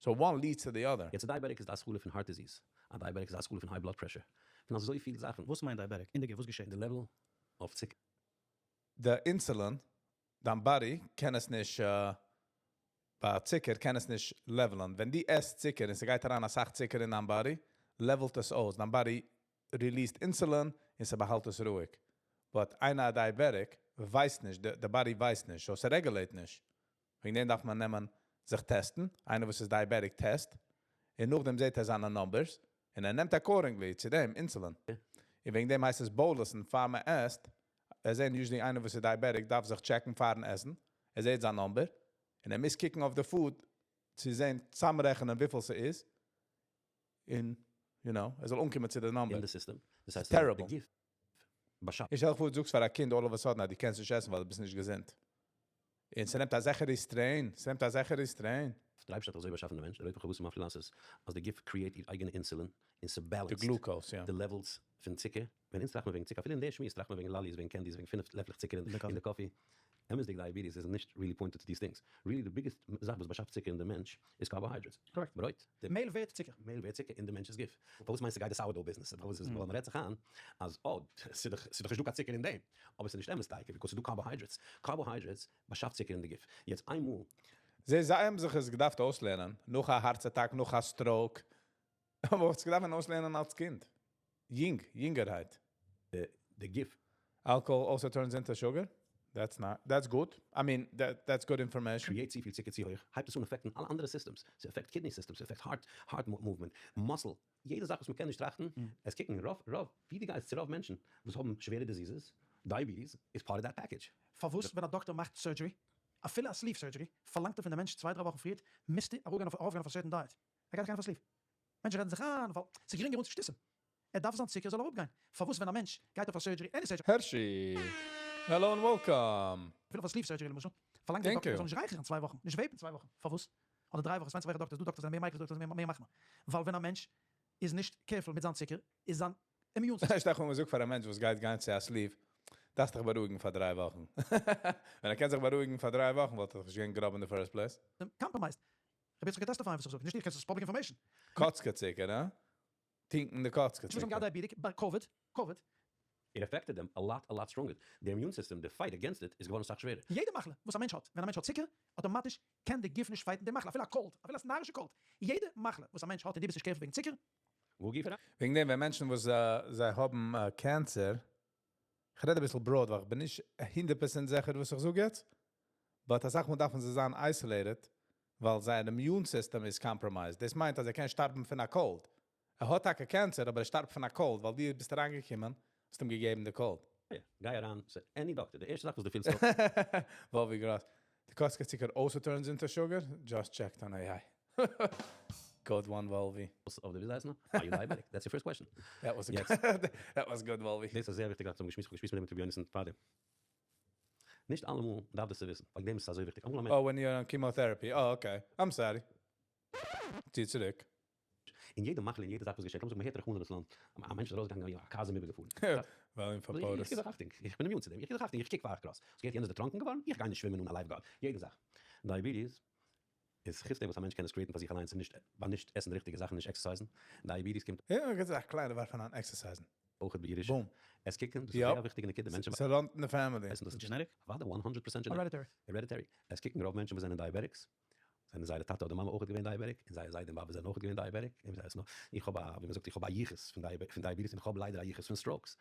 Speaker 2: So one leads to the other.
Speaker 4: יעצט, א diabetic איז די התחלה פון heart disease. א diabetic איז די התחלה פון high blood pressure. פון אזוי פיל זאכן.
Speaker 3: וואס מיינט diabetic? אין די גוף, וואס געשעט?
Speaker 4: The level of צוקער.
Speaker 2: The insulin, דיין body קען עס נישט, ביי צוקער קען עס נישט level ן. ווען דו עסט צוקער און ס'גייט אריין א סאך צוקער אין דיין body, level ט עס אויס. דיין body released insulin און ס'באהאלט עס רואיג. But איינער א diabetic ווייסט נישט, די body ווייסט נישט, so ס' regulate נישט. וועגן דעם דארף מען נעמען זיך test ן, איינער וואס איז diabetic test, און נאכדעם זעט ער זיינע numbers, און ער נעמט accordingly צו דעם insulin. און וועגן דעם הייסט עס bolus ן פאר מען עסט. ער זעט usually איינער וואס איז diabetic דארף זיך check ן פארן עסן. ער זעט זיין number, און ער מוז קוקן אויף די food צו זען, צוזאמרעכענען וויפיל ס'איז. און, ער זאל אנקומען צו די number.
Speaker 4: In the system. דאס הייסט,
Speaker 2: Terrible.
Speaker 4: די גוף באשאפט
Speaker 2: איך שטעל פאר, דו זאגסט פאר א קינד all of a sudden, אז דו קענסט נישט עסן, ווייל דו ביסט נישט געזונט. און ס'נעמט א זיכערע strain, ס'נעמט א זיכערע strain.
Speaker 4: דער אייבערשטער האט אזוי באשאפן דעם מענטש, דער רופא חבוסים אויף לעשות, אז די גוף create איר אייגענע insulin, און ס'balance
Speaker 2: The glucose, yeah.
Speaker 4: the levels פון צוקער. ווען אונז טראכט מען וועגן צוקער, אפילו אין דער שמועס טראכט מען וועגן lollies, וועגן candies, וועגן 5 לעפלעך צוקער
Speaker 3: אין
Speaker 4: אין
Speaker 3: די
Speaker 4: די coffee. אמת'דיג diabetes is נישט really pointed to these things. Really the biggest זאך וואס באשאפט צוקער אין דעם מענטש איז carbohydrates.
Speaker 1: Correct.
Speaker 4: ברויט. די
Speaker 1: מעל ווערט צוקער.
Speaker 4: מעל ווערט צוקער אין דעם מענטש'ס גוף. וואס מיינסטו גייט די sourdough business? וואס איז, ווייל מען רעדט זיך איין, אז, oh, ס'איז דאך נישט דא קיין צוקער אין דעם. אבער ס'איז נישט אמת, דייקא, because ס'איז דא carbohydrates. Carbohydrates באשאפט צוקער אין די גוף. יעצט איינמאל
Speaker 2: זיי האבן זיך עס געדארפט אויסלערנען. נאך א heart attack, נאך א stroke. אבער עס געדארפט מען אויסלערנען אלס קינד. יונג, יונגערהייט.
Speaker 4: די גוף
Speaker 2: Alcohol also turns into sugar. That's not, that's good. I mean, that's good information.
Speaker 4: create צו פיל צוקער צו הויך, הייבט עס אן affect ן אלע אנדערע systems. ס'affect kidney systems, ס'affect heart movement, muscle. יעדע זאך וואס מען קען נישט טראכטן, עס קוקן רוב, ווי דו גייסט צו רוב מענטשן וואס האבן שווערע diseases, diabetes is part of that package.
Speaker 1: פארוואס ווען א דאקטער מאכט surgery, אפילו א sleeve surgery, פארלאנגט ער פון דעם מענטש 2, 3 וואכן פריער, מוזטו ארויפגיין אויף א certain diet. ער גייט גיין אויף א sleeve. מענטשן רעדן זיך איין, ווייל ס'איז גרינגער אונז צו שטיצן. ער דארף זיין צוקער זאל אראפגיין. פארוואס ווען א מענטש גייט אויף א surgery, any surgery,
Speaker 2: Hershey. Hello and welcome.
Speaker 1: אפילו אויף א sleeve surgery למשל, פארלאנגט דער
Speaker 2: Thank
Speaker 1: דאקטער
Speaker 2: you.
Speaker 1: זאל נישט רייכערן 2 וואכן, נישט vape ן 2 וואכן. פארוואס? אדער 3 וואכן, 20 דאקטער, דא דאקטער זענען מער מייקל, דאקטער זענען מער מחמיר. ווייל ווען א מענטש איז נישט careful מיט זיין צוקער, איז זיין immune system
Speaker 2: איך דאכט, ווען מ'זאגט פאר א מענטש, וואס גייט גיין צו א sleeve, דארפסט דיך בארואיגן פאר 3 וואכן. ווען ער קען זיך בארואיגן פאר 3 וואכן, וואלט ער זיך נישט געגאנגען גראב in the first place.
Speaker 1: compromised. איך האב יעצט גע testify, וואס איך זאג. נישט איך, עס איז public information.
Speaker 2: קאצקע צוקער, הא? טינקען די קאצקע
Speaker 1: וואס האבן
Speaker 2: צוקער.
Speaker 1: געהאט diabetic ביי COVID, COVID.
Speaker 4: It affected them a lot a lot stronger, their immune system, the fight against it איז געווארן אסאך שווערער.
Speaker 1: יעדע מחלה וואס א מענטש האט, ווען א מענטש האט צוקער, אטאמאטיש קען די גוף נישט fight ן די מחלה, אפילו א cold, אפילו א נארישע cold, יעדע מחלה וואס א מענטש האט און דו ביסט נישט careful וועגן צוקער,
Speaker 4: וואו גיי פאר
Speaker 2: וועגן דעם ווען מענטשן וואס זיי האבן cancer, איך רעד אביסל broad ווייל איך בין נישט 100% זיכער וואס איך זאג יעצט, but אסאך מאל דארפן זיי זיין isolated, ווייל זייער immune system איז compromised. דאס מיינט אז ער קען שטארבן פון א cold. ער האט טאקע cancer, אבער ער שטארבט פון א cold, ווייל דו ביסט אריינגעקומען, האסט אים געגעבן די cold.
Speaker 4: גיי אריין צו any doctor, די ערשטע זאך וואס דו פילסט אויף.
Speaker 2: וואלווי גראס. די קאצקע צוקער also turns into sugar? Just checked on AI. Good one, Volvi.
Speaker 4: אויף די וויאזוי הייסט נאך? Are you diabetic? That's your first question.
Speaker 2: That was a
Speaker 4: Yes.
Speaker 2: good, that was good, Volvi.
Speaker 4: דאס איז זייער וויכטיג צום געשמועס, איך האב געשמועסט מיט דעם מיט רבי יונתן פארדעם. נישט אלעמאל דארף דאס צו וויסן, ווייל דעם איז עס אזוי וויכטיג. אמאל א מענטש.
Speaker 2: Oh, when you're on chemotherapy. Oh, okay. I'm sorry. צי צוריק.
Speaker 4: אין יעדע מחלה, אין יעדע זאך וואס געשעט, לאמיר זאגן, מ'הערט רחמנא לצלן, א מענטש איז ארויסגעגאנגען, יא, א קאר איז אים איבערגעפארן.
Speaker 2: ווייל אים
Speaker 4: איך
Speaker 2: פארפארעס.
Speaker 4: גיב זיך אכטונג, איך בין immune צו דעם, איך גיב זיך אכטונג, איך קוק פאר איך cross. עס גייט יענער איז דערטראנקען געווארן, איך גיי נישט שווימען אן א lifeguard. יעדע זאך. Diabetes איז חוץ דעם וואס א מענטש קען עס create ן פאר זיך אליינס און נישט ביי נישט עסן די ריכטיגע זאכן, נישט exercise ן. Diabetes קומט.
Speaker 2: יא, מען קען זיך א קליינע ווארף אריין exercise ן.
Speaker 4: אויך בירושה.
Speaker 2: Boom.
Speaker 4: עס קוקן, דאס איז זייער א וויכטיגע נקודה, מענטשן
Speaker 2: ס'רun אין די family.
Speaker 4: ווייסן דאס נישט.
Speaker 3: Genetic?
Speaker 4: אוודאי, 100% genetic.
Speaker 1: Hereditary.
Speaker 4: Hereditary. עס קוקן רוב מענטשן וואס זענען diabetics, זענען זייערע טאטע אדער מאמע אויך געווען diabetic, און זייער זיידע און באבע זענען אויך געווען diabetic, און זיי עסן נאך. איך האב א, ווי מען זאגט, איך האב א יחוס פון diabetes, און איך האב ליידער א יחוס פון strokes.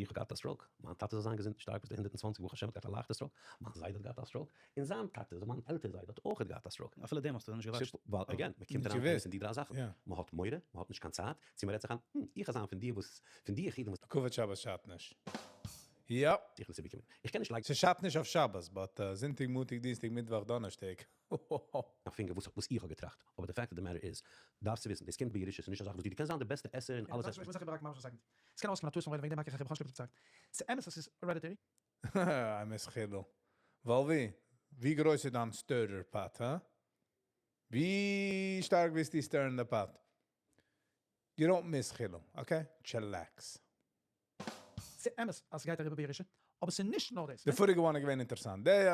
Speaker 4: איך האב געהאט א stroke. מיין טאטע זאל זיין געזונט און שטארק ביז די 120, ברוך השם האט געהאט א לייכטע stroke. מיין זיידע האט געהאט א stroke, און זיין טאטע, זיין עלטער זיידע האט אויך געהאט א stroke.
Speaker 3: אפילו דעם האסטו נישט גע watch ט.
Speaker 4: ווייל again, מען קומט אריין איינס פון די דריי זאכן. מען האט מורא, מען האט נישט קיין צייט, צו מען רעדט זיך איין, הום, איך גיי זיין פון די וואס, פון די יחידים וואס.
Speaker 2: כבוד שבת שאדט נישט. יאפ.
Speaker 4: איך וויל צובאקומען. איך קען נישט לייגן.
Speaker 2: ס'שאדט נישט אויף שבת, but זונטאג, מאנטאג, דינסטאג, מיטוואך, דאנערשטאג.
Speaker 4: א פינגער וואס וואס איך האב געטראכט, אבער די fact of the matter איז, דארפסט צו וויסן, דאס קומט בירושה, ס'איז נישט א זאך וואס דו, דו קענסט זיין די בעסטע עסער און אלעס עסן.
Speaker 1: ס'קען אויסקומען א טעות פון רעדן וועגן דעם האק איך איך האב נישט געזאגט. ס'אמת אז ס'איז hereditary.
Speaker 2: I miss חידל. וואלווי, ווי גרויס איז דיין stirrer pot, הא? ווי שטארק ביסטו stir ן די pot? You don't miss חילו, okay? Chillax.
Speaker 1: ס'אמת אז ס'גייט אריבער בירושה, אבער ס'איז נישט נאר דאס.
Speaker 2: די פאריגע one איז געווען אינטערעסאנט, די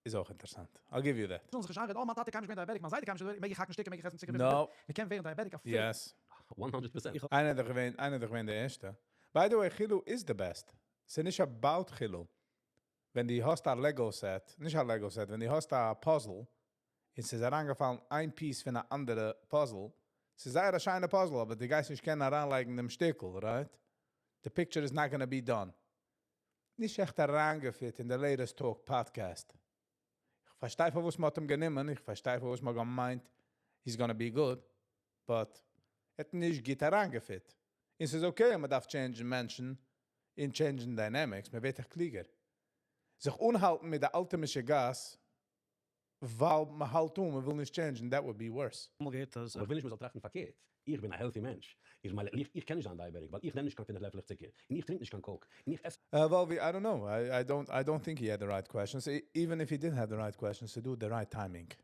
Speaker 2: איז אויך אינטערעסאנט. I'll give you that.
Speaker 1: זאלן זיך נישט איינרעדן, אה מיין טאטע קיינמאל נישט געווען diabetic, מיין זיידע קיינמאל נישט diabetic, מעג איך האקן שטיקער, מעג איך עסן צוקער,
Speaker 2: No.
Speaker 1: מ'קען ווערן diabetic אפילו.
Speaker 2: Yes.
Speaker 4: 100%.
Speaker 2: איינער איז דאך געווען, איינער איז דאך געווען די ערשטע. By the way, חילו איז די best. ס'איז נישט about חילו. ווען דו האסט א Lego set, נישט א Lego set, ווען דו האסט א puzzle, און ס'איז אריינגעפאלן איין piece פון א אנדערע puzzle, ס'איז זייער א שיינע puzzle, אבער דו גייסט נישט קענען אריינלייגן דעם שטיקל, right? The picture is not gonna be done. נישט עכט אריינגע fit אין די Latest Talk podcast. איך פארשטיי פארוואס מ'האט אים גענומען, איך פארשטיי פארוואס מ'האט געמיינט he's gonna be good, but ער האט נישט גוט אריינגע fit. און ס'איז okay אז מ'דארף change ן מענטשן און change ן dynamics, מ'ווערט דאך קלוגער. זיך אנהאלטן מיט די אלטע משוגעת, ווייל מ'האלט אן, מ'וויל נישט change ן, that would be worse.
Speaker 3: אמאל געהערט אז.
Speaker 4: אבער איך וויל נישט מ'זאל טראכטן פארקערט, איך בין א healthy מענטש, איך מיין איך קען נישט זיין diabetic ווייל איך נעם נישט קיין פינף לעפלעך צוקער, און איך טרינק נישט קיין Coke, און איך עס.
Speaker 2: וואלווי, I don't know, I don't think he had the right questions, even if he did have the right questions, ס'דא די right timing.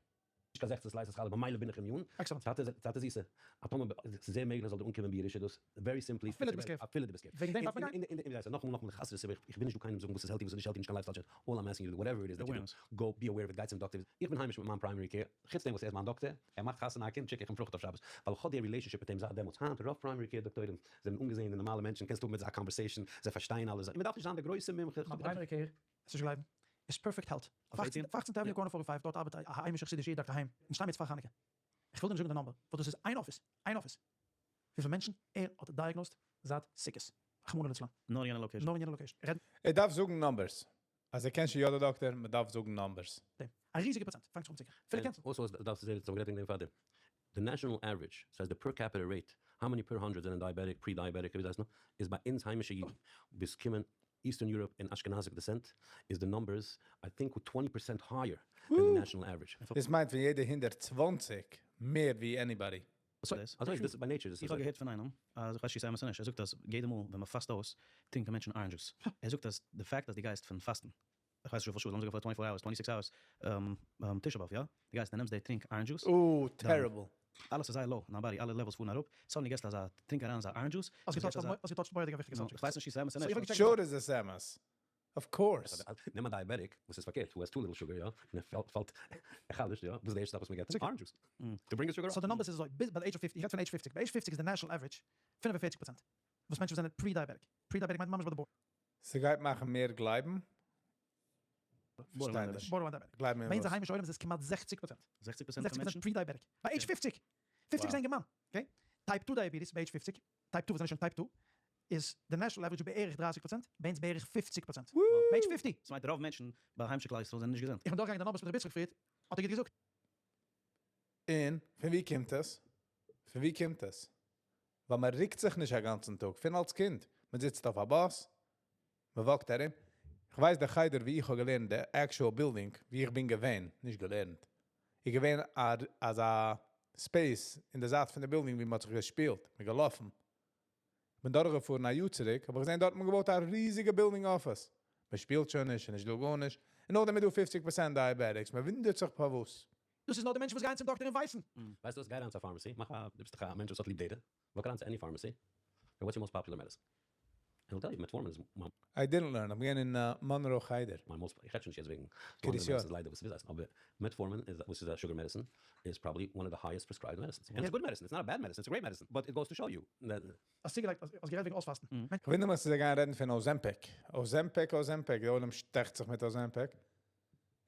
Speaker 4: נישט קיין 16 slices חלה, במילא בין איך immune.
Speaker 1: Excellent.
Speaker 4: טאטע טאטע זיסע, א טאמער ס'איז זייער מעגליך זאל דיר אנקומען בירושה דאס, very simply,
Speaker 1: אפילו דו ביסט careful.
Speaker 4: אפילו דו ביסט careful.
Speaker 1: וועגן דעם דארף מען גיין.
Speaker 4: אין די, נאכאמאל נאכאמאל, חס ושלום, איך וויל נישט דא קיינעם זאגן וואס איז healthy וואס איז נישט healthy, נישט קיין lifestyle chat, all I'm asking you to do, whatever it is that you do, go be aware of it, גיי צום דאקטער, איך בין היימיש מיט מיין primary care, חוץ דעם וואס ער איז מיין דאקטער, ער מאכט חתונה א קינד שיק איך אים פרוכט אויף שבת, ווייל איך האב די relationship מיט אים זייט דעמאלטס, היינט רוב primary care דאקטוירים זענען אנגעזעהנע נארמאלע מענטשן, קענסט האבן מיט זיי א conversation, זיי פארשטייען אלעס, און מען דארף נישט זיין דער גרויסער מומחה,
Speaker 1: מיין primary care, עס נישט גלייבן, איז Perfect Health, 15 Avenue corner 45, דארט ארבעט א היימישע חסידישע איד דאקטער היים, און שטיי מיר יעצט פאר חנוכה, איך וויל דיר נישט זאגן די number, ווייל דאס איז איין אפיס, איין אפיס, וויפיל מענטשן ער האט diagnosed זייט סוכות, רחמנא לצלן.
Speaker 3: נאר אין יענע location.
Speaker 1: נאר אין יענע location. רעד.
Speaker 2: ער דארף זאגן numbers. אז ער קען שוין יא די דאקטער, מען דארף זאגן numbers.
Speaker 1: דעם. א ריזיגע פראצענט פאנגט זיך אן צוקער. אפילו cancer.
Speaker 4: Also דארפסטו זעהן צום גרעטינג דעם פאר דעם. די national average, ס'הייסט די per capita rate, how many per hundred זענען diabetic, pre diabetic, ווי ס'הייסט נאר, איז ביי אונז היימישע אידן, ביז קומען Eastern Europe און Ashkenazic descent, איז די numbers I think 20% higher than די national average.
Speaker 2: דאס מיינט פון יעדע 120 מער ווי anybody.
Speaker 4: אזוי איז דאס by nature.
Speaker 3: איך האב געהערט פון איינעם, אז איך ווייס נישט צו ס'איז אמת אדער נישט, ער זאגט אז יעדע מאל ווען מ'פאסט אויס, טרינקען מענטשן orange juice. ער זאגט אז די fact אז דו גייסט פון פאסטן, איך ווייס נישט וויפיל שעה, לאמיר זאגן פאר 24 hours, 26 hours, תשעה באב, יא? דו גייסט און נעמסט די טרינק orange juice,
Speaker 2: Oh, terrible.
Speaker 3: אלעס איז זייער low אין דיין body, אלע levels פארן אראפ, suddenly געסטו אזא טרינק אריין אזא orange juice,
Speaker 1: האסט גע touch ט א מורא'דיגע וויכטיגע subject.
Speaker 3: איך ווייס נישט צו ס'איז אמת אדער נישט.
Speaker 2: Sure איז עס אמת. Of course.
Speaker 4: נעם א diabetic וואס איז פארקערט, who has too little sugar, יא, און ער פאלט, ער חלש'ט, יא, וואס איז די ערשטע זאך וואס מען געבט? Orange juice. To bring the sugar up.
Speaker 1: So די numbers איז אזוי, ביז ביי די age of fifty, איך רעד פון age 50, ביי age 50 איז די national average 45% וואס מענטשן וואס זענען pre-diabetic, pre-diabetic מיינט ממש ביי די border.
Speaker 2: ס'גייט מאכן מער גלייבן? פארשטיי נישט.
Speaker 1: Borderline diabetic.
Speaker 2: גלייבן אין
Speaker 1: ביי אונזער
Speaker 2: וואס?
Speaker 1: היימישע עולם איז עס כמעט 60%.
Speaker 3: 60% פון
Speaker 1: 60%
Speaker 3: מענטשן?
Speaker 1: Pre-diabetic. ביי age 50! 50 איז א אינגערמאן. Okay? Type 2 diabetes ביי age 50, type 2 וואס זענען שוין type 2, איז די national average בערך 30%, ביי אונז בערך 50%. ביי age 50!
Speaker 3: ס'מיינט רוב מענטשן ביי היימישע כלל ישראל זענען נישט געזונט.
Speaker 1: איך בין דורכגעגאנגען די numbers מיט ר' יצחק פריעד, האט ער גוט געזאגט.
Speaker 2: און פון ווי קומט עס? פון ווי קומט עס? ווייל מען רוקט זיך נישט א גאנצן טאג, פון אלס קינד. מען זיצט אויף א באס, מען walk ט ארום. איך ווייס די חדר ווי איך האב געלערנט, די actual building ווי איך בין געווען, נישט געלערנט, איז געווען אזא space אין די זייט פון די building ווי מען האט זיך געשפילט, מען געלאפן. איך בין דורכגעפארן א יאר צוריק, האב איך געזען דארט האט מען געבויט א ריזיגע building office. מען שפילט שוין נישט, נישט דא גארנישט. און נאכדעם איז דא 50% diabetics, מען וואונדערט זיך פארוואס.
Speaker 1: דאס איז נאר די מענטשן וואס גייען צום דאקטער און ווייסן.
Speaker 4: ווייסט וואס, גיי אריין צו א pharmacy, מאך א, דו ביסט דאך א מענטש וואס האט ליב data, walk אריין צו any pharmacy, and what's your most popular medicine? And he'll tell you, metformin is my
Speaker 2: I didn't learn, איך בין געווען אין Monroe חדר.
Speaker 4: My most, איך רעד שוין נישט יעצט וועגן
Speaker 2: קרית
Speaker 4: אנדערע
Speaker 2: יואל.
Speaker 4: medicines ליידער וואס וויל הייסן, אבער metformin איז, וואס איז א sugar medicine, איז probably one of the highest prescribed medicines. And it's a good medicine, it's not a bad medicine, it's a great medicine, but it goes to show you that
Speaker 1: האסט צוגעלייגט, האסט גערעדט וועגן אויספאסטן.
Speaker 2: איך וואונדער מיך צו זיי גייען רעדן פון Ozempic. Ozempic, Ozempic, דער עולם שטעכט זיך מיט Ozempic.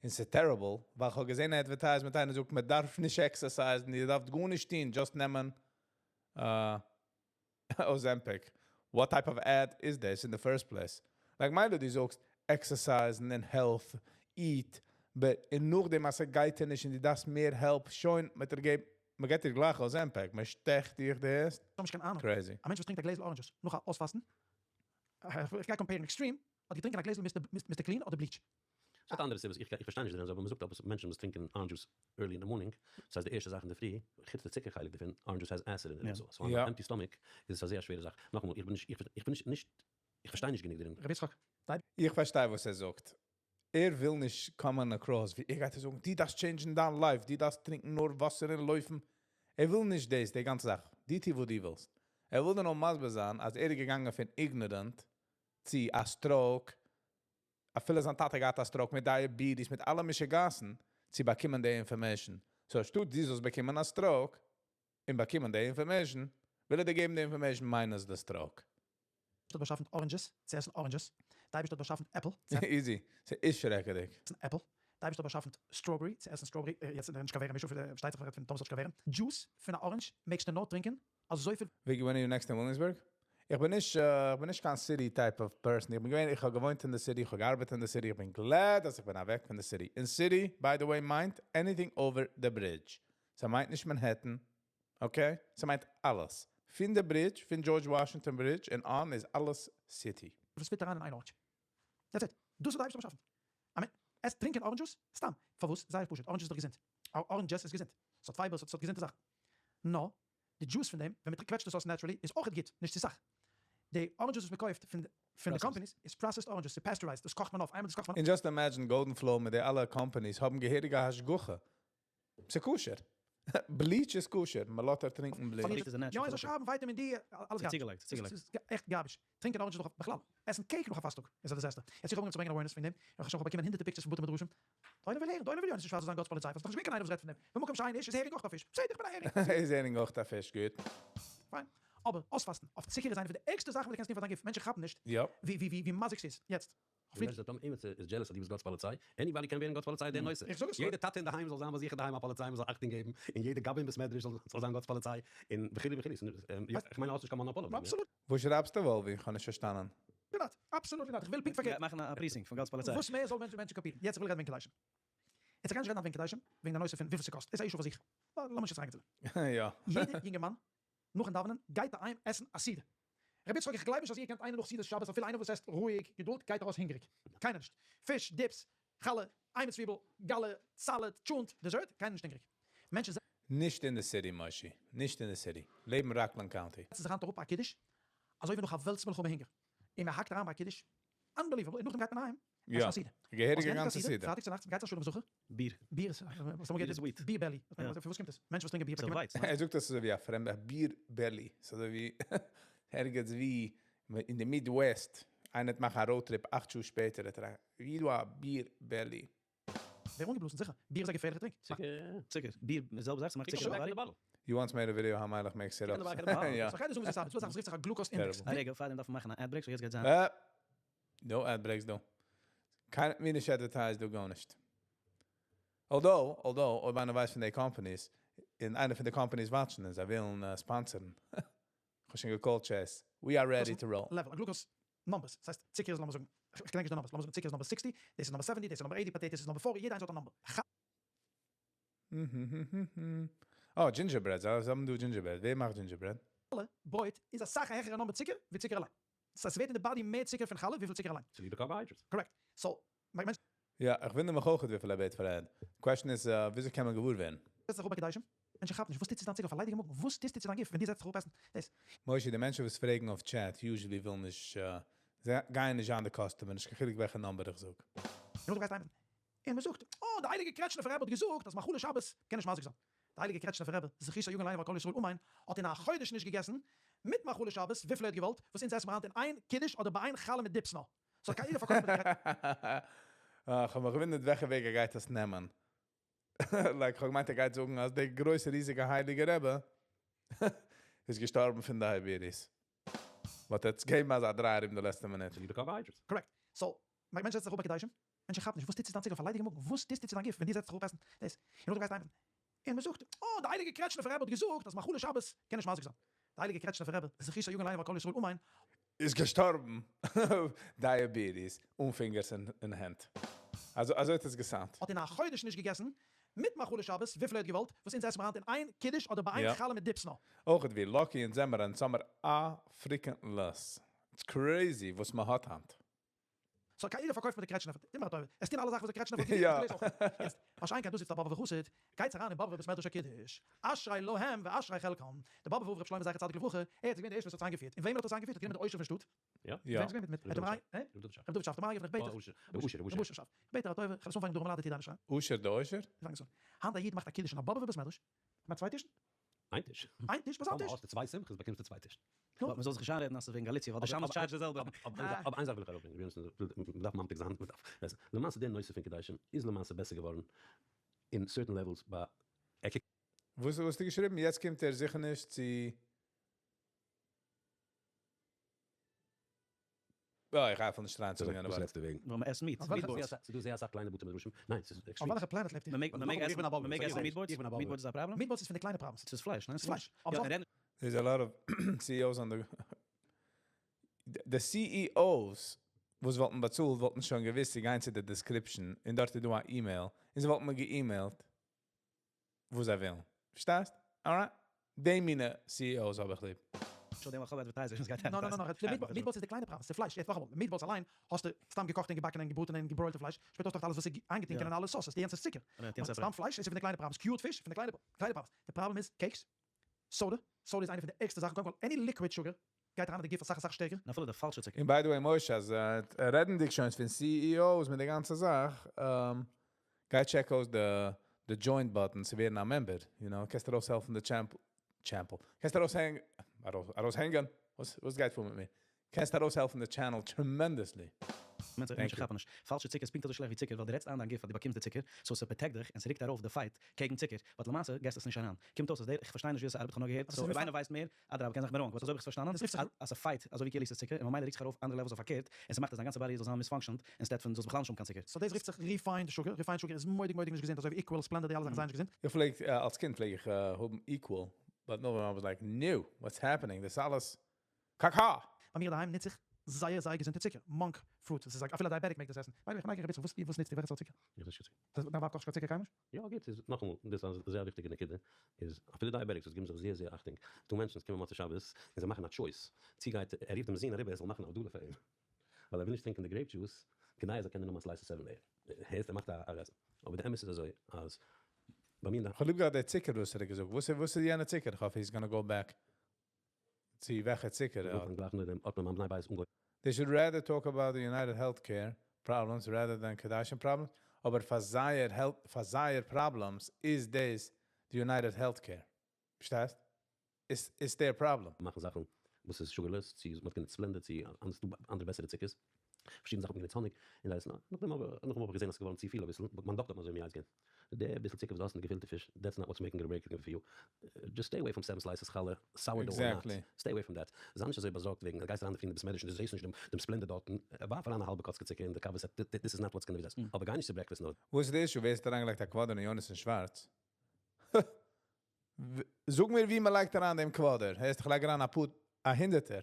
Speaker 2: און ס'איז terrible, ווייל איך האב געזען א advertisement, איינער זאגט, מען דארף נישט exercise ן, איר דארפט גארנישט טון, just נעמען Ozempic. What type of ad is this in the first place? Like, מילא דו זאגסט, exercise ן and health, eat, but און נאכדעם אז ס'גייט דיר נישט און דו דארפסט מער help, שוין, מיט דער געב, מען געט דיר גלייך Ozempic, מען שטעכט דיך דאס.
Speaker 1: איך האב נישט קיין אהנונג.
Speaker 2: Crazy.
Speaker 1: א מענטש וואס טרינקט א גלעזל orange juice נאך א אויספאסטן, איך גיי compare ן extreme, האט געטרינקען א גלעזל Mr. Clean אדער bleach.
Speaker 4: ס'האט אנדערע סיבות, איך פארשטיי נישט דערין, אבער מ'זאגט אז מענטשן וואס טרינקען orange juice early in the morning, ס'הייסט די ערשטע זאך אינדערפרי, חוץ די צוקער חלק דערפון, orange juice has acid אין it, so on an empty stomach איז עס א זייער שווערע זאך. נאכאמאל, איך בין נישט, איך בין נישט, נישט, איך פארשטיי נישט גענוג דערין.
Speaker 1: רבי יצחק, דיי.
Speaker 2: איך פארשטיי וואס ער זאגט. ער וויל נישט קומען across ווי ער גייט דיר זאגן, דו דארפסט change ן דיין life, דו דארפסט טרינקען נאר וואסער און לויפן. ער וויל נישט דאס, די גאנצע זאך. דו טו וואס דו ווילסט. ער וויל דיר נאר מסביר זיין אז ער איז געגאנגען פון ignorant צו א stroke, אפילו זיין טאטע געהאט א stroke מיט diabetes, מיט אלע משוגעת'ן, צו באקומען די information. So אנשטאט דו זאלסט באקומען א stroke און באקומען די information, וויל ער דיר געבן די information minus די stroke.
Speaker 1: האט באשאפן oranges, צו עסן oranges. די אייבערשטער האט באשאפן עפל, צו
Speaker 2: Easy, ס'איז שרעקעדיג.
Speaker 1: עסן עפל. די אייבערשטער האט באשאפן strawberry, צו עסן strawberry. יעצט נישט קיין ווערעם אישו, פארשטייט זיך מ'רעדט פון טאמער ס'האט נישט קיין ווערעם. Juice פון א orange מעגסטו נאר טרינקען אזויפיל.
Speaker 2: ווי when are you next in Williamsburg? איך בין נישט, איך בין נישט קיין city type of person. איך בין געווען, איך האב געוואוינט אין די city, איך האב געארבעט אין די city, איך בין glad אז איך בין אוועק פון די city. אין city, by the way, מיינט anything over the bridge. ס'מיינט נישט Manhattan, okay? ס'מיינט אלעס. פון די bridge, פון George Washington Bridge און אן איז אלעס city.
Speaker 1: וואס fit אריין אין איין orange. That's it. דאס האט דער אייבערשטער באשאפן. I mean, עס טרינקען orange juice? סתם. פארוואס? זייער פשוט. Orange juice איז דאך געזונט. Orange juice איז געזונט. ס'האט fibers, ס'האט געזונטע זאכן. נאר, די juice פון דעם, ווען מען קוועטשט עס אויס naturally, איז אויך גוט, נישט צו סאך. די orange juice וואס מען קויפט פון פון די companies איז processed orange juice, ס'איז pasteurized, דאס קאכט מען אויף, איינמאל דאס קאכט מען
Speaker 2: און just imagine Golden Flow מיט די אלע companies האבן געהעריגע השגחה. ס'איז כשר. Bleach איז כשר, מען לאזט ער טרינקען bleach.
Speaker 1: יא, עס זאל שרייבן vitamin D, אלעס garbage. ס'איז עכט garbage. טרינקען orange juice נאך בכלל. עסן cake נאך א פאסט טאג איז א disaster. יעצט איך האב אנגעהויבן צו ברענגען awareness פון דעם, איך האב שוין באקומען הונדערטער pictures פון בתי מדרשים. דא איינער וויל הערן, דא איינער וויל יא, נישט שווארץ זאל זיין גאט'ס פאליציי, פארוואס דאך נישט געווען קיין איינער וואס רעדט פון דעם. במקום שאין איש איז הערינג אויך א פיש. בסדר, איך בין א הערינג.
Speaker 2: איז הערינג אויך א פיש, גוט.
Speaker 1: פיין. אבער אויספאסטן אויף צוקער איז איינע פון די ערגסטע זאכן וואס דו קענסט טון פאר דיין גוף. מענטשן כאפן נישט ווי מזיק ס'איז. יעצט.
Speaker 4: און מענטש זאגט עימיצער איז jealous אז דו ביסט גאט'ס פאליציי, anybody קען ווערן גאט'ס פאליציי דער נושא, יעדע טאטע אינדערהיים זאל זיין ביי זיך אינדערהיים א פאליציי מען זאל אכטונג געבן, און יעדע גבאי אין בית מדרש זאל זיין גאט'ס פאליציי, און וכו' וכו', איך מיין האסט נישט קיין מאנאפאל אויף דעם, יא?
Speaker 2: וואס שרייבסטו וואלווי? איך האב נישט פארשטאנען.
Speaker 1: Not, absolutely not, איך וויל פונקט פארקערט.
Speaker 3: מאכן א precinct פון גאט'ס פאליציי.
Speaker 1: וואס מער זאל מענטשן קאפירן. יעצט איך וויל רעדן וועגן קדשים. יעצט איך גיי נישט רעדן וועגן קדשים, וועגן די נושא פון וויפיל ס'קאסט, איז א issue פאר זיך. לאמיר נישט יעצט אריינגיין צו דעם. יעדע יונגערמאן נאכן דאווענען גייט אהיים עסן א סעודה. רבי יצחק איך גלייב נישט אז איר קענט איינער נאך סעודת שבת אפילו איינער וואס עסט רואיג געדולד גייט ארויס הונגעריג. קיינער נישט. פיש, dips, חלה, איי מיט צוויבל, גאלע, salad, טשולנט, dessert, קיינער נישט הונגעריג. מענטשן זעצן.
Speaker 2: נישט אין די city מושי. נישט אין די city. לעבן Rockland County.
Speaker 1: זיך היינט אראפ א קידוש אזוי ווי נאך א וועלטס מלחמה הונגער. און מען האקט אריין ביי א קידוש. Unbelievable. און נאכדעם גייט מען אהיים
Speaker 2: יא, געהעריגע גאנצע סעודה.
Speaker 1: פרייטאג צונאכטס מ'גייט צו שלום זכר.
Speaker 3: ביר.
Speaker 1: ביר איז, וואס האבן מיר געהערט? Beer belly. פון וואס קומט עס? מענטשן וואס טרינקען ביר באקומען.
Speaker 2: ער זאגט אז ס'איז אזויווי א פרעמדע beer belly. ס'איז אזויווי ערגעץ ווי אין די Midwest. איינער וועט מאכן א road trip 8 שעה שפעטער וועט ער ווי דא א beer belly.
Speaker 1: ווער אנגעבלאזן זיכער. ביר איז א געפערליכע טרינק.
Speaker 4: צוקער.
Speaker 3: צוקער. ביר איז זעלבע זאך, ס'מאכט צוקער אין די body.
Speaker 2: You once made a video how מיילעך makes syrups.
Speaker 1: יא. סאו כ'גיי דיר זאגן וואס עס ארבעט. ס'דא א זאך וואס רופט זיך א glucose index.
Speaker 3: א רגע, פארדעם דארף מען מאכן א ad break, so יעצט גייט זיין.
Speaker 2: No ad breaks דא. קיינער האט מיר נישט advertised דא גארנישט. Although, although, אויב איינער ווייסט פון די companies, און איינער פון די companies watch ן און זיי ווילן sponsor ן. איך האב שוין גע call ט Chase. We are ready to roll.
Speaker 1: Level, א glucose numbers. ס'הייסט, צוקער איז לאמיר זאגן, איך געדענק נישט די numbers, לאמיר זאגן צוקער איז number 60, דאס איז number 70, דאס איז number 80, potatoes איז number 40, יעדע איינס האט א number.
Speaker 2: אה, gingerbread, זיי האבן דא gingerbread. ווער מאכט gingerbread?
Speaker 1: חלה, ברויט, איז אסאך א העכערע number צוקער ווי צוקער אליין. ס'הייסט ס'ווערט אין די body מער צוקער פון חלה וויפיל צוקער אליין.
Speaker 4: צוליב די carbohydrates.
Speaker 1: Correct. So, מענטשן.
Speaker 2: יא, איך וואונדער מיך אויך וויפיל ער בעט פאר ad. Question איז, וויאזוי קען מען געוואר ווערן?
Speaker 1: זעצט זיך אפ ביי קידושים, מענטשן כאפן נישט, וואס טוט צו דיין צוקער אויף א ליידיגע מאגן? וואס טוסטו צו דיין גוף ווען דו זעצט זיך אפ עסן דאס?
Speaker 2: משה, די מענטשן וואס פרעגן אויף chat usually ווילן נישט, זיי גייען נישט זיין די customer, נישט קיין חילוק וועלכע number איך זאג.
Speaker 1: און נאכדעם גייסטו אהיים און מען זאגט, אה, די הייליגע קרעטשניפער רבי האט געזאגט אז מאכלי שבת קען נישט מזיק זיין. די הייליגע קרעטשניפער רבי, זכותו יגן עלינו ועל כל ישראל אמן, האט אין א חודש נישט געגעסן מיט מאכלי שבת וויפיל ער האט געוואלט, וואס אונז עסן מיר היינט אין איין קידוש אדער ביי איין חלה מיט dips נאר. סאו קיינער פארקויפט מיר די קרעטשניפער.
Speaker 2: אה, כ'האב מיך געוואונדערט וועלכע וועג ער גייט עס נעמען. Like, כ'האב געמיינט ער גייט זאגן אז דער גרויסער ריזיגער הייליגער רבי איז געשטארבן פון diabetes. But ער האט עס געגעבן אזא דריי ארום די לעצטע מינוט.
Speaker 4: צוליב די carbohydrates.
Speaker 1: Correct. So, מענטשן זעצן זיך אפ ביי קידושים, מענטשן כאפן נישט, וואס טוט צו דיין צוקער אויף א ליידיגע מאגן? וואס טוסטו צו דיין גוף ווען דו זעצט זיך אפ עסן דאס? און נאכדעם גייסטו אהיים און מען זאגט, אה, די הייליגע קרעטשניפער רבי האט געזאגט אז מאכלי שבת קען נישט מזיק זיין. די הייליגע קרעטשניפער רבי, זכותו יגן עלינו ועל כל ישראל אמן,
Speaker 2: איז געשטארבן diabetes אן פינגערס אין הענט. אזוי אזוי האט עס גע sound ט.
Speaker 1: האט אין א חודש נישט געגעסן מיט מאכלי שבת וויפיל ער האט געוואלט, וואס אונז עסן מיר היינט אין איין קידוש אדער ביי איין חלה מיט dips נאר.
Speaker 2: אויך ווי lucky אונז זעמער אונז האמער א freaking לס. It's crazy וואס מען האט היינט.
Speaker 1: So קיינער פארקויפט מיר די קרעטשניפער, אימער א טובה, עס טוהן אלע זאכן וואס די קרעטשניפער האט געטוהן, איך לעז אויך. יעצט, מה שאין כן דא זיצט א באבובער חסיד, גייטס אריין אין באבובער בית מדרש א קידוש, אשרי להם ואשרי חלקם, די באבובער רב ר' שלמה זכר צדיק לברכה, ער איז געווען די ערשטע וואס האט עס איינגעפירט, און וועמען האט ער עס איינגעפירט? האט גענומען די עושר פון שטאט,
Speaker 4: יא.
Speaker 1: וועם איז געווען מיט מיט ר' ר' דוד שאף, דער מארגן פון איך בעט דיך, ר' אשר שאף, איך בעט דיר א טובה, איך וועל עס אנפאנגען דורך מלאדער טיר דיינע שרייען.
Speaker 2: אשר די עושר?
Speaker 1: פאנג עס אן. היינט א איד מאכט א קידוש אין א באבובער בית מדרש, כמעט צוויי טישן.
Speaker 4: איין טיש.
Speaker 1: איין טיש ביי זיין טיש.
Speaker 4: טאמער האסטו צוויי שמחות באקומסטו צוויי טישן.
Speaker 3: נו. מ'זאל זיך נישט איינרעדן אז ס'איז וועגן גאליציע ווייל די שמש charge ט די זעלבע.
Speaker 4: אבער איין זאך וויל איך ארויפברענגען, מ'דארף ממתיק זיין, מ'דארף עסן. למעשה די נושא פון קידושים איז למעשה בעסער געווארן אין certain levels ביי ער קוקט.
Speaker 2: וואס האסטו געשריבן? יעצט קומט ער זיכער נישט צו. אה, איך הייף נישט אריין צו
Speaker 4: וואס רעדסטו וועגן?
Speaker 3: ווייל מ'עסט meat, meatboards.
Speaker 4: ס'דא זייער אסאך קליינע בתי מדרשים, ניין ס'איז
Speaker 1: עקסטרים. אויף וועלכע planet לעבט איר?
Speaker 3: מ'מעג עסן meatboards? Meatboards איז א פראבלעם?
Speaker 1: Meatboards איז פון די קליינע problems.
Speaker 3: ס'איז פלייש, ניין?
Speaker 1: ס'איז פלייש.
Speaker 2: There's a lot of CEOs on the די CEOs וואס וואלטן באצאלט וואלטן שוין געוואוסט צו גיין צו די description און דארט איז דא א אימעיל און זיי וואלטן מיר גע email ט וואס זיי ווילן. פארשטייסט? Alright? די מינע CEOs האב איך ליב.
Speaker 3: שוין דעם האב advertisers גייט
Speaker 1: נא נא נא נא, די meatballs איז די קליינע פראבלעם, ס'איז פלייש, יעצט נאכאמאל, meatballs אליין האסטו סתם געקאכט און געבאקן און געבראטענע און גע broil טע פלייש, שפעטער האסטו דאך אלעס וואס איז איינגעטונקען אין אלע sauces, די יענץ איז צוקער, סתם פלייש איז פון די קליינע problems, cured fish פון די קליינע problems, די פראבלעם איז cakes, soda, soda איז איינע פון די ערגסטע זאכן, קודם כל any liquid sugar גייט אריין אין די גוף אסאך אסאך שטערקער.
Speaker 3: און אפילו די פאלשע צוקער.
Speaker 2: און by the way משה, אז רעדנדיג שוין פון CEOs מיט די גאנצע זאך, גיי check אויס די join button צו ווערן א member, you know, קענסט ארויסהעלפן די champ, טשעמפל, קענסט ארויסהענגען, ארויסהענגען, וואס גייט פאר מיט מיר? קענסט ארויסהעלפן די channel tremendously.
Speaker 3: מענטשן כאפן נישט, פאלשע צוקער איז פונקט אזוי שלעכט ווי צוקער ווייל דו רעדסט איין דיין גוף אז דו באקומסט די צוקער, so ס'פראטעקט דיך און ס'רוקט ארויף די fight קעגן צוקער, but למעשה געסט עס נישט אריין. קומט אויס אז דער, איך פארשטיי נישט ווי עס ארבעט, כ'האב נאר געהערט, so אויב איינער ווייסט מער, אדרבה קען זיך מיר wrong, but אזוי האב איך עס פארשטאנען, אז ס'פייט אזוי ווי כאילו ס'איז צוקער און ממילא רוקט זיך ארויף אנדערע levels אויף פארקערט, און ס'מאכט אז דיין גאנצע body זאל זיין misfunctioned, instead פון זאלסט בכלל נישט האבן קיין צוקער.
Speaker 1: So דאס רופט זיך refined sugar, refined sugar איז מורא'דיג מורא'דיג נישט געזונט אזוי ווי Equal, Splenda די אלע זאכן זייער נישט געזונט.
Speaker 2: איך פלעג, אלס קינד פלעג איך האבן Equal, but נאכדעם I was like no, what's happening, דאס אלעס קאקא!
Speaker 1: ביי מיר אינדערהיים נוץ איך זייער זייער געזונטע צוקער, monk fruit, עס איז אפילו א diabetic מעג דאס עסן, by the way איך בין נייגעריג אביסל, וואס וואס נוצט איר, וועלכע סארט צוקער?
Speaker 4: איך ניץ נישט קיין צוקער.
Speaker 1: דיין ווייב קאכט נישט קיין צוקער קיינמאל נישט?
Speaker 4: יא גוט, איז נאכאמאל, דאס איז א זייער וויכטיגע נקודה, איז אפילו diabetics וואס געבן זיך זייער זייער אכטונג, ס'דא מענטשן וואס קומען מוצאי שבת און זיי מאכן א choice, צו גייט ער רופט דעם זון אריבער ער זאל מאכן הבדלה פאר אים, ווייל ער וויל נישט טרינקען די grape juice, כדי ער זאל קענען נעמען א slice seven layer, הערסט ער מאכט א רעז, אבער די אמת איז אזוי אז ביי מיר אין די.
Speaker 2: כ'האב ליב געהאט די צוקער וואס ער האט געזאגט, וואס איז יענע צוקער? כ'האף he's gonna go back צו וועלכע צוקער ער האט.
Speaker 4: גלייך נאכדעם האט מען מיין בני בית אנגעהויבן.
Speaker 2: They should rather talk about the United Healthcare problems rather than קידושים problems, אבער פאר זייער health פאר זייער problems איז דאס די United Healthcare. פארשטייסט? It's their problem.
Speaker 4: מאכן זאכן וואס איז sugarless, צו מ'האט גענוצט Splenda, צו אנדערע בעסערע צוקערס, פארשידענע זאכן האט מען גענוצט האניג, און דאס נאכדעם אבער נאכדעם האב איך געזען אז ס'איז געווארן צופיל אביסל, but מיין דאקטער האט מיר אזוי מייעץ געווען, די ביסל צוקער וואס דו האסט אין די געפילטע פיש, that's not what's making or breaking for you, just stay away from seven slices חלה, sourdough or not, stay away from that, זיי נישט אזוי באזארגט וועגן, גייסט אריין אין די בית מדרש און דו זעסט נישט דעם Splenda דארטן, ווארף אריין א האלבע קאצקע צוקער אין די קאווע סעט, this is not what's gonna be דעס, אבער גיי נישט צו breakfast נאר.
Speaker 2: וואס איז די issue? ווער עס האט אריינגעלייגט א quarter אין יונתן שווארץ? זאג מיר ווי מען לייגט אריין דעם quarter. הערסט, איך לייג אריין א פאר א הונדערטער.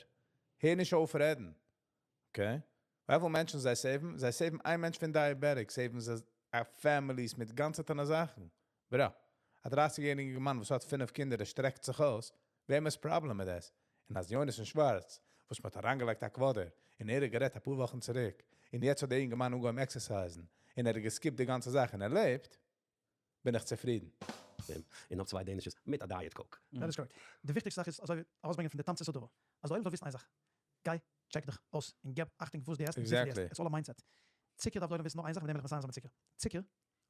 Speaker 2: הער נישט אויף רעדן. Okay? וויפיל מענטשן זיי save ן? זיי save ן איין מענטש פון diabetic, save ן זיי א families מיט גאנצע טאנע זאכן. Bro, א 30 יעריגער מאן וואס האט פינף קינדער, ער שטרעקט זיך אויס. וועמענס פראבלעם איז דאס? און אז יונתן שווארץ, וואס מ'האט אריינגעלייגט א quarter, און ער האט גערעדט א פאר וואכן צוריק, און יעצט האט דער אינגערמאן אנגעהויבן exercise ן, און ער האט גע skip ט די גאנצע זאך און ער לעבט, בין איך צופרידן.
Speaker 4: און נאך צוויי danishes מיט א Diet Coke.
Speaker 1: That is correct. די וויכטיגסטע זאך איז אזוי ארויסברענגען פון די תמצית הדבר. אז דער עולם זאל וויסן איין זאך. גיי check דיך אויס און געב אכטונג וואס דו עסט און וויפיל דו עסט. It's all a mindset. צוקער דארף דער עולם וויסן נאר איין זאך מיט דעם וועל איך מסיים זיין מיט צוקער. צוקער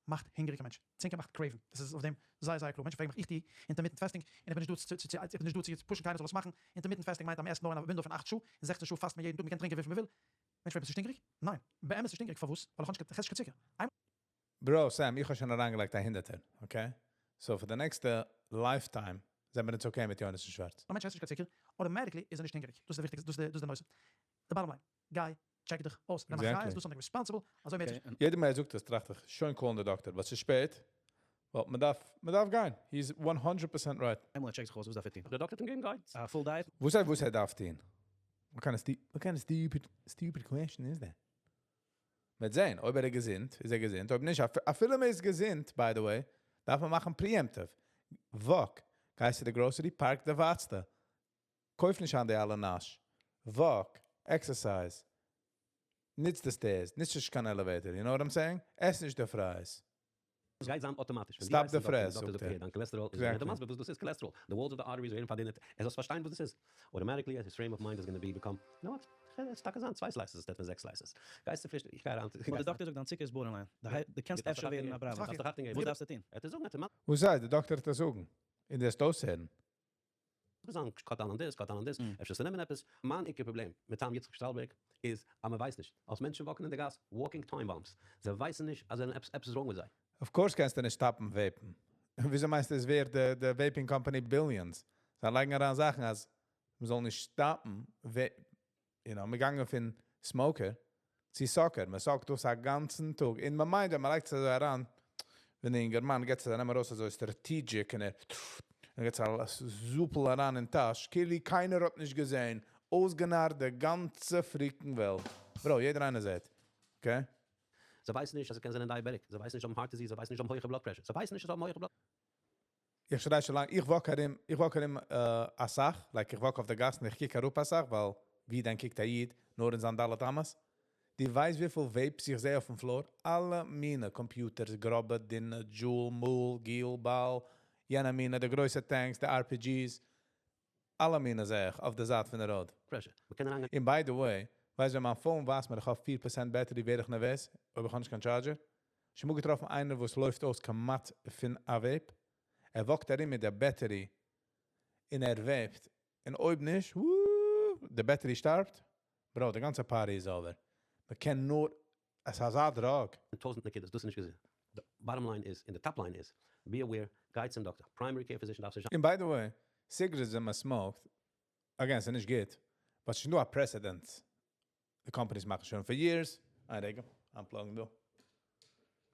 Speaker 1: מאכט הונגעריגע מענטשן. צוקער מאכט crave ן. דאס איז אויף דעם זייער זייער קלאר. מענטשן פרעגן מיך איך טו intermittent fasting און איך בין נישט דא צו צו איך בין נישט דא צו push ן קיינער זאל עס מאכן. Intermittent fasting מיינט אז מען עסט נאר אין א window פון 8 שעה און 16 שעה פאסט מען יעדן טאג. מען קען טרינקען וויפיל מען וויל. מענטש פרעגט ביסט נישט הונגעריג? ניין. באמת נישט הונגעריג. פארוואס? ווייל איך האב נישט קיין צוקער. איינמאל.
Speaker 2: Bro, Sam, איך האב שוין אריינגעלייגט א הונדערטער, okay? So for the next lifetime זענען מיר אונז okay מיט יונתן שווארץ.
Speaker 1: א מענטש עסט נישט קיין צוקער, automatically איז ער נישט הונגעריג. דאס איז די וויכטיגסטע, דאס איז די נושא. די bottom line, גיי check דיך אויס, נעם אחריות, do something responsible, אזוי מער.
Speaker 2: יעדער מאל ער זאגט עס טראכט איך, שוין call ן די דאקטער, but ס'איז שפעט, well, מען דארף גיין. He's 100% right.
Speaker 3: איינמאל ער check ט זיך אויס, וואס דארף ער טון?
Speaker 4: דער דאקטער האט אים געגעבן guides.
Speaker 3: א full diet?
Speaker 2: וואס הייסט וואס ער דארף טון? What kind of stupid, stupid question is that? מ'וועט זען, אויב ער איז געזונט, איז ער געזונט. אויב נישט, אפילו מען איז געזונט, by the way, דארף מען מאכן preemptive. Walk. גייסט צו די grocery, park די ווייטסטע. קויף נישט אן די אלע נאש. Walk. Exercise. ניץ די stairs, ניץ נישט קיין elevator, you know what I'm saying? עס נישט די fries.
Speaker 4: עס גייט זיין אויטאמאטיש.
Speaker 2: Stop the פרעס, זאגט ער.
Speaker 4: דיין cholesterol איז דער מסביר וואס דאס איז cholesterol. The walls of the arteries ווערן פארדינעט. ער זאל פארשטיין וואס דאס איז. Automatically, his frame of mind is going to be become, you know what? עס טאקע זיין צוויי slices instead פון זעקס slices. גייסט צו פרישטאג, איך גיי אריין.
Speaker 3: דער דאקטער זאגט דיין צוקער איז borderline. דו קענסט אפשר ווערן א פראבלעם. וואס דארפסטו טון?
Speaker 4: ער האט עס זאגן, ער האט אים
Speaker 2: וואס הייסט, דער דאקטער האט עס זאגן? און דער אויסהערן.
Speaker 4: זאגן, cut down on this, cut down on this. אפשר צו נעמען עפעס. מיין עיקר פראבלעם מיט תם יצחק שטאלבערג איז, אז מען ווייסט נישט. אלס מענטשן walk ן אין די גאס, walking time bombs. זיי ווייסן נישט, אז עפעס איז wrong מיט זיי.
Speaker 2: Of course קענסטו נישט stop ן vape ן. וויאזוי מיינסטו, עס ווערט די vaping company billions? זיי לייגן אריין זאכן, אז מען זאל נישט stop ן. מיר גאנגען פון smoker צו sucker. מען זאגט דאס א גאנצן טאג. אין מיין mind, ווען מען לייגט עס אזוי אריין, ווען דער אינגערמאן גייט זיך נעמען ארויס אזוי strategic און ער גייט זיך א זופל אריין אין טאש, כאילו קיינער האט נישט געזען, אויסגענארט די גאנצע freaking וועלט. Bro, יעדער איינער זעט. Okay?
Speaker 4: זיי ווייסן נישט, אז זיי קענען זיין diabetic. זיי ווייסן נישט, האבן heart disease. זיי ווייסן נישט, האבן הויכע blood pressure. זיי ווייסן נישט, אז זיי האבן הויכע blood
Speaker 2: איך שריי שוין לאנג, איך walk ארום, איך walk ארום א סאך, like איך walk אויף די גאס און איך קוק אראפ א סאך, ווייל ווי דען קוקט א איד, נאר אין זיין ד' אמות. דו ווייסט וויפיל vapes איך זע אויפן floor? אלע מינע computers, גראבע, דינע, Juul, מול, גיל, באל, יענע מינע, די גרויסע tanks, די RPGs, אלע מינע זע איך אויף די זייט פון די road.
Speaker 4: Pressure. מיר קענען אריינגיין.
Speaker 2: און by the way, ווייסט ווען מיין phone ווייזט מיר, איך האב 4% battery, ווער איך נערוועז, אויב איך האב נישט קיין charger. שוין מאל געטראפן איינער, וואס לויפט אויס כמעט פון א vape. ער walk ט ארום מיט דער battery און ער vape ט. און אויב נישט, וואו, די battery שטארבט. Bro, די גאנצע party איז over. מען קען נאר, עס איז א drug.
Speaker 4: טויזנט נקודות, דאס איז נישט געזען. The bottom line is, and the top line is, be aware, גיי צום דאקטער. Primary care physician דארף זיך
Speaker 2: And by the way, cigarettes ווען מען smoke ט, again, ס'איז נישט גוט, but ס'איז דא א precedent. The companies מאכן שוין for years. איין רגע, unplug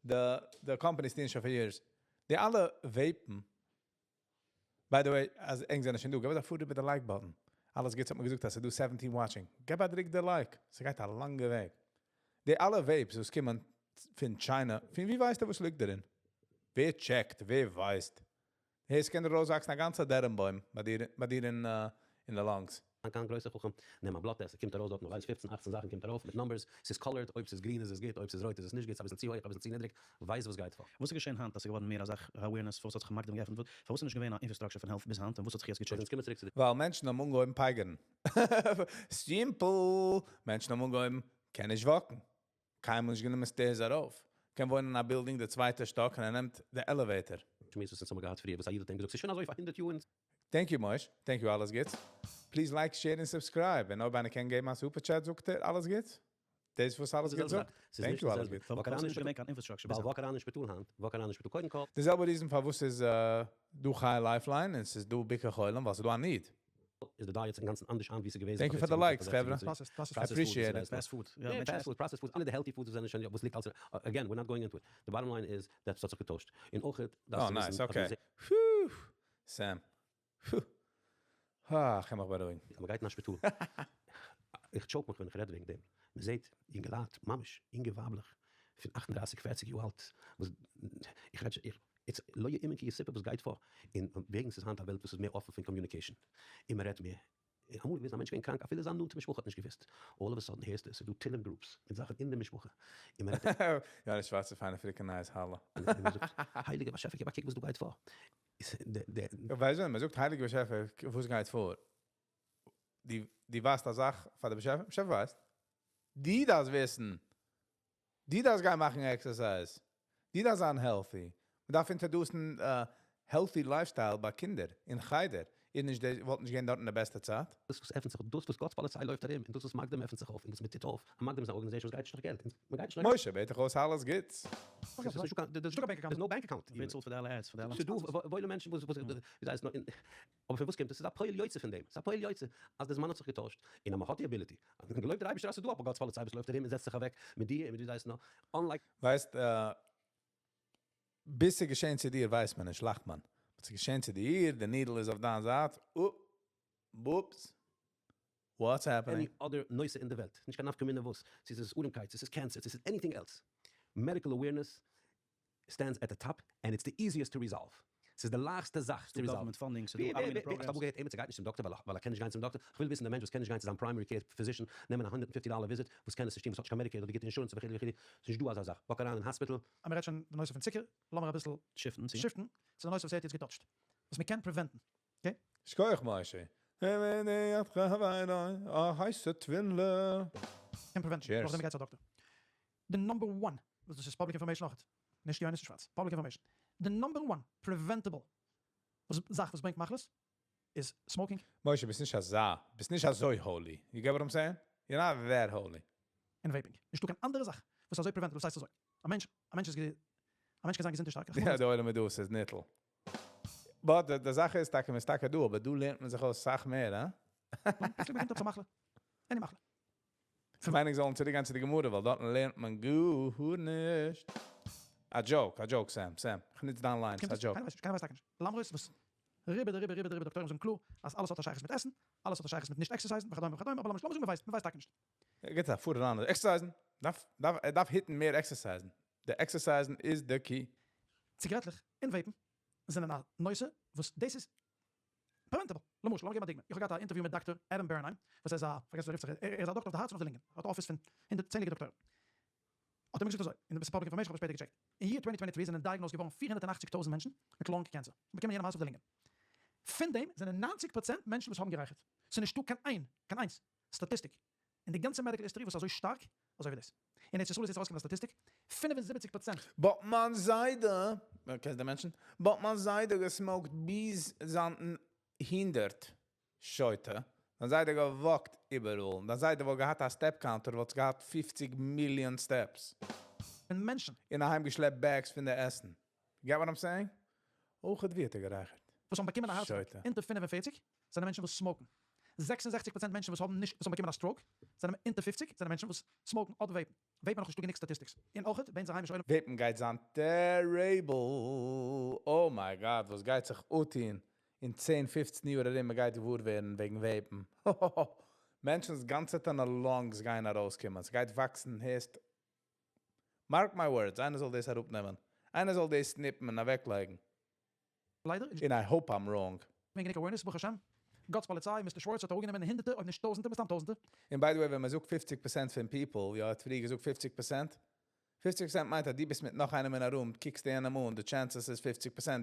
Speaker 2: דא. The companies טוען שוין for years. די אלע vape ן, by the way, אז ענק זענען שוין דא, געב א פוט איבער די like button. אלעס גוטס האט מען געזאגט, אז ס'איז דא 17 watching. געב א דריק די like. ס'גייט א לאנגע וועג. די אלע vapes, וואס קומען פון China, פון ווי ווייסטו, וואס ליגט דערין? ווער check ט? ווער ווייסט? העי, ס'קען דיר ארויסוואקסן א גאנצע דערנבוים ביי דיר אין די lungs.
Speaker 4: קיין גרויסע חכם, נעם א blood test, קומט ארויס דארט, מען ווייסט 15, 18 זאכן קומט ארויף מיט numbers, עס איז colored, אויב עס איז גרין איז עס גוט, אויב עס איז רויט איז עס נישט גוט, עס איז אביסל צו הויך, אביסל צו נידריג, ווייסט וואס גייט פאר.
Speaker 3: וואס איז געשען היינט, אז עס איז געווארן מער א זאך awareness, פארוואס האט זיך מקדים געעפנט, פארוואס איז נישט געווען א infrastructure פון health ביז היינט, און וואס האט זיך יעצט גע change ט?
Speaker 4: אונז קומען צוריק צו די
Speaker 2: ווייל מענטשן האבן אנגעהויבן פייגערן. Simple. מענטשן האבן אנגעהויבן, קען נישט walk ן. קיינמאל נישט גענומען stairs ארויף. קען וואוינען אין א building, די צווייטע שטאק, און ער נעמט די elevator.
Speaker 4: שמועס וואס אונז האבן געהאט פריער, וואס א איד האט אים געזאגט, ס'איז שוין אזוי פאר 100 יאר.
Speaker 2: Thank you, Moish. Thank you, אלעס גוטס. Please like, share and subscribe. און אויב איינער קען געבן א super chat, זאגט ער, אלעס גוטס. דאס וואס אלעס גוטס זאגט. Thank you, אלעס גוטס.
Speaker 3: Walk אריין נישט קיין infrastructure.
Speaker 4: ווייל walk אריין אין שפיטאל היינט, walk אריין אין שפיטאל קודם כל.
Speaker 2: די זעלבע reason פארוואס איז דא חי Lifeline און ס'איז דא ביקור חולים, ווייל ס'איז דא א need.
Speaker 4: איז די diets אינגאנצן אנדערש היינט ווי ס'איז געוועזן.
Speaker 2: Thank you for the likes, חברה.
Speaker 1: Processed
Speaker 2: I appreciate it.
Speaker 3: Fast food.
Speaker 4: יא, fast food, processed food, אלע די healthy foods זענען שוין, וואס ליגט אלס, again, we're not going into it. The bottom line is, דאס האט זיך געטוישט. און אויך
Speaker 2: דארפסטו וויסן, oh, nice, okay. Phew. Sam. Phew. אה, איך קען מיך בארואיגן.
Speaker 4: אז מ'גייט אין א שפיטאל, איך choke מיך ווען איך רעד וועגן דעם, מ'זעט יונגעלייט, ממש יונגע ווייבלעך, פון 38, 40 יאר אלט, וואס איך רעד, איך, it's לא יאומן כי יסופר וואס גייט פאר, און וועגן ס'איז היינט א וועלט וואס איז מער אפן פון communication, און מ'רעדט מער. אמאל איז געוועזן א מענטש געווען קראנק אפילו זיין נאנטע משפחה האט נישט געוואוסט, all of a sudden הערסטו עס איז דא תהלים groups מיט זאכן אין די משפחה, און מען רעדט.
Speaker 2: יא, די שווארצע פיינע freaking nice האלא.
Speaker 4: און מען זאגט, הייליגער באשעפער געב א קוק וואס דא גייט פאר.
Speaker 2: ווייסט ווען מען זאגט הייליגער באשעפער וואס גייט פאר, דו ווייסט א זאך פאר די באשעפער, באשעפער ווייסט, דו דארפסט וויסן, דו דארפסט גיין מאכן exercise, דו דארפסט זיין healthy, מען דארף introduce ן healthy lifestyle ביי קינדער אין חדר, איר נישט די וואלט נישט געווען דארט אין די בעסטע צייט?
Speaker 4: דאס וואס עפנט זיך, דאס וואס גאט'ס פאליציי לויפט ארום, און דאס וואס מקדים עפנט זיך אויף, און וואס מען טוט אויף, א מקדים איז א organization וואס גייט נישט נאך געלט, און מען גייט נישט נאך געלט.
Speaker 2: משה בעט איך אויס אלעס גוטס.
Speaker 4: ס'איז נישטא קיין,
Speaker 1: נישטא קיין bank account.
Speaker 4: There's no bank account.
Speaker 3: ווער צאלט פאר די אלע ads, פאר די אלע
Speaker 4: ס'איז דא וואוילע מענטשן וואס, וואס, ווי זיי הייסן, אבער פון וואס קומט עס? ס'איז א פועל יוצא פון דעם, ס'איז א פועל יוצא אז די זמן האט זיך געטוישט, און אז מען האט די ability, געלויבט דער אייבערשטער אז ס'איז דא א גאט'ס פאליציי וואס לויפט ארום און זעצט זיך אוועק מיט דיר און מיט ווי זיי הייסן נאר, unlike.
Speaker 2: ווייסט, ביז ס'איז געשען צו דיר ווייסט מען נישט, לאכט מען. באט ס'איז געשען צו דיר, די needle איז אויף דיין זייט, אופ, whoops, what's
Speaker 4: any
Speaker 2: happening?
Speaker 4: other נושא אין די וועלט, נישט קיין נפקא מינה וואס, צו ס'איז ארעמקייט, צו ס'איז cancer, צו ס'איז anything else, medical awareness stands at the top and it's the easiest to resolve, ס'איז די לייכסטע זאך צו
Speaker 3: ס'דא
Speaker 4: resolve ן.
Speaker 3: government funding, ס'דא אלע מיני programs.
Speaker 4: האסט אמאל געהערט עימיצער גייט נישט צום דאקטער ווייל ער קען נישט גיין צום דאקטער? כ'וויל וויסן דער מענטש וואס קען נישט גיין צו זיין primary care physician נעמען א 150 דאלער visit, וואס קען עס נישט טון, וואס האט נישט קיין Medicare אדער גוטע insurance וכו' וכו', ס'איז נישט דא אזא זאך, walk אריין אין hospital.
Speaker 1: אז מ'רעדט שוין די נושא פון צוקער, לאמיר אביסל
Speaker 3: shift ן צו.
Speaker 1: shift ן צו די נושא וואס ער האט יעצט גע touch ט, וואס מ'קען prevent ן, okay?
Speaker 2: שכוח משה. א הייסע טווינלע.
Speaker 1: קען prevent ן,
Speaker 2: Cheers.
Speaker 1: נאכדעם מ'גייט צו א דאקטער. די number one, וואס דאס איז public information אויכעט, נישט יונתן שווארץ, public information, די number one preventable זאך וואס ברענגט מחלות איז smoking.
Speaker 2: משה, ביסט נישט אזא, ביסט נישט אזוי holy. You get what I'm saying? You're not that holy.
Speaker 1: און vaping. נישטא קיין אנדערע זאך וואס איז אזוי preventable. וואס הייסט אזוי? א מענטש, א מענטש איז גע, א מענטש קען זיין געזונט און שטארק.
Speaker 2: יא, די עולם איז דא, ס'איז ניטל. But די זאך איז טאקע, מ'איז טאקע דא, אבער דא לערנט מען זיך אויס סאך מער, הא?
Speaker 1: פלוצלינג באקומט עפעס א מחלה. Any מחלה.
Speaker 2: כ'מיין איך זאלן צוריק גיין צו די גמרא, ווייל דארטן לערנט מען גארנישט. א joke, א joke, Sam, Sam. כ'נוץ דיין line, ס'איז א joke.
Speaker 1: קיינער ווייסט נישט, קיינער ווייסט טאקע נישט. למרות וואס רובא דרובא רובא דרובא דאקטוירים זאגן קלאר אז אלעס האט א שייכות מיט עסן, אלעס האט א שייכות מיט נישט exercise ן וכדומה וכדומה, אבער לאמיר זאגן מ'ווייסט, מ'ווייסט טאקע נישט.
Speaker 2: געט א פאר אריין exercise ן, דארף, דארף, ער דארף hit ן מער exercise ן. די exercise ן איז די key.
Speaker 1: ציגרעטלעך און vape ן זענען א נושא וואס דאס איז preventable. למשל, לאמיר געבן א דוגמא, איך האב געהאט א interview מיט דאקטאר Adam Bernheim, וואס ער איז א, פארגעס ווי ער רופט זיך, ער איז א דאקטאר אויף די הארץ און אויף די לונגען, ער האט א אפיס פון הונדערט צענדליגע דאקטוירים. האט ער מיר געזאגט אזוי, און דאס איז public information, איך האב עס שפעטער גע check ט, אין year 2023 זענען diagnosed געווארן 480,000 מענטשן מיט lung cancer, און באקומען יענעם הארץ אויף די לונגען. פון דעם זענען 90% מענטשן וואס האבן גערייכערט. ס'איז נישטא קיין איין, קיין איינס, statistic אין די גאנצע medical history וואס איז אזוי שטארק אזוי ווי דאס. אין ארץ ישראל איז יעצט ארויסגעקומען א statistic, 75%.
Speaker 2: But מיין זיידע, קענסט די מענטשן? But מיין זיידע גע smoke ט ביז זיין 100 שוטה, דיין זיידע גע walk ט איבעראל, דיין זיידע וואלט געהאט א step counter וואלט געהאט 50 מיליאן steps.
Speaker 1: פון מענטשן.
Speaker 2: און אהיים געשלעפט bags פון די עסן. Get what I'm saying? אויך האט ווי האט ער גערייכערט?
Speaker 1: וואס האבן באקומען א הארץ
Speaker 2: שוטה.
Speaker 1: אונטער 45 זענען מענטשן וואס smoke ן. 66% מענטשן וואס האבן נישט, וואס האבן באקומען א stroke זענען אונטער 50 זענען מענטשן וואס smoke ן אדער vape ן. Vape ן נאך נישטא גענוג statistics. און אויך ביי אונזער היימישע עולם.
Speaker 2: Vape ן גייט זיין terrible. Oh my God, וואס גייט זיך אנטוהן אין 10, 15 יאר ארום, מען גייט געוואר ווערן וועגן vape ן. מענטשנ'ס גאנצע טענע lungs גייען ארויסקומען. ס'גייט וואקסן, הערסט. Mark my words, איינער זאל דאס אראפנעמען. איינער זאל דאס snip ן און אוועקלייגן.
Speaker 1: ליידער.
Speaker 2: And I hope I'm wrong.
Speaker 1: ווען גענוג awareness, ברוך השם. גאט'ס פאליציי, Mister שווארץ האט אראפגענומען הונדערטער, אויב נישט טויזנטער, מסתם טויזנטער.
Speaker 2: און by the way, ווען מען זאגט 50% פון people, יא, האט פריער געזאגט 50%. 50% מיינט אז דו ביסט מיט נאך איינעם אין א room, קוקסט יענעם אן, the chances איז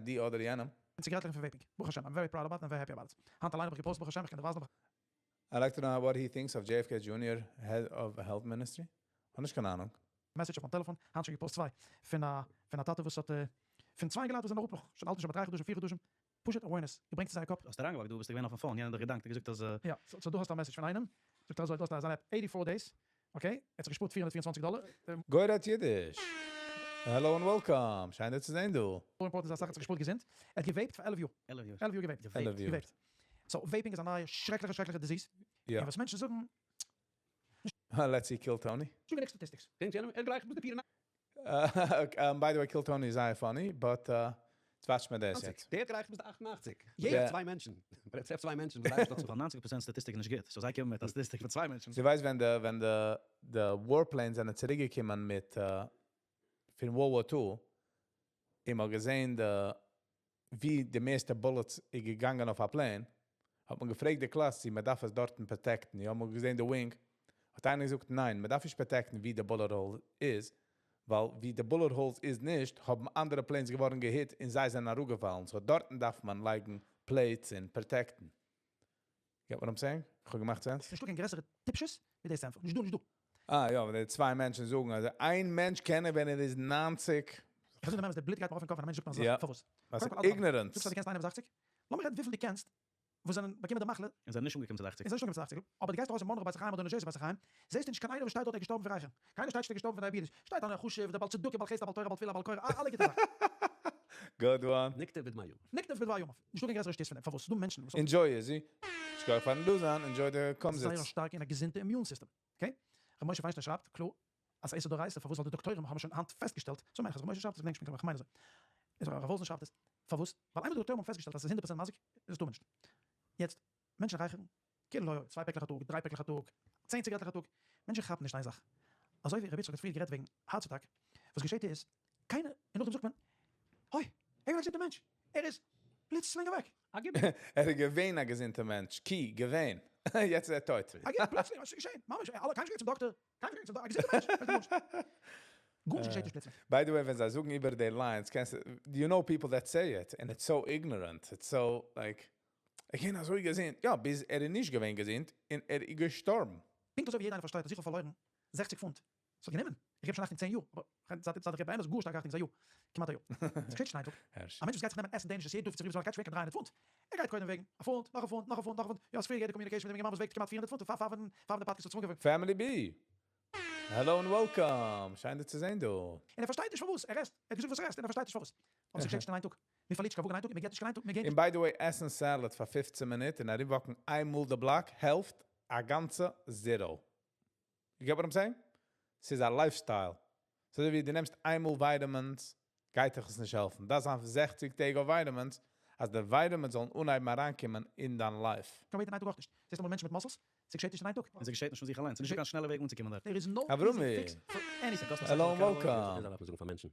Speaker 2: 50% די אדער יענעם.
Speaker 1: און ציגרעטלעך פון vaping. ברוך השם, I'm very proud about it and very happy about it. היינט אליין האב איך גע post, ברוך השם, איך קען דיר ווייזן,
Speaker 2: I'd like to know what he thinks of JFK Jr., head of health ministry. האב נישט קיין אהנונג.
Speaker 1: Message אויף מיין טעלעפאן, היינט שוין גע post צוויי, פון א טאטע וואס האט, פון צוויי אינגעלייט וואס זענען אראפ נאך, שוין אלט נישט אבער 3 חדשים, 4 חדשים. פשוט awareness, געברענגט צו זייער קאפ.
Speaker 3: האסט אריינגעוואקט דא ביסטו געווען אויפן phone, יענער האט דיך געדאנקט און געזאגט אז.
Speaker 1: יא, so דא האסטו א message פון איינעם, זאגט ער אזוי, דא האסטו אזא app, 84 days, okay, ער האט זיך געשפארט 424 דאלער.
Speaker 2: גוי רעדט אידיש. Hello and welcome, שיין דיר צו זען דא.
Speaker 1: More important איז אסאך האט זיך געשפארט געזונט, ער האט גע vape ט פאר 11 יאר.
Speaker 3: 11 יאר.
Speaker 1: 11 יאר גע vape ט.
Speaker 2: 11 יאר.
Speaker 1: גע vape ט. So vaping איז א נייע שרעקליכע שרעקליכע disease.
Speaker 2: יא.
Speaker 1: און וואס מענטשן זאגן.
Speaker 2: Let's see Kill Tony.
Speaker 1: נישטא גענוג statistics.
Speaker 4: דענקט יענעם, ער גלייכט ביז די 84.
Speaker 2: By the way, Kill Tony איז זייער funny, but יעצט watch מיר דאס יעצט.
Speaker 4: דער גלייכט ביז די 88.
Speaker 2: יעדער
Speaker 4: צוויי מענטשן. ער טרעפט צוויי מענטשן, וואס ליידן
Speaker 3: דאך 90% סטאטיסטיק איז נישט גוט. So זיי קומען מיט א סטאטיסטיק פון צוויי מענטשן.
Speaker 2: דו ווייסט, ווען די, ווען די, די warplanes זענען צוריקגעקומען מיט פון World War II, און מ'האט געזען, די, ווי די מערסטע bullets איז געגאנגען אויף א plane, האט מען געפרעגט די קלאס, צי מ'דארף עס דארטן protect ן. יא, מ'האט געזען די wing. האט איינער געזאגט, ניין, מ'דארף נישט protect ן, ווי די bullet hole איז, ווייל ווי די bullet holes איז נישט, האבן אנדערע planes געווארן גע hit און זיי זענען אראפגעפאלן. So דארטן דארף מען לייגן plates און protect ן. Get what I'm saying? איך האב געמאכט sense?
Speaker 1: נישטא קיין גרעסערע טיפשות ווי דאס ענטפער. נישט דא, נישט דא.
Speaker 2: אה, יא, ווען די צוויי מענטשן זאגן, אז איין מענטש קען, ווען ער איז 90.
Speaker 1: איך זאג דיר, די בלוט גייט מיר אויף אין קאפ, ווען א מענטש זאגט מיר אזוי, פארוואס?
Speaker 2: וואס
Speaker 1: קודם כל, אדרבה,
Speaker 2: ignorance.
Speaker 1: זאגסט אז דו קענסט 81? לאמיר רעדן וויפיל דו קענסט, וואס זענען באקומען די מחלה.
Speaker 3: און זענען נישט אנגעקומען צו 80.
Speaker 1: און זענען נישט אנגעקומען צו 80. אבער דו גייסט ארויס אין מאנרא בית החיים אדער ניו דזשערסי בית החיים, זעסטו נישט קיין איינער וואס שטייט דארט ער איז געשטארבן פון רייכערן. קיינער שטייט נישט ער איז געשטארבן פון diabetes. שטייט איינער חשוב, דער בעל צדקה, בעל חסד, בעל תורה, בעל תפילה, בעל קורא, אלע גוטע זאכן.
Speaker 2: Good one.
Speaker 4: נקטע בדמיו.
Speaker 1: נקטע בדמיו. נישטא קיין גרעסערע שטות פון דעם. פארוואס? ס'דא מענטשן וואס האבן
Speaker 2: Enjoy, איזי. שכוח פארן דא זיין, enjoy די קומזיץ.
Speaker 1: זייער שטארק און א געזונטע immune system. Okay? ר' משה פיינשטיין שרייבט קלאר אז ס'איז דאורייתא, פארוואס? ווייל די דאקטוירים האבן שוין היינט פעסטגעשטעלט, אזוי מיין איך אז ר' משה שרייבט עס, כ'געדענק נישט פונקטליך, כ'מיין אזוי. איז הרב וואלזן שרייבט עס, פארוואס? ווייל איינמאל די דאקטוירים האבן פעסטגעשטעלט אז ס'איז 100% מזיק, איז עס טאר מען נישט. יעצט, מענטשן רייכערן, כאילו לא היה, צוויי פעקלעך א טאג, דריי פעקלעך א טאג, 10 ציגארעטלעך א טאג, מענטשן כאפן נישט איין זאך. אזוי ווי ר' יצחק האט פריער גערעדט וועגן heart attack, וואס געשעט איז, קיינער, און נאכדעם זאגט מען, אוי, ער איז א געזונטער מענטש, ער איז פלוצלינג אוועק.
Speaker 4: א גיבור.
Speaker 2: ער איז געווען א געזונטער מענטש, כי, געווען. יעצט איז ער טויט.
Speaker 1: א גיבור, פלוצלינג, וואס איז געשען? ממש, אלע, קיינער נישט געגאנגען צום דאקטער, קיינער נישט געגאנגען צום דאקטער, א געזונטער מענטש, גארנישט געשעט נישט פלוצלינג.
Speaker 2: By the way, ווען זיי זאגן איבער די lines, קענסטו, you know people that say it, and it's so ignorant, it's so, like, איך קען אזוי געזונט, יא, ביז ער איז נישט געווען געזונט, און ער איז געשטארבן.
Speaker 1: פונקט אזוי ווי יעדער איינער פארשטייט אז איך האב פארלוירן 60 פונט. עס האט גענומען, איך געב שוין אכטונג 10 יאר, אבער זייט איך געב באמת גאר שטארק אכטונג איז א יאר, כמעט א יאר. עס געשעט נישט אין איין טאג.
Speaker 2: הערש.
Speaker 1: א מענטש וואס גייט זיך נעמען עסן Danishes יעדן טאג פון צופרי ביז ביינאכט גייט שווער קיין 300 פונט. ער גייט קודם וועגן א פונט, נאך א פונט, נאך א פונט, נאך א פונט. יא, עס פריער געהערט די communication מיט דעם אינגערמאן וואס וועגט כמעט 400 פונט, פאר פאר די פאדקעסט האט זיך אנגעפאנגען.
Speaker 2: Family B. Hello and welcome. שיין דיר צו זען דא.
Speaker 1: און ער פארשטייט נישט פארוואס ער עסט. ער האט געזאגט וואס ער עסט און ער פארשטייט נישט פארוואס. אבער עס געשעט נישט אין איין טאג. מען פארלירט נישט קיין וואג אין איין טאג, מען געט נישט קיין איין טאג, מען געט
Speaker 2: און by the way, עסן salad פאר 15 מינוט און ארומוואקן איינמאל די בלאק העלפט א גאנצע zero. You get what I'm saying? ס'איז א lifestyle. אזוי ווי דו נעמסט איינמאל vitamins, גייט דיך עס נישט העלפן. דאס זענען 60 טעג אויף vitamins, אז די vitamins זאלן אנהייבן אריינקומען אין דיין life.
Speaker 1: קיין weight אין איין טאג אויך נישט. זעסט אמאל מענטשן מיט muscles? ס'געשעט נישט אין איין טאג.
Speaker 3: און ס'געשעט נישט פון זיך אליין. ס'איז נישטא קיין שנעלע וועג אנצוקומען דארט.
Speaker 1: There is no
Speaker 2: אברומי.
Speaker 1: easy fix for anything.
Speaker 2: Hello and welcome.
Speaker 4: דאס דארף מען זאגן פאר מענטשן.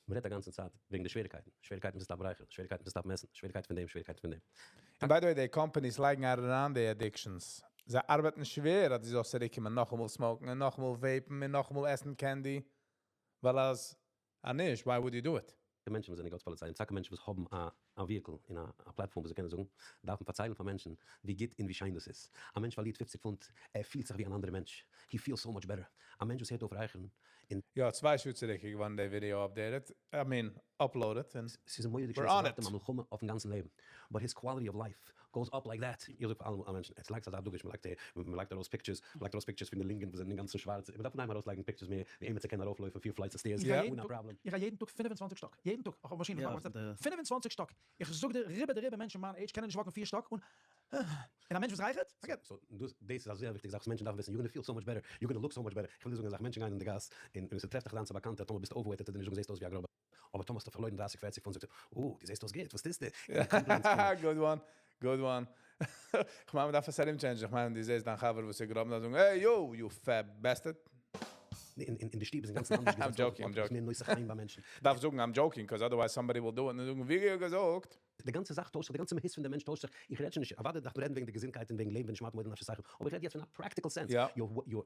Speaker 4: מען רעדט א גאנצע צייט וועגן די שוועריגקייטן. שוועריגקייטן פון stop רייכערן, שוועריגקייטן פון stop עסן, שוועריגקייטן פון דעם, שוועריגקייטן פון דעם.
Speaker 2: And by the way, די companies לייגן אריין די addictions. זיי ארבעטן שווער, אז דו זאלסט צוריקקומען, נאכאמאל smoke ן און נאכאמאל vape ן און נאכאמאל עסן candy. ווייל אז, אה נישט, why would you do it?
Speaker 4: די מענטשן וואס זענען גאט'ס פאליציי, און טאקע מענטשן וואס האבן א vehicle און א platform וואס זיי קענען זאגן, דארפן פארציילן פאר מענטשן ווי גוט און ווי שיין דאס איז. א מענטש פארלירט 50 פונט, ער פילט זיך ווי אן אנדערער מענטש. He feels so much better. א מענטש וואס הערט אויף רייכערן און
Speaker 2: יא, 2 שעה צוריק איז געווארן די video updated, I mean, uploaded. און
Speaker 4: ס'איז מורא'דיג
Speaker 2: we're
Speaker 4: שווער
Speaker 2: on
Speaker 4: צו
Speaker 2: it.
Speaker 4: ווארטן א מלחמה אויפן גאנצן לעבן. But his quality of life goes up like that. איך זאג פאר אלע מענטשן, עס לייגט אזא דגוש, מען לייגט ארויס pictures, מען לייגט ארויס pictures פון די לונגען וואס זענען אינגאנצן שווארץ. מען דארף אנהייבן ארויסלייגן pictures מער, ווי איינער קען ארויפלויפן פיר flights of stairs,
Speaker 1: איך גיי
Speaker 4: אן
Speaker 1: יעדן
Speaker 4: א
Speaker 1: טאג,
Speaker 4: problem.
Speaker 1: איך גיי יעדן טאג 25 שטאק, יעדן טאג, איך האב מאשינען,
Speaker 3: יא,
Speaker 1: איך מאך
Speaker 3: די
Speaker 1: 25 שטאק. איך זאג דיר, ריבע דריבע מענטשן מיין age קענען נישט walk ן פיר שטאק און און א מענטש וואס רייכערט, forget.
Speaker 4: So, דאס איז א זייער וויכטיגע זאך וואס מענטשן דארפן וויסן, you're gonna feel so much better, you're gonna look so much better. איך וויל דיר זאגן א זאך, מענטשן גייען אין די גאס, און ווען ס'טרעפט דיך דיינס א באקאנטער, טאמער ביסטו overweight, וועט ער דיר נישט זאגן, זעסט אויס ווי א גראבער. אבער טאמער האסטו פארלוירן 30, 40 פונט, זאגט ער, oh, דו זעסט אויס גוט, וואס טוסטו? און compliments קומען.
Speaker 2: Good one, good one. איך מיין, מ'דארף עס ארום change ן. איך מיין, דו זעסט דיין חבר, וואס איז גראב, דאן זאגן, hey, yo, you fat bastard.
Speaker 4: אין די שטוב איז אינגאנצן אנדערש
Speaker 2: I'm
Speaker 4: געזעצט.
Speaker 2: joking, I'm
Speaker 4: אויך
Speaker 2: joking.
Speaker 4: מער נושא חן ביי מענטשן.
Speaker 2: דארף זאגן, I'm joking, because otherwise somebody will do it. און זאגן, ווי געזאגט?
Speaker 4: די גאנצע זאך טוישט זיך, די גאנצע מהות פון דער מענטש טוישט זיך. איך רעד שוין נישט, אוודאי דארף מען רעדן וועגן די געזונטהייט און וועגן לעבן, ווען שמעט מוידן נפש שכל. אבער איך רעד יעצט פון א practical sense.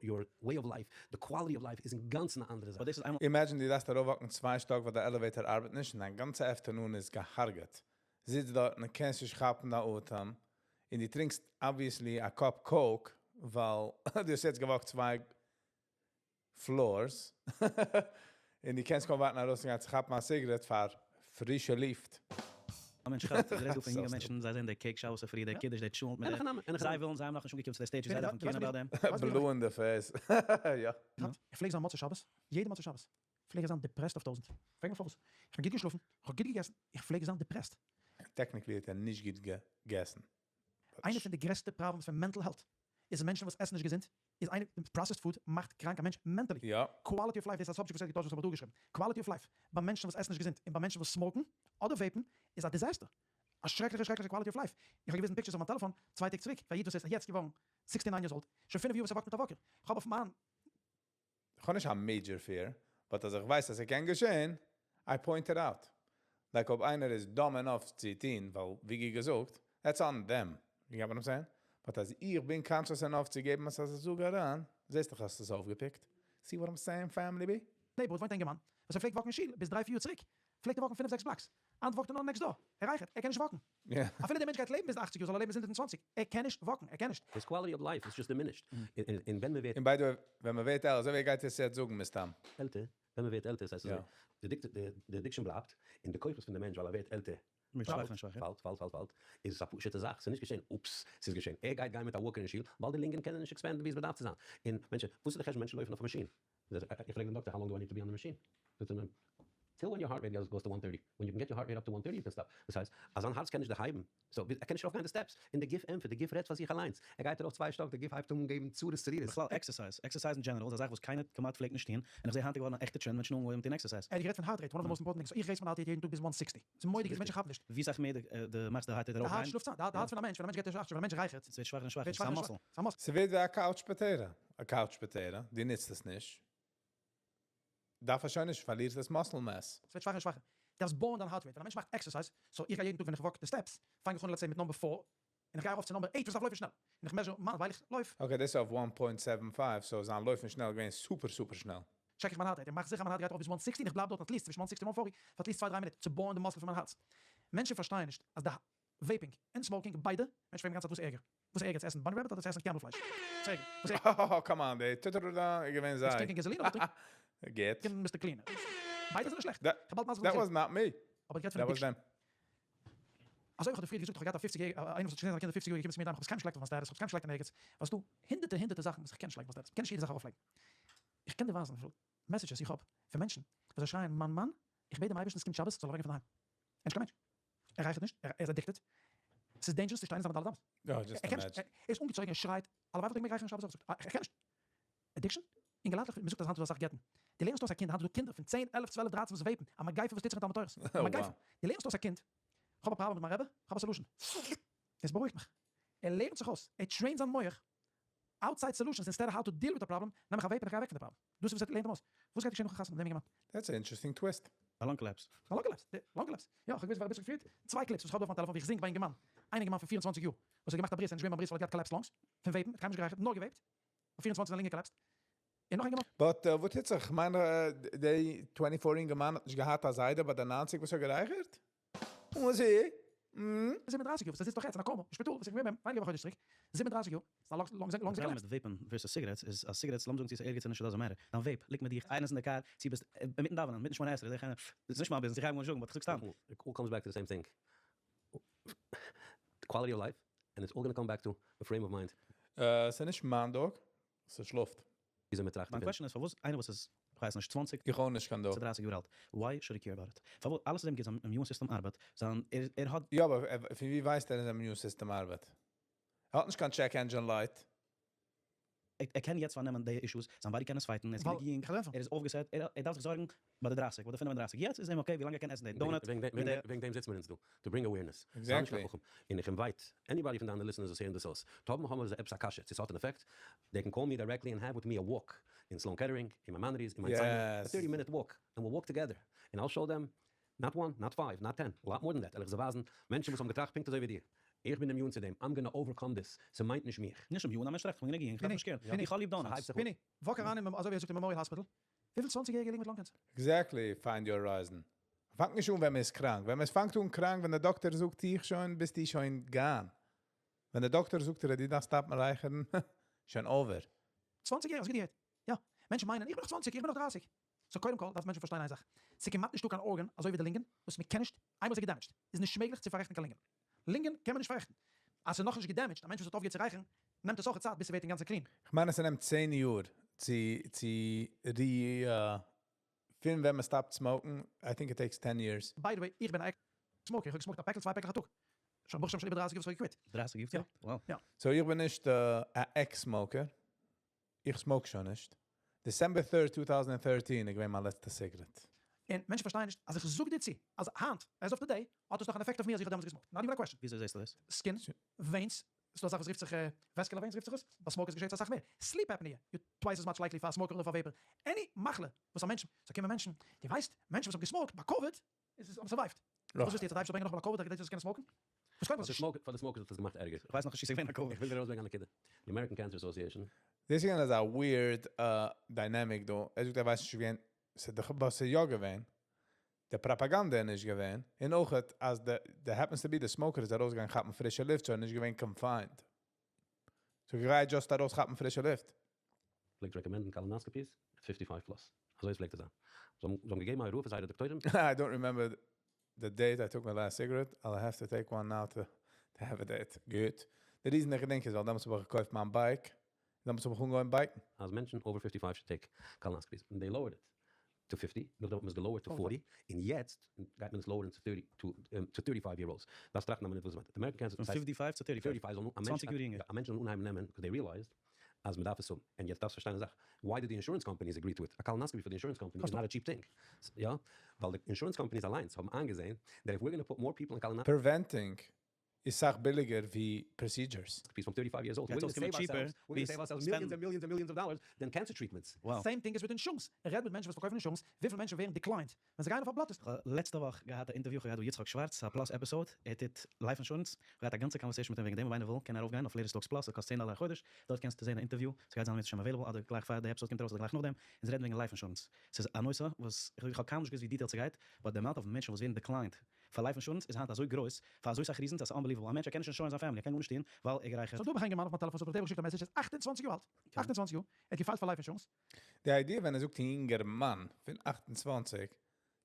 Speaker 4: Your way of life, the quality of life איז אינגאנצן אן אנדערע זאך.
Speaker 3: אבער דאס איז איינמאל
Speaker 2: Imagine, דו דארפסט ארויפוואקן צוויי שטאק, ווייל דער elevator ארבעט נישט, און דיין גאנצע afternoon איז געהרגעט. זיצט דארט און קענסט נישט כאפן דיין אטעם, און דו טרינקסט obviously א cup Coke, ווייל דו האסט יעצט גע walk ט צוויי floors. און דו קענסט קוים ווארטן ארויסצוגיין צו כאפן א cigarette פאר פרישע לופט.
Speaker 3: א מענטש כאפט, איך רעד דא פון יונגע מענטשן, זיי זעען די cake שבת צופרי, די קידוש, די טשולנט מיט די, זיי ווילן, זיי האבן נאכנישט אנגעקומען צו די stage ווי זיי דארפן care ן about דעם.
Speaker 2: Blue in the face. יא.
Speaker 1: איך פלעג זיין מוצאי שבת, יעדע מוצאי שבת, פלעג איך זיין depressed אויף טויזנט. פרעג מיך פארוואס. איך בין גוט געשלאפן, איך האב גוט געגעסן, איך פלעג זיין depressed.
Speaker 2: Technically האט ער נישט גוט געגעסן.
Speaker 1: איינע פון די גרעסטע problems פון mental health איז מענטשן וואס עסן נישט געזונט, איז איינע, processed food מאכט קראנק א מענטש mentally. Quality of life, דאס איז א subject וואס ער האט געטוישט וואס האב איך דא געשריבן. Quality of life ביי מענטשן וואס עסן נישט געזונט און ביי מענטשן וואס smoke ן אדער vape ן איז א disaster. א שרעקליכע שרעקליכע quality of life. איך האב געוויזן pictures אויף מיין טעלעפאן צוויי טעג צוריק פאר א איד וואס איז יעצט געווארן 69 years old, שוין פינף יאר וואס ער walk ט מיט א walker. איך האב אויף מיין.
Speaker 2: איך האב נישט א major fear, but אז איך ווייס אז ס'קען געשען, I point it out. Like אויב איינער איז dumb enough צו טון, ווייל ווי געזאגט, that's on them. You get what I'm saying? But אז איך בין conscious enough צו געבן אז עס זאג אריין, זעסט דאך אז עס אויפגע pick ט. See what I'm saying, family בי?
Speaker 1: Neighborhood וואוינט א אינגערמאן וואס ער פלעגט walk ן אין שול ביז דריי פיר יאר צוריק, פלעגט ער walk ן פינף זעקס blocks, היינט walk ט ער נאר next door, ער רייכערט, ער קען נישט walk ן. אפילו דער מענטש גייט לעבן ביז די 80 יאר זאל ער לעבן ביז 120, ער קען נישט walk ן, ער קען נישט.
Speaker 4: His quality of life is just diminished. און ווען מען ווערט.
Speaker 2: און by the way, ווען מען ווערט עלטער, אזוי ווי ער גייט עס יעצט זאגן מסתם.
Speaker 4: עלטער, ווען מען ווערט עלטער, ס'הייסט אזוי, די addiction בלייבט, און די כוחות פון די מענטש ווייל ער ווערט עלטער, פאלט, פאלט, פאלט, פאלט, איז עס א פשוטע זאך, ס'איז נישט געשען, oops, ס'איז געשען, ער גייט גיין מיט א walker אין שול, ווייל די לונגען קענען נישט expand ן ווי עס באדארף צו זיין, און מענטשן, וואס איז די חשבון מענטשן לויפן אויף א מאשין? איך פרעג דעם דאקטער, how long do I need to be on the machine? זאגט ער מיר, till when your heart rate goes to 130, when you can get your heart rate up to 130 you can stop, דאס הייסט אז זיין הארץ קען נישט דערהייבן, so ער קען נישט ארויפגיין די steps, און די גוף ענטפערט, די גוף רעדט פאר זיך אליינס, ער גייט ארויף צוויי שטאק, די גוף הייבט אן געבן צרות צרורות.
Speaker 3: בכלל exercise, exercise in general איז א זאך וואס קיינער כמעט פלעגט נישט טון, און איך זע היינט איז געווארן א עכטע trend, מענטשן אנגעהויבן טון exercise.
Speaker 1: ער האט גערעדט פון heart rate, one of the most important things, so איך raise מיין heart rate יעדן טאג ביז 160, ס'איז מורא'דיג אז מענטשן כאפן נישט.
Speaker 3: ווי סאך מער די מאכסט די heart rate
Speaker 1: ארויפגיין. די הארץ שלאפט צאם, די הארץ פון א מענטש, ווען א מענטש גייט ערשט 80, ווען א מענטש רייכערט.
Speaker 3: ס'ווערט שוואכער און שוואכער, ס'איז א muscle.
Speaker 1: ס'איז א muscle.
Speaker 2: ס'ווערט ווי א couch potato, א couch potato, דו נוצט עס נישט, דארף ער שוין נישט, פארלירט עס muscle mass.
Speaker 1: ס'ווערט שוואכער און שוואכער. דארפסט בויען דיין heart rate. ווען א מענטש מאכט exercise, so איך גיי יעדן טאג ווען איך walk די steps, פאנג איך אן let's say מיט number four, און איך גיי ארויף צו number eight וואס דארף לויפן שנעל. און איך measure מיין ווייל איך לויף.
Speaker 2: Okay, דאס איז אויף 1.75, so זיין לויפן שנעל געווען super super שנעל.
Speaker 1: Check איך מיין heart rate, איך מאך זיכער מיין הארץ גייט ארויף ביז 160 און איך בלייב דארט at least צווישן 160 און 140 פאר at least צוויי דריי מינוט צו בויען די muscle פון מיין הארץ. מענטשן פארשטייען נישט אז די vaping און smoking ביידע, מענטשן פרעגן די גאנצע צייט וואס ערגער? וואס ערגער צו עסן bunny rabbit אדער צו עסן camel פלייש? וואס ערגער? וואס ערגער?
Speaker 2: אה come on, די טוטוטוטא איז געווען
Speaker 1: צו
Speaker 2: זיי.
Speaker 1: טרינקען gasoline אדער
Speaker 2: גוט.
Speaker 1: טרינקען Mr. Clean? ביידע זענען שלעכט. איך האב באלד מסביר
Speaker 2: That was not me.
Speaker 1: אבער איך רעד פון
Speaker 2: That was
Speaker 1: addiction.
Speaker 2: them.
Speaker 1: אזוי ווי איך האב דיר פריער געזאגט, איך האב געהאט א 50 יעריגע, איינער וואס האט שוין געזען זיינע קינדער 50 יאר געקומען צו מיר אינדערהיים, איך האב עס קיינמאל נישט געלייגט אויף מיין status, איך האב עס קיינמאל נישט געלייגט אין ערגעץ, ווייל ס'דא הונדערטער הונדערטער זאכן וואס איך קען נישט לייגן אויף מיין status, מ'קען נישט יעדע זאך ארויפלייגן. איך קען דיר ווייזן וויפיל messages איך האב פון מענטשן וואס זיי שרייען מיין מאן, איך בעט דעם אייבערשטן עס קומט שבת זאל ער אוועקגיין פון דערהיים. ער איז נישט קיין מענטש. ער רייכערט נישט, ער איז addicted, ס'איז dangerous צו שטיין אין זיינע ד' אמות. ער קען נישט, ער איז אנגעצויגן, ער שרייט, הלוואי וואלט איך געמעגט רייכערן שבת אויך, זאגט ער, איך קען נישט. Addiction? אינגעלייטלעך, מ'זאגט אז היינט איז דא אסאך גט'ן. דו לערנסט אויס א קינד, היינט איז דא קינדער פון צען, עלף, צוועלף, דרייצן וואס vape ן, א מגיפה וואס טוט זיך אין תלמוד תורה'ס, א מגיפה. דו לערנסט אויס א קינד, כ'האב א פראבלעם מיט מיין רבי, כ'האב א solution. דאס בארואיגט מיך. ער לערנט זיך אויס, ער train ט זיין מח, outside solutions instead of how to deal with the problem, נעם איך א vape און איך גיי אוועק פון די פראבלעם. דאס איז וואס ער לערנט אים אויס. וואס גייט געשען נאכן חתונה מיט דעם אינגערמאן?
Speaker 2: That's an interesting twist.
Speaker 3: א lung collapse.
Speaker 1: א lung collapse. Lung collapse. יא, איך האב געוואוסט ווער אביסל געפירט. צוויי clips וואס איך האב דא אויף מיין טעלעפאן ווי איך זינג ביי אינגערמאן. איין אינגערמאן פון 24 יאר וואס האט געמאכט א ברית, ער איז נישט געווען ביים ברית ווייל ער האט געהאט collapsed lungs פון vape ן, האט קיינמאל נישט גערייכערט, נאר גע vape ט. אויף 24 זיין לונגען collapsed. און נאך א אינגערמאן.
Speaker 2: But וואס טוט זיך? כ'מיין די 24 אינגערמאן האט נישט געהאט א זיידע ביי די 90 וואס האט גערייכערט? וואס איז?
Speaker 1: 37 יאר וואס ער זיצט דאך יעצט אין א coma אין שפיטאל וואס איך בין געווען ביי אים ווייניגער ווי א חודש צוריק, 37 יאר, ס'איז א long
Speaker 3: די פראבלעם מיט vape ן versus cigarettes איז אז cigarettes לאמיר זאגן צו ס'איז ערגעץ נישט doesn't matter, דיין vape ליגט מיט דיך איינער איז אין די קאר צו ביסט אינמיטן דאווענען אינמיטן שמונה עשרה זעה איך איינער ס'איז נישט מיין ביזנעס איך גיי אים גארנישט זאגן but איך זאג סתם.
Speaker 4: It all comes back to the same thing, the quality of life, and it's all gonna come back to the frame of mind.
Speaker 2: ס'איז נישט מיין dog, ס'שלאפט.
Speaker 4: וויאזוי מ'טראכט
Speaker 3: מיין
Speaker 4: דערפון.
Speaker 3: Question איז פארוואס איינער וואס איז כ'ווייס נישט 20
Speaker 2: איך own נישט קיין dog.
Speaker 3: צו 30 יאר אלט why should he care about it? פארוואס אלעס איז אים גוט זיין immune system ארבעט זיין ער ער האט.
Speaker 2: יא אבער פון ווי ווייסט ער אז זיין immune system ארבעט? ער האט נישט קיין check engine light.
Speaker 3: ער קען יעצט פארנעמען די issues, זיין body קען עס fight ן, ער איז גענוג יונג, ער איז אויפגע set, ער דארף זיך זארגן ביי די 30, ביי די 35, יעצט איז אים okay ווילאנג ער קען עסן די donut מיט די.
Speaker 4: וועגן דעם זיצן מיר אונז דא, to bring awareness. זיי נישט קיין חכם. און איך invite anybody פון דיינע listeners וואס הערן דאס אויס, טאמער האבן זיי עפעס א קשיא צו ס'האט אן עפעקט, they can call me directly and have with me a walk אין Sloan Kettering, אין Maimonides, אין Mount Sinai, א 30 minute walk, and we'll walk together, and I'll show them, not one, not five, not 10, a lot more than that, וועל איך זיי ווייזן, מענטשן וואס האבן געטראכט פונקט אזוי ווי דיר, איך בין immune צו דעם, I'm gonna overcome this, ס'מיינט נישט מיך.
Speaker 3: נישט immune, א מענטש טראכט, כ'בין גענוג יונג, כ'דארף נישט care ן, איך האב ליב donuts.
Speaker 1: פיני, walk אריין אין, אזוי ווי ער זאגט אין Memorial Hospital, וויפיל 20 יעריגע ליגן מיט lung cancer?
Speaker 2: Exactly, find your horizon. פאנגט נישט אן ווען מען איז קראנק. ווען מען פאנגט אן קראנק, ווען דער דאקטער זאגט דיך שוין, ביסטו שוין gone. ווען דער דאקטער זאגט דיר אז דו דארפסט stop ן רייכערן, שוין over.
Speaker 1: 20 יאר, האסט גוט געהערט. יא, מענטשן מיינען, איך בין נאך 20, איך בין נאך 30. So קודם כל דארף מענטשן פארשטיין איין זאך, ס'איז כמעט נישטא קיין organ אזוי ווי די לונגען וואס מ'קען נישט, איינמאל ס'איז גע damaged איז נישט מעגליך צו פאררעכטן קיין לונגען. לונגען קען מען נישט פאררעכטן. אז ס'איז נאכנישט גע damaged, א מענטש וואס האט אויפגעהערט צו רייכערן נעמט עס אויך צייט ביז ס'ווערט אינגאנצן clean.
Speaker 2: כ'מיין אז ס'נעמט 10 יאר צו צו רי פון ווען מען stop ט smoke ן, I think it takes 10 years.
Speaker 1: By the way, איך בין א ex smoker, איך האב גע smoke ט א פעקל צוויי פעקלעך א טאג. שוין ברוך השם שוין איבער 30 יאר וואס איך האב גע quit.
Speaker 3: 30 יאר?
Speaker 1: יא.
Speaker 3: Wow.
Speaker 1: יא.
Speaker 2: So איך בין נישט א ex smoker, איך smoke שוין נישט. December 3rd, 2013 איז געווען מיין לעצטע cigarette.
Speaker 1: און מענטשן פארשטייען נישט אז איך זאג דיר צו אז היינט, as of today, האט עס נאך אן effect אויף מיר אז איך האב דעמאלטס גע smoke ט. Not even a question.
Speaker 3: וויאזוי זעסטו דאס?
Speaker 1: Skin, veins, ס'דא א זאך וואס רופט זיך vascular veins רופט זיך עס, ביי smokers געשעט עס אסאך מער. Sleep apnea, you twice as much likely פאר א smoker אדער פאר vaper. Any מחלה וואס א מענטש, ס'קומען מענטשן, דו ווייסט, מענטשן וואס האבן גע smoke ט ביי COVID איז עס האבן survive ט. וואס ווילסטו יעצט אז די אייבערשטער זאל ברענגען נאכאמאל א COVID כדי דו זאלסט קענען smoke ן? וואס קודם כל
Speaker 4: פאר די smokers האט עס געמאכט ערגער.
Speaker 3: איך ווייס נאכנישט צו ס'איז געווען א COVID.
Speaker 4: איך וויל דיר ארויסברענגען א נקודה. די American Cancer Association.
Speaker 2: דאס איז געווען אזא weird dynamic דא. ער זאגט ער ווייסט נישט ווען, ס'איז דאך וואס איז יא געווען. די פראפאגאנדע איז נישט געווען. און אויך אז די happens to be די smoker איז ארויסגעגאנגען כאפן פרישע לופט, so ער איז נישט געווען confined. So גיי just ארויס כאפן פרישע לופט.
Speaker 4: פלעגט recommend ן colonoscopies at 55 plus. אזוי עס פלעגט עס זיין. זיי האבן געגעבן א הוראה פאר זייערע דאקטוירים.
Speaker 2: I don't remember the date I took my last cigarette. I'll have to take one now to have a date. Good. The reason איך געדענק איז, ווייל דעמאלטס האב איך געקויפט מיין bike. דעמאלטס האב איך אנגעהויבן bike ן.
Speaker 4: אז מענטשן over 55 should take colonoscopies. And they lowered it to 50. נאכדעם האט מען עס גע lower ט to 40. און יעצט גייט מען עס lower ן to 30, to 35 year olds. דארפסט טראכטן א מינוט וואס עס מיינט. The American Cancer
Speaker 3: פון 55 צו 35.
Speaker 4: 35 זאל א מענטש
Speaker 3: 20 יאר יונגער.
Speaker 4: א מענטש זאל אנהייבן נעמען, because they realized אז מען דארף עס האבן. און יעצט דארפסט פארשטיין א זאך. Why did the insurance companies agree to it? A colonoscopy for the insurance company is not a cheap thing. יא? ווייל די insurance companies אליינס האבן איינגעזען that if we're gonna put more people in colonoscopy
Speaker 2: Preventing איז סאך ביליגער ווי procedures.
Speaker 4: From 35 years old.
Speaker 3: We're gonna save ourselves,
Speaker 4: we're gonna save ourselves millions and millions and millions of dollars than cancer treatments.
Speaker 3: Wow.
Speaker 1: Same thing איז מיט insurance. איך רעד מיט מענטשן וואס פארקויפן insurance, וויפיל מענטשן ווערן declined ווען זיי גייען אויף א blood test.
Speaker 3: כ'האב לעצטע וואך געהאט א interview, כ'האב געהאט דא יצחק שווארץ, א Plus episode, ער טוט life insurance, כ'האב געהאט א גאנצע conversation מיט אים וועגן דעם, אויב איינער וויל קען ער ארויפגיין אויף Latest Talks Plus, עס קאסט 10 דאלער א חודש, דארט קענסטו זען א interview, ס'גייט זיין מיט available אדער גלייך פאר די episode קומט ארויס אדער גלייך נאכדעם, אונז רעדן וועגן life insurance. ס'איז א נושא וואס איך האב קיינמאל נישט געוואוסט ווי detailed ס'גייט, but די amount of מענטשן וואס ווערן declined פאר life insurance איז היינט אזוי גרויס, פאר אזוי סאך reasons אז ס'איז unbelievable. א מענטש ער קען נישט insure ן זיין family, ער קען גארנישט טון, ווייל ער גערייכערט.
Speaker 1: ס'האט דא אויך איינגעמאן אויף מיין טעלעפאן, ס'האט מיך געשיקט א message, ער איז 28 יאר אלט, 28 יאר, ער האט גע file ט פאר life insurance.
Speaker 2: די idea ווען ער זאגט יונגערמאן פון 28,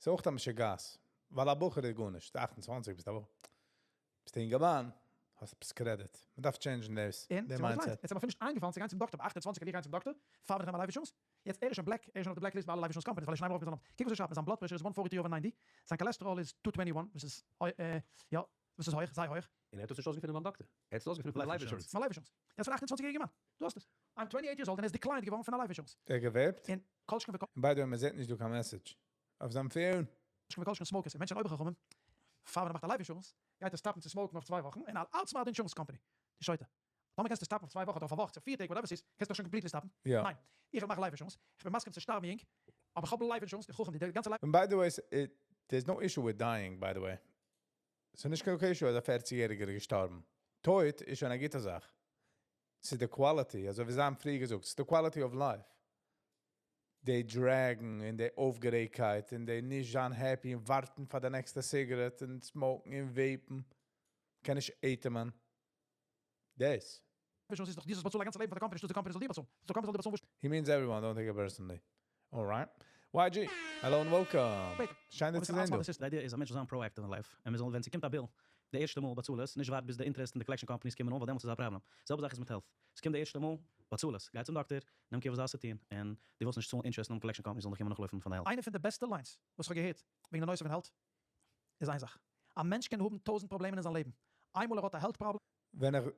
Speaker 2: איז אויך א משוגעת, ווייל א בחור איז גארנישט, 28 ביסט א בחור. ביסט א יונגערמאן, האסט עפעס credit. מען דארף change ן דאס,
Speaker 1: און
Speaker 2: די
Speaker 1: צו מיין
Speaker 2: mindset.
Speaker 1: יעצט האט מען נישט איינגעפאלן צו גיין צום דאקטער, ביי 28 גיי איך גיין צום דאקטער, פאר ווען איך נעם א life insurance. יעצט ער איז שוין black, ער איז שוין אויף די black list ביי אלע life insurance companies, ווייל ער איז שוין איינמאל ארויף מיט זיין נאמען. קוק וואס ער שרייבט, זיין blood pressure איז 143 over 90, זיין cholesterol איז 221, וואס איז, יא, וואס איז הויך, זייער הויך.
Speaker 4: און ער האט עס נישט אויסגעפונען ביים דאקטער, ער האט עס אויסגעפונען פון די life insurance.
Speaker 1: פון life insurance. ער איז פון 28 יעריגע מאן. דו האסט עס. I'm 28 years old און ער איז declined געווארן פון א life insurance.
Speaker 2: ער גע vape ט?
Speaker 1: און כל שכן וכל.
Speaker 2: און by the way, מען זעט נישט דא קיין message אויף זיין phone.
Speaker 1: שכן וכל שכן smokers און מענטשן אויבער חכמים, פאר ווען ער מאכט א life insurance, גייט ער stop ן צו smoke ן אויף 2 וואכן און outsmart די insurance company. די שוטה. טאמער קענסטו stop ן אויף 2 וואכן אדער אויף א וואך, צו 4 טעג, whatever ס'איז, קענסטו דאך שוין completely stop ן.
Speaker 2: יא.
Speaker 1: ניין, איך וויל מאכן life insurance, איך בין מסכים צו שטארבן יונג, אבער איך האב life insurance, די חכם, די גאנצע life.
Speaker 2: And by the way, there's no issue with dying, by the way. ס'איז נישט קיין issue אז א 40-יעריגער איז געשטארבן. טויט איז שוין א גוטע זאך. ס'איז די quality, אזוי ווי זיי האבן פריער געזאגט, ס'איז די quality of life. די drag ן און די אויפגערעגטקייט און די נישט זיין happy און ווארטן פאר די נעקסטע cigarette און smoke ן און vape ן. קען נישט אטעמען. דאס.
Speaker 1: Insurance איז דאך דו זאלסט באצאלן א גאנצע לעבן פאר די company, שטאט די company זאל דיר באצאלן. די company זאל דיר באצאלן וואס.
Speaker 2: He means everyone, don't take it personally. Alright. YG, hello and welcome.
Speaker 1: Wait.
Speaker 2: שיין דיר צו זען דא.
Speaker 3: די idea איז א מענטש זאל זיין proactive אין life. און מען זאל, ווען ס'קומט א bill, די ערשטע מאל באצאל עס, נישט ווארט ביז די interest און די collection companies קומען אן, ווייל דעמאלטס איז א פראבלעם. זעלבע זאך איז מיט health. ס'קומט די ערשטע מאל, באצאל עס. גיי צום דאקטער, נעם care וואס דארפסט צו טון, און דו ווילסט נישט צאלן interest און collection companies זאלן דיך קומען נאכלויפן פאר די health.
Speaker 1: איינע פון די בעסטע lines וואס איך האב געהערט וועגן די נושא פון health איז איין זאך. א מענטש קען האבן טויזנט פראבלעמען אין זיין לעבן. איינמאל ער האט א health problem.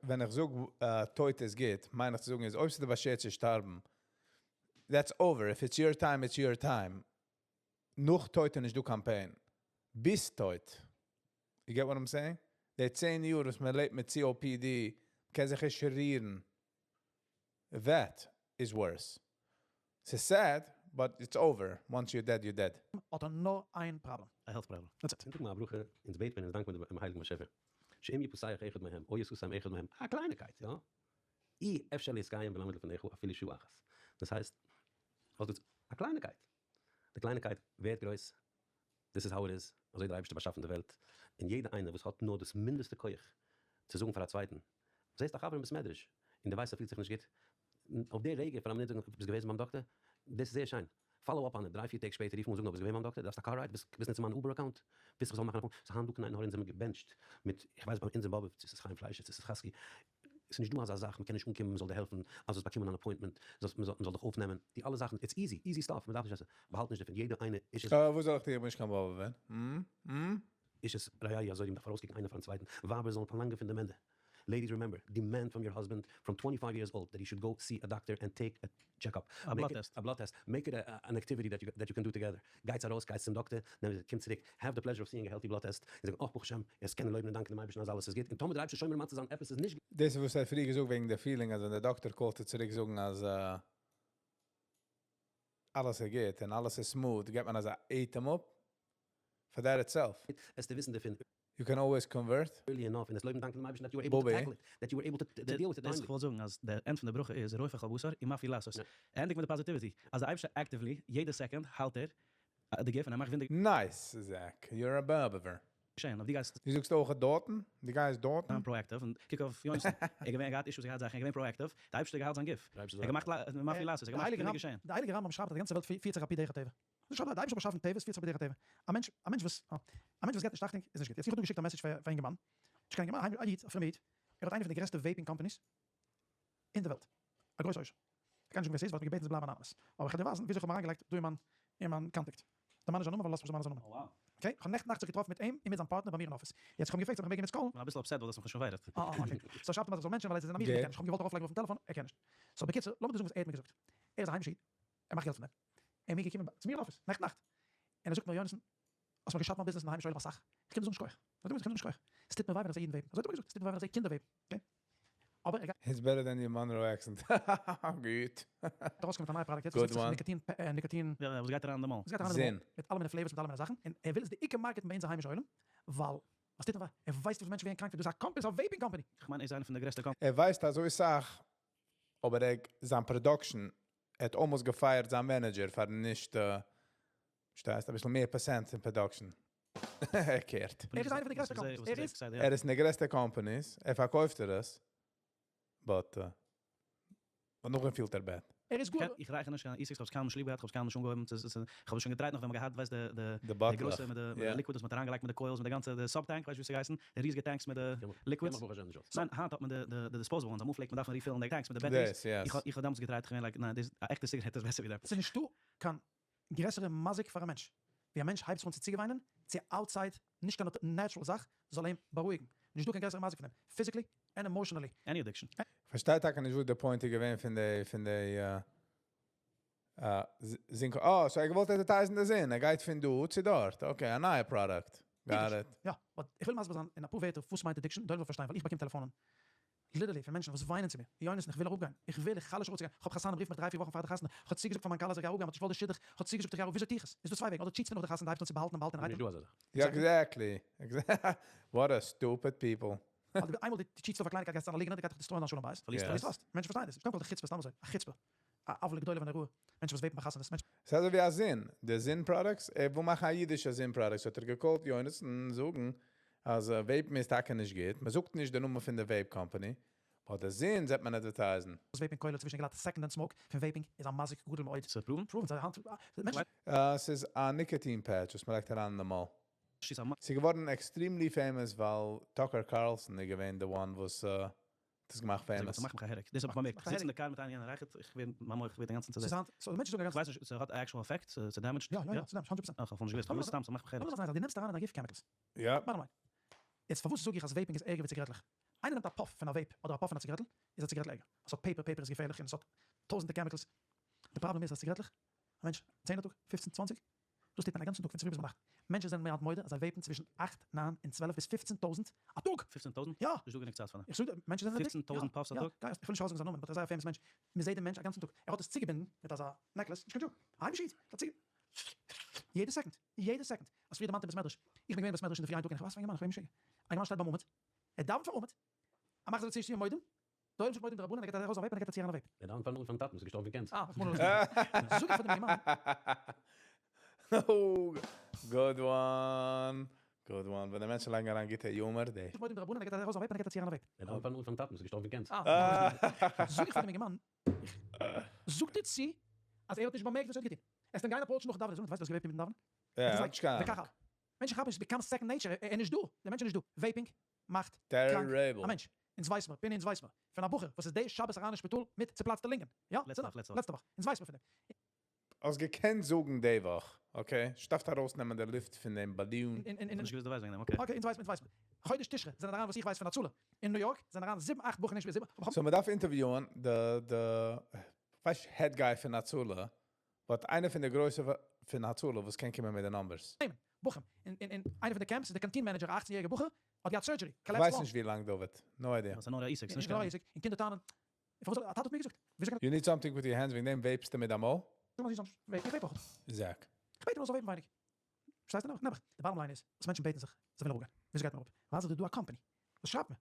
Speaker 2: ווען איך זאג טויט איז גוט, מיין איך צו זאגן איז, אויב ס'איז דיר באשערט צו שטארבן, that's over. If it's your time, it's your time. נאך טויט איז נישט דא קיין pain. ביז טויט. You get what I'm saying? די 10 יאר וואס מען לעבט מיט COPD, קען זיך נישט רירן. That is worse. It's sad, but it's over. Once you're dead, you're dead.
Speaker 1: האט ער נאר איין פראבלעם.
Speaker 3: א health problem.
Speaker 1: That's it.
Speaker 4: זאג מאל, ברכה, אונז בעט מען, אונז דאנקט מען דעם הייליגן באשעפער. שאם יפסח אחד מהם, או יסוסם אחד מהם, א קלייניקייט, יא? אי אפשר להתקיים ולעמוד לפניך אפילו שעה אחת. דאס הייסט, וואס דאס, א קלייניקייט. די קלייניקייט ווערט גרויס. This is how it is. אזוי דער אייבערשטער באשאפן די וועלט. און יעדער איינער וואס האט נאר דאס מינדעסטע כח צו זאגן פאר א צווייטן, זעסט א חבר אין בית מדרש, און דו ווייסט ער פילט זיך נישט גוט, אויף די רגע פאר א מינוט זאגן, ביסט געוועזן ביים דאקטער? דאס איז זייער שיין. Follow up on it, דריי פיר טעג שפעטער רוף אן זאגן אויב ביסט געווען ביים דאקטער, דארפסט א car ride, ביסט ביסט ניצן מיין Uber account, ווילסט איך זאל מאכן א פאון, ס'איז היינט דא קיין עין הרע אונז זעמיר געבענטשט מיט, איך ווייס ביי אונז אין באבוב צו ס'איז חיים פליישער צו ס'איז חזקי, ס'איז נישט דא אזא זאך מ'קען נישט אנקומען מ'זאל דיר העלפן אז זאלסט באקומען אן appointment, זאלסט מ'זאל מ'זאל דיך אויפנעמען, די אלע זאכן, it's easy, easy stuff, מ'דארף נישט עס, באהאלט נישט דערפון, יעדער איינער איש את.
Speaker 2: וואס זאל איך טון איך בין נישט קיין באבובער, הממ?
Speaker 4: איש את רעהו יעזורו, מ'דארף ארויסקוקן איינער פארן צווייטן, ווייבער זאלן פארלאנגען פון די מענער, Ladies remember, demand from your husband from 25 years old that he should go see a doctor and take a check up.
Speaker 3: A blood test.
Speaker 4: A blood test. Make it an activity that you that you can do together. גייטס ארויס, גייטס צום דאקטער, נעמט קומט צוריק, have the pleasure of seeing a healthy blood test, און זאגן, אך ברוך השם, יעצט קען איך לויבן און דאנקען דעם אייבערשטן אז אלעס איז גוט, און טאמער דער אייבערשטער שומר ומציל זיין עפעס איז נישט.
Speaker 2: דאס איז וואס ער האט פריער געזאגט וועגן די feeling אז ווען דער דאקטער call ט ער צוריק זאגן אז אלעס איז גוט און אלעס איז smooth געבט מען אזא אטעם אפ for that itself.
Speaker 4: עסטו וויסן דערפון.
Speaker 2: You can always convert.
Speaker 4: Early enough און עס לויבן דאנקען דעם אייבערשטן that you were able to tackle it, that you were able to deal with it
Speaker 3: דאס
Speaker 4: timely.
Speaker 3: איך וואלט זאגן אז דער end פון די ברכה איז רופא כל בשר ומפליא לעשות. ענדיג מיט די positivity אז דער אייבערשטער actively יעדע second היילט ער די גוף און ער מאכט וואונדער.
Speaker 2: Nice זעק, you're a באבובער.
Speaker 3: געשען אויב דו גייסט.
Speaker 2: דו זאגסט אויך דארטן? דו גייסט דארטן?
Speaker 3: זיין proactive און קוק אויף יונסן, ער איז געווען ער געהאט issues ער געהאט זאכן ער איז געווען proactive, דער אייבערשטער האט געהיילט זיין גוף, ער האט געמאכט מפליא לעשות, ער האט געמאכט וואונדער געשען.
Speaker 1: דער הייליגער רמב ם שרייבט אז די גאנצע וועלט פירט זיך על פי דרך הטבע. נישט אבער די אייבערשטער האט באשאפן טבע, עס פירט זיך בדרך הטבע. א מענטש, א מענטש וואס, א מענטש וואס געבט נישט אכטונג איז נישט גוט. יעצט איך האב דא געשיקט א message פאר א אינגערמאן, נישט קיין אינגערמאן, א איד, א פרומע איד, ער האט איינע פון די גרעסטע vaping companies אין די וועלט, א גרויסע עושר. איך קען נישט זאגן ווער ס'איז ווייל ער האט מיר געבעטן צו בלייבן anonymous. אבער איך וועל דיר ווייזן וויאזוי איך האב אים אריינגעלייגט דא אין מיין, אין מיין contact. דערמאן נישט זיין נאמען ווייל לאזט מיך נישט דערמאנען זיין נאמען. Okay, איך האב נעכטן נאכט זיך געטראפן מיט אים און מיט זיין פארטנער ביי מיר אין אפיס. יעצט איך האב אים געפרעגט צו איך מעג אים יעצט call ן.
Speaker 3: כ'בין אביסל upset ווייל דו האסט מיך נישט invited.
Speaker 1: אה אה okay. So שרייבט אים אז איך זאל mention ן ווייל ער איז אין אמעריקע ער קען נישט. איך האב אים געוואלט ארויפלייגן אויפן טעלעפאן, ער קען נישט. So בקיצור, לאמיר דיר זאגן וואס ער האט מיר געזאגט. ער איז א היימישע איד. ער מאכט געלט פון דעם. ער איז מיר געקומען צו מיר אין אפיס נעכטן נאכט, און ער זאגט מיר, יונתן, האסט מיר געשאדט מיין ביזנעס אין די היימישע עולם אסאך, איך קום דיר זאגן שכוח. זאגט ער מיר, איך קום דיר זאגן שכוח. עס טוט מיר וויי ווען איך זע אידן vape ן. אזוי האט ער מיר געזאגט, עס טוט מיר וויי ווען איך זע קינדער vape ן. Okay. אבער ער גייט.
Speaker 2: It's better than your Monroe accent. גוט.
Speaker 1: ארויסקומען מיט א נייע פראדוקט יעצט וואס רופט זיך ניקאטין, ניקאטין.
Speaker 3: יא, וואס גייט אריין אין די מויל.
Speaker 1: וואס גייט אריין אין די מויל, מיט אלע מיני flavors, מיט אלע מיני זאכן, און ער וויל עס די עיקר market ן ביי אונזער היימישע עולם, ווייל עס טוט אים וויי, ער ווייסט וויפיל מענטשן ווערן קראנק פון דאס, א קאמפעני, ס'איז א vaping company.
Speaker 3: כ'מיין ער איז איינע פון די גרעסטע קאמפ.
Speaker 2: ער ווייסט אזוי סאך, אבער ער זיין production ער האט almost גע fire ט זיין manager פארן נישט שטייסט אביסל מער פערסענט אין production ער care ט.
Speaker 1: ער איז איינע פון די גרעסטע companies, ער איז.
Speaker 2: ער איז פון די גרעסטע companies, ער פארקויפט ער עס, but נאכדעם פילט ער bad.
Speaker 1: ער איז גאר.
Speaker 3: איך רייכער נישט קיין e-cigs, כ'האב עס קיינמאל נישט ליב געהאט, כ'האב עס קיינמאל נישט אנגעהויבן צו, כ'האב עס שוין גע try ט נאך ווען מ'האט געהאט ווייסט די די גרויסע מיט די liquid וואס מ'האט אריינגעלייגט מיט די coils מיט די גאנצע די sub tank ווייסט ווי ס'געהייסן, די ריזיגע tanks מיט די liquids. ניין, היינט האט מען די disposable ones, אמאל פלעגט מען דארפן refill ן די tanks מיט די batteries, איך האב דעמאלטס גע try ט, כ'בין like ניין דאס א עכטע סיגרעט איז בעסער ווי דעם.
Speaker 1: ס'איז נישטא קיין גרעסערע מזיק פאר א מענטש ווי א מענטש הייבט זיך אן צו צוגעוויינען צו outside נישט קיין natural זאך זאל אים בארואיגן, נישטא קיין גרעסערע מזיק פון דעם, physically and emotionally.
Speaker 3: Any addiction.
Speaker 2: כ'פארשטיי טאקע נישט וואס די point איז געווען פון די פון די זון אה so ער האט געוואלט advertise ן די זון ער גייט פון דא צו דארט okay א נייע פראדוקט got it.
Speaker 1: יא, but איך וויל מסביר זיין אין אפאר ווערטער וואס מיינט addiction, דער עולם זאל פארשטיין, ווייל איך באקום טעלעפאנען literally פון מענטשן וואס וויינען צו מיר, יונתן איך וויל אראפגיין, איך וויל, איך חלש אראפצוגיין, איך האב חתנים רופן מיך דריי פיר וואכן פאר די חתונה, איך האב צוגעזאגט פאר מיין כלה אז איך גיי אראפגיין, מ'האט נישט געוואלט די שידוך, איך האב צוגעזאגט איך גיי אראפ, וויאזוי טו איך עס? איז דא צוויי וועגן, אדער cheat סטו נאך די חתונה, די הייבסט אן צו באהאלטן און באהאלטן און
Speaker 4: נישט דא אזא זאך.
Speaker 2: יא exactly, what a stupid people.
Speaker 1: ווייל איינמאל דו cheat סט אויף א קלייניקייט גייסטו זיין א ליגנער, די גייט דיך destroy ען דיין שלום בית,
Speaker 3: פארלירסט
Speaker 1: פארלירסט trust, מענטשן פארשטייען דאס נישט, קודם כל די חוצפה סתם אזוי, א חוצפה, א עוולה גדולה ונוראה, מענטשן וואס vape ן ביי חתונות, מענטשן.
Speaker 2: ס'איז אזוי ווי א זון, די זון products, ער וויל מאכן א אידישע זון products האט ער גע call ט יונתן זאגן אז vape ן איז טאקע נישט גוט, מ'זאגט נישט די נאמען פון די vape company, but די זון זעט מען advertise ן.
Speaker 1: וואס vape ן כולל צווישן גלאט second hand smoke פון vaping איז א מזיק גדול מאוד.
Speaker 3: ס'איז proven?
Speaker 1: Proven, ס'איז היינט מענטשן.
Speaker 2: ס'איז א nicotine patch וואס מ'לייגט אריין אין די מויל.
Speaker 3: ס'איז א מ.
Speaker 2: ס'איז געווארן extremely famous ווייל טאקער קארלסאן איז געווען the one וואס האט עס געמאכט famous.
Speaker 3: ס'מאכט מיך א headache. דאס האב איך באמערקט. איך זיץ אין די קאר מיט איינער יענער רייכערט, איך ווער מיין מח ווערט אינגאנצן צוזעצט.
Speaker 1: ס'איז היינט, so די מענטשן זאגן א גאנצע.
Speaker 3: כ'ווייס נישט, ס'האט א actual effect? ס' damage ט?
Speaker 1: יא יא יא, ס' damage ט 100 פראצענט.
Speaker 3: אה, כ'האב נישט געוואוסט. כ'האב געוואוסט סתם ס'מאכט מיך headache.
Speaker 1: לאמיר זאגן איין זאך, דו נעמסט אריין אין דיין גוף chemicals.
Speaker 2: יא.
Speaker 1: Bottom line. יעצט פארוואס זאג איך אז vaping איז ערגער ווי ציגרעטלעך? איינער נעמט א puff פון א vape אדער א puff פון א ציגרעטל, איז א ציגרעטל ערגער. עס האט paper, paper איז געפערליך און עס האט טויזענטער chemicals. די פראבלעם איז אז ציגרעטלעך, א מענטש 10 א טאג, 15, 20, דאס טוט מען א גאנצן טאג פון צופרי ביז ביינאכט. מענטשן זענען מיר היינט מודה אז זיי vape ן צווישן אכט, ניין און 12 ביז 15 טויזנט א טאג!
Speaker 3: 15 טויזנט?
Speaker 1: יא!
Speaker 3: נישט דא גענוג צייט פאר דעם.
Speaker 1: איך זאג דיר, מענטשן זענען
Speaker 3: 15 טויזנט puffs א טאג?
Speaker 1: יא, איך וויל נישט ארויסזאגן זיין נאמען, but ער איז זייער א famous מענטש. מען זעט דעם מענטש א גאנצן טאג. ער האט עס צוגעבינדן מיט אזא necklace, נישט קיין joke. א היימישע איד האט צוגע. יעדע second! יעדע second! אז פריער דערמאנט אין בית מדרש. איך בין געווען אין בית מדרש אינדערפרי איין טאג און איך ווייס פון א אינגערמאן, איך בין משוגע. א אינגערמאן שטייט ביים עמוד, ער דאווענט פאר עמוד, ער מאכט זיך צו שטיין מודים, דא איז מודים דרבנן, ער געט ארויס א vape און ער געט א צי אריין א vape.
Speaker 4: ער דאווענט פארן עמוד פארן טאטן וואס איז געשטארבן פון cancer.
Speaker 1: אה, רחמנא ליצלן. זאג איך פאר דעם אינגערמאן.
Speaker 2: Good one, good one, ווען די מענטשן לייגן אריין גוטע humor, די.
Speaker 1: מודים דרבנן, ער געט ארויס א vape און ער געט א צי אריין א vape.
Speaker 4: ער דאווענט פארן עמוד פארן טאטן וואס איז געשטארבן פון cancer.
Speaker 1: אה, רחמנא ליצלן. זאג איך פאר דעם אינגערמאן, איך זאג דיר צו אז ער האט נישט באמערקט וואס ער האט געטון. עס דעם גיין approach ן נאכן דאווענען, זאגן, ווייסט וואס געוועבט אינמיטן דאווענען?
Speaker 2: יא,
Speaker 1: עס איז
Speaker 2: נישט קיין
Speaker 1: like
Speaker 2: אהנונג.
Speaker 1: וכך הלאה. מענטשן כאפן נישט, עס becomes second nature, ער איז נישט דא, דער מענטש איז נישט דא. Vaping מאכט קראנק
Speaker 2: Terrible.
Speaker 1: א מענטש. אונז ווייס מיר, פיני אונז ווייס מיר, פון א בחור וואס איז די שבת אריין אין שפיטאל מיט צופלאצטע לונגען. יא,
Speaker 3: לעצטע וואך, לעצטע וואך.
Speaker 1: לעצטע וואך. אונז ווייס מיר פון דעם.
Speaker 2: האסט געקענט זאגן די וואך, okay? שטאפט ארויסנעמען די לופט פון דעם balloon.
Speaker 1: אין
Speaker 3: נישט געוואוסט דו ווייסט וועגן דעם, okay.
Speaker 1: Okay, אונז ווייס מיר, אונז ווייס מיר. חודש תשרי זענען אריין וואס איך ווייס פון הצלה אין ניו יארק זענען אריין זיבן אכט בחורים נישט זיבן, כ'האב.
Speaker 2: So מ'דארף interview ען די די ווייסט head guy פון הצלה, but איינער פון די גרויסע פון הצלה וואס קען קומען מיט די numbers.
Speaker 1: נעמען בחורים אין אין אין איינע פון די camps איז די canteen manager א 18 יעריגע בחור האט געהאט surgery, collapsed
Speaker 2: כ'ווייס
Speaker 1: lung.
Speaker 2: נישט ווי לאנג דוד, no idea.
Speaker 3: דאס איז נאר א עסק, ס'נישט
Speaker 1: נאר א
Speaker 3: קיין.
Speaker 1: עסק, און קינדער טענה'ן, פארוואס א טאטע האט מיר געזאגט, וויאזוי קען
Speaker 2: You need something with your hands, וועגן דעם vape סטו מיט דיין מויל?
Speaker 1: זאג מאל זי זאל vape ן, איך vape אויך.
Speaker 2: זאק.
Speaker 1: איך בעט אים ער זאל vape ן ווייניג. פארשטייסטו נעבעך? נעבעך. די bottom line איז, וואס מענטשן בעטן זיך, זיי ווילן אראפגיין. וויאזוי גייט מען אראפ? ווייל ס'איז דא א קאמפאני וואס שרייבט מיר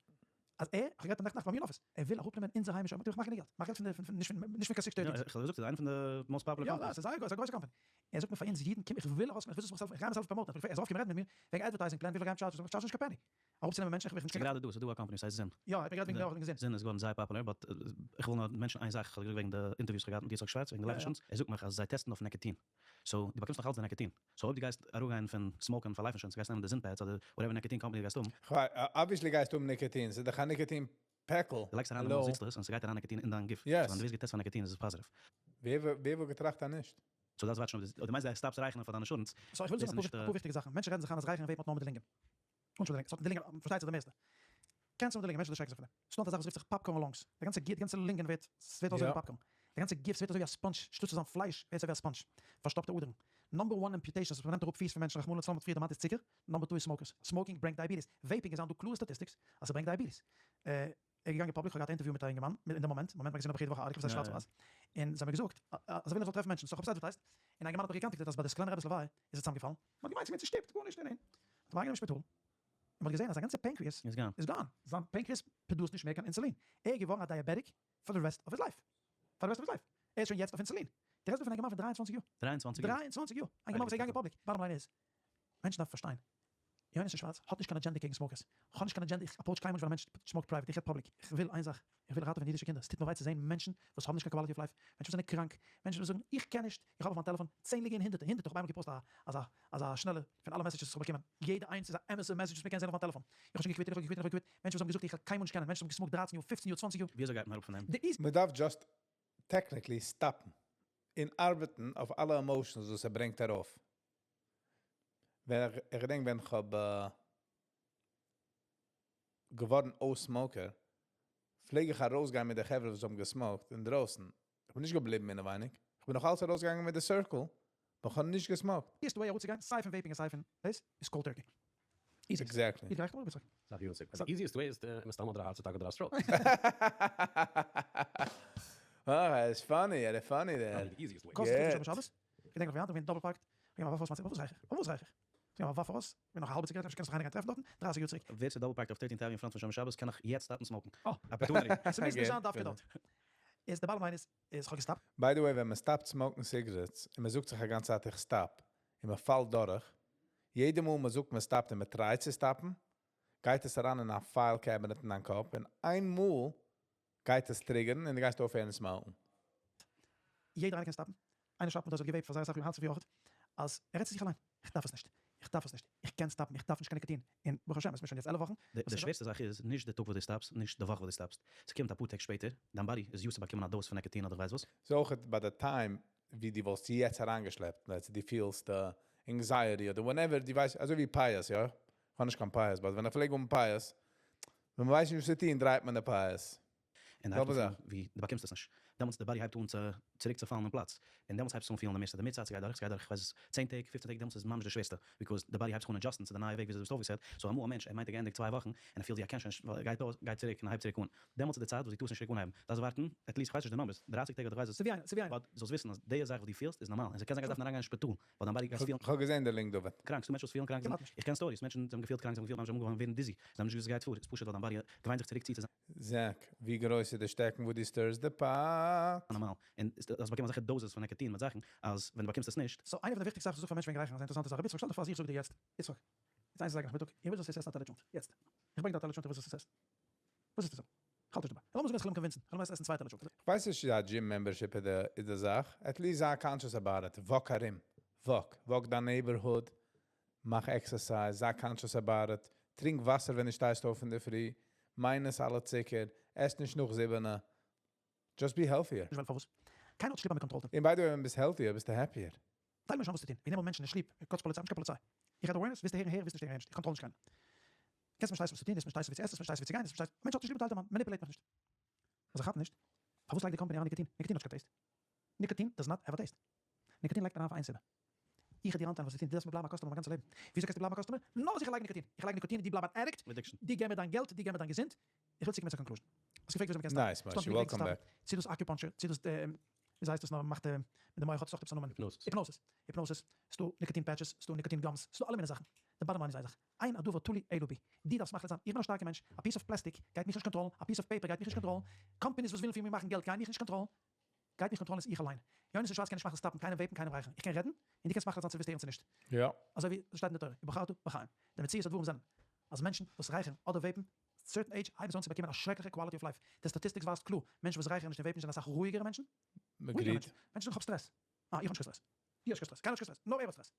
Speaker 1: אז ער, איך האב גערעדט נעכטן נאכט ביי מיר אין אפיס, ער וויל אראפנעמען אונזער היימישע, איך מאך גענוג געלט, מאך געלט פון די, פון, נישט פון, נישט פון קיין six thirty.
Speaker 3: יא, איך האב געזאגט, ס'איז איינע פון די most popular
Speaker 1: יא,
Speaker 3: companies.
Speaker 1: ס'איז זייער גרויס, א גרויסע קאמפאני. ער זאגט מיר פאר אונז אידן, קום איך וויל ארויסקומען, איך וויל זיך self, איך גיי מיר self promote ן, ער זאל אויפקומען רעדן מיט מיר וועגן advertising plan, וויפיל גיי אים charge ן, איך charge נישט קיין penny. אראפצונעמען מענטשן, איך בין
Speaker 3: ס'איז גראדע דא, ס'איז דא א קאמפאני וואס הייסט Zyn.
Speaker 1: יא, איך בין גראדע וועגן דעם אויך געזען.
Speaker 3: Zyn איז געווארן זייער popular, but איך וויל נאר mention ען איין זאך, איך האב געזאגט וועגן די interviews איך האב געהאט מיט יצחק שווארץ וועגן די life insurance, ער זאגט מיך אז זיי test ן אויף ניקאטין, so דו באקומסט נאך אלץ די ניקאטין, so אויב דו גייסט אראפגיין פון smoke ן פאר life insurance, גייסט נעמען די Zyn pads אדער whatever ניקאטין קאמפאני דו גייסט האבן.
Speaker 2: Obviously גייסטו האבן ניקאטין, ס'איז דאך א ניקאטין פעקל.
Speaker 3: דו לייגסט אריין די מויל זיצט עס און ס'גייט אריין ניקאטין אין דיין גוף, so ווען דו ווערסט גע test פאר ניקאטין איז עס positive.
Speaker 2: ווער וואלט געטראכט אז נישט?
Speaker 3: So דארפסט watch ן אויב דו מיינסט דו stop סט רייכערן פאר דיין insurance.
Speaker 1: So איך וויל זאגן אפאר וויכטיגע זאכן, מענטשן רעדן זיך איין אז רייכערן vape ן האט נאר מיט די לונגען. אנטשולדיגונג, ס'האט מיט די לונגען, פארשטייט זיך די מערסטע. Cancer מיט די לונגען, מענטשן דערשרעקן זיך פון דעם. ס'דא א זאך וואס רופט זיך popcorn lungs, די גאנצע די גאנצע לונגען ווערט, ס'ווערט אזוי ווי popcorn. די גאנצע גוף ס'ווערט אזוי ווי א sponge, שטאט צו זיין פלייש ווערט עס אזוי ווי א sponge. פארשטאפטע אדערן. Number one amputations וואס מ'נעמט אראפ פיס פון מענטשן רחמנא לצלן מ'האט פריער דערמאנט איז צוקער, number two איז smokers. Smoking ברענגט diabetes. Vaping איז היינט דא קלארע statistics אז ס'ברענגט diabetes. ער איז געגאנגען public, כ'האב געהאט א interview מיט א אינגערמאן, אין די מאמענט, מאמענט מאגאזין האב איך יעדע וואך א article וואס הייסט שווארץ ווייס, און זיי האבן מיר געזאגט אז זיי ווילן איך זאל טרעפן מענטשן, so כ'האב עס advertised, און א אינגערמאן האט מיך גע contact ט אז ביי די סקולענער רבי'ס לוויה איז ער צוזאמגעפאלן, מ'האט געמיינט ס'איז געווען צושטופט, גארנישט, ניין ניין, מ'האט אים אריינגענומען אין שפיטאל, און מ'האט געזען אז זיין גאנצע pancreas
Speaker 3: איז gone.
Speaker 1: איז gone, זיין pancreas produce ט נישט מער קיין אינסולין, ער איז געווארן א diabetic for the rest of his life, for the rest of his life, ער איז שוין יעצט אויף אינסולין, די רעדסט דא פון א אינגערמאן פון 23 יאר,
Speaker 3: 23 יאר.
Speaker 1: 23 יאר, א אינגערמאן וואס איז געגאנגען public, bottom line איז, מענטשן דארפן פארשטיין, יונתן שווארץ האט נישט קיין agenda קעגן smokers, כ'האב נישט קיין agenda, איך approach קיינמאל נישט ווען א מענטש smoke ט private, איך רעד public, איך וויל איין זאך, איך וויל ראטעווען אידישע קינדער, ס'טוט מיר וויי צו זען מענטשן וואס האבן נישט קיין quality of life, מענטשן וואס זענען קראנק, מענטשן וואס זאגן איך קען נישט, איך האב אויף מיין טעלעפאן צענדליגע און הונדערטער, הונדערטער, איך האב איינמאל גע post ט א אזא אזא שנעלע פון אלע messages וואס איך האב באקומען, יעדע איינס איז א אמת'ע message וואס מ'קען זען אויף מיין טעלעפאן, איך האב שוין גע quit ט און איך האב גע quit ט און איך האב גע quit ט, מענטשן וואס האבן געזאגט איך וועל קיינמאל נישט קענען, מענטשן וואס האבן גע smoke ט 13 יאר, 15 יאר, 20 יאר.
Speaker 3: וויאזוי גייט מען אראפ פון דעם?
Speaker 1: די איז.
Speaker 2: מ'דארף just technically stop ן און ארבעטן אויף אלע emotions וואס ער ברענגט ארויף. ווען איך איך געדענק ווען איך האב געווארן אויס smoker, פלעג איך ארויסגיין מיט די חברה וואס האבן גע smoke ט אינדרויסן. איך בין נישט געבליבן אינעווייניג. איך בין נאך אלץ ארויסגעגאנגען מיט די circle, but איך האב נישט גע smoke ט.
Speaker 1: easiest way אראפצוגיין סיי פון vaping און סיי פון דאס איז cold turkey. Easiest.
Speaker 2: Exactly.
Speaker 1: איך גלייך דעם אראפצוגיין.
Speaker 4: זאג יוסף, the easiest way איז מסתם אדער א heart attack אדער א stroke.
Speaker 2: אה, איז funny, ער איז funny דער.
Speaker 4: The easiest way.
Speaker 1: קאסט זיך נישט שבת. איך געדענק נאך ווי היינט, איך בין double parked, איך געב א ווארף ארויס מיין ציגארעט, פארוואס רייך איך? פארוואס רייך איך? איך געב א ווארף ארויס, איך בין נאך א האלבע ציגארעט, אפשר קענסט מיך איינער גיין טרעפן דארטן, 30 יאר צוריק.
Speaker 3: ווער ס'איז double parked אויף 13th Avenue in front פון שומר שבת קען נאך יעצט stop ן smoke ן.
Speaker 1: אה.
Speaker 3: Opportunity.
Speaker 1: ס'מוז נישט זיין דווקא דארט. איז די bottom line איז, איז כ'האב גע stop ט.
Speaker 2: By the way, ווען מען stop ט smoke ן cigarettes, און מען זאגט זיך א גאנצע צייט איך stop, און מען פאלט דורך, יעדע מאל מען זאגט מען stop ט און מען try ט צו stop ן, גייט עס אריין אין א file cabinet אין דיין קאפ, און איינמאל גייט עס trigger ן און דו גייסט אויפהערן smoke ן.
Speaker 1: יעדער איינער קען stop ן. איינער שרייבט מיר דאס האט גע vape ט פאר זייער אסאך יאר, היינט צופרי אויך, אז ער רעדט צו זיך אליין, איך דארף עס נישט, איך דארף עס נישט, איך קען stop ן, איך דארף נישט קיין ניקאטין, און ברוך השם עס איז מיר שוין יעצט 11 וואכן.
Speaker 3: די שווערסטע זאך איז נישט די טאג וואס דו stop סט, נישט די וואך וואס דו stop סט, ס'קומט אפאר טעג שפעטער, דיין body איז used צו באקומען א dose פון ניקאטין אדער כ'ווייס וואס.
Speaker 2: ס'איז אויך ביי די time ווי דו וואלסט יעצט אריינגעשלעפט, let's say דו פילסט anxiety אדער whenever, דו ווייסט, אזוי ווי פיאות, יא? איך האב נישט קיין פיאות, but ווען איך פלעג האבן פיאות, ווען מ'ווייסט נישט וואס צו טון, דרייט מען די פיאות.
Speaker 3: און
Speaker 2: זעלבע
Speaker 3: הייבט אן
Speaker 2: זאך.
Speaker 3: פילן ווי דו באקומסט עס נישט. דעמאלטס די body הייבט אן צו צוריק צו פאלן אין פלאץ. און דעמאלטס הייבסטו אן פילן די מערסטע. די מער צייט ס'גייט דורך, ס'גייט דורך כ'ווייס צען טעג, פופצן טעג, דעמאלטס איז ממש די שווערסטע. Because די body הייבט זיך אן adjust ן צו די נייע וועג וויאזוי דו ביסט אויפגע set. So אמאל א מענטש, ער מיינט ער געענדיגט צוויי וואכן, און ער פילט ווי ער קען שוין נישט, ווייל ער גייט אויס, גייט צוריק און הייבט צוריק אן. דעמאלטס איז די צייט וואס דו טארסט נישט צוריק אנהייבן. דארפסט ווארטן, at least כ'ווייס נישט די numbers, 30 טעג אדער כ'ווייס וואס.
Speaker 1: ס'ווי איינער, ס'ווי איינער.
Speaker 3: But זאלסט וויסן אז די זאך וואס דו פילסט איז נארמאל. און ס'קען זיין גייסט דארפן אריינגיין אין שפיטאל, ווייל דיין body גייסט פילן.
Speaker 2: כ'האב געזען די link דוד.
Speaker 3: קראנק, ס'דא מענטשן וואס פילן קראנק,
Speaker 1: כמעט נישט.
Speaker 3: איך קען stories, מענטשן זיי האבן געפילט קראנק, זיי האבן געפילט ממש זיי האבן אנגעהויבן ווערן dizzy, זיי האבן נישט געוואוסט וואס גייט פאר, איז פשוט ווייל דיין body געוויינט זיך צוריק צו צו זיין.
Speaker 2: זאק, ווי גרויס איז די שטעקן וואו דו stir סט די pot?
Speaker 3: נארמאל, און דו האסט באקומען אזעלכע doses פון ניקאטין מיט זאכן, אז ווען דו באקומסט עס נישט.
Speaker 1: So איינע פון די וויכטיגסטע זאכן צו זאגן פאר מענטשן וועגן רייכערן איז א אינטערעסאנטע זאך, רבי יצחק שטעל דיך פאר אז איך זאג דיר יעצט, יצחק, איז איינס אזייגער נאכמיטאג, איך וויל זאלסט יעצט עסן א טעלער טשולנט, יעצט, איך ברענג דיר א טעלער טשולנט איך וויל זאלסט עס עסן, וואס וועסטו זאגן? איך האלט נישט דערביי. לאמיר זאגן אז כ'וועל אים convince ן. כ'וועל אים עסן צוויי טעלער טשולנט.
Speaker 2: כ'ווייס נישט צו א gym membership איז די איז די זאך. At least זיי conscious about it. Walk ארום. Walk. Walk דיין neighborhood. מאך exercise. זיי conscious about it. טרינק וואסער ווען דו שטייסט אויף אינדערפרי. Minus אלע צוקער. עס נישט נאך 7. Just be healthier.
Speaker 1: נישט ווייל פארוואס? קיינער האט נישט ליב אז מען control ט
Speaker 2: אים. און by the way, ווען ביסט healthier ביסטו happier.
Speaker 1: טייל מענטשן האבן וואס צו טון. ווי נעמען מענטשן נישט ליב? גאט'ס פאליציי, נישט קיין פאליציי. איך רעד awareness, ווילסט הערן הער, ווילסט נישט הערן הער נישט. איך control נישט קיינעם. קענסט מיר שטייסן וואס צו טון, וועסט מיר שטייסן ווי צו עסן, וועסט מיר שטייסן ווי צו גיין, וועסט מיר שטייסן. א מענטש האט נישט ליב מ'טיילט אים אן, manipulate מיך נישט. אז איך כאפ נישט, פארוואס לייגט די קאמפאני אריין ניקאטין? ניקאטין האט נישט קיין taste. ניקאטין does not have a taste. ניקאטין לייגט מען אריין פאר איין סיבה. איך וועל דיר אנטיילן וואס צו טון, דו דארפסט מיר בלייבן א customer מיין גאנצע לעבן. וויאזוי קענסטו בלייבן א customer? נאר אז איך לייג ניקאטין. איך לייג ניקאטין און דו בלייב אן addict, דו געב מיר דיין געלט, דו געב מיר דיין געזונט. איך וויל צוקומען צו א conclusion. האסט געפרעגט וויאזוי מ'קען stop ן.
Speaker 2: Nice, משה, welcome back.
Speaker 1: צו דאס acupuncture, צו דאס וויאזוי הייסט דאס נאר, מ'מאכט מיט די מח האט עס אויך עפעס א נאמען.
Speaker 4: Hypnosis.
Speaker 1: Hypnosis. Hypnosis. ס'דא ניקאטין patches, ס'דא ניקאטין gums, ס'דא אלע מיני זאכן. די bottom line איז איין זאך. אין הדבר תלוי אלא בי. דו דארפסט מחליט זיין, איך בין א שטארקע מענטש, א piece of plastic גייט מיך נישט control ן, א piece of paper גייט מיך נישט control ן, companies וואס ווילן פון מיר מאכן געלט גייען מיך נישט control ן, גייט מיך control ן איז איך אליין. יונתן שווארץ קען נישט מאכן stop ן קיינעם vape ן קיינעם רייכערן, איך קען רעדן, און דו קענסט מחליט זיין צו ווילסט הערן צו נישט.
Speaker 2: יא.
Speaker 1: אזוי ווי עס שטייט אין די תורה, ובחרת בחיים. די מציאות הדברים זענען, אז מענטשן וואס רייכערן אדער vape ן, certain age הייבן זיי אן צו באקומען א שרעקליכע quality of life. די statistics ווייזט קלאר, מענטשן וואס רייכערן נישט און vape ן נישט זענען אסאך רואיגערע מענטשן. רואיגערע מענטשן. מענטשן זאגן איך האב סטרעס. אה, איך האב נישט קיין סטרעס. דו האסט קיין סטרעס. קיינער האט נישט קיין סטרעס. נאר ער האט סטרעס.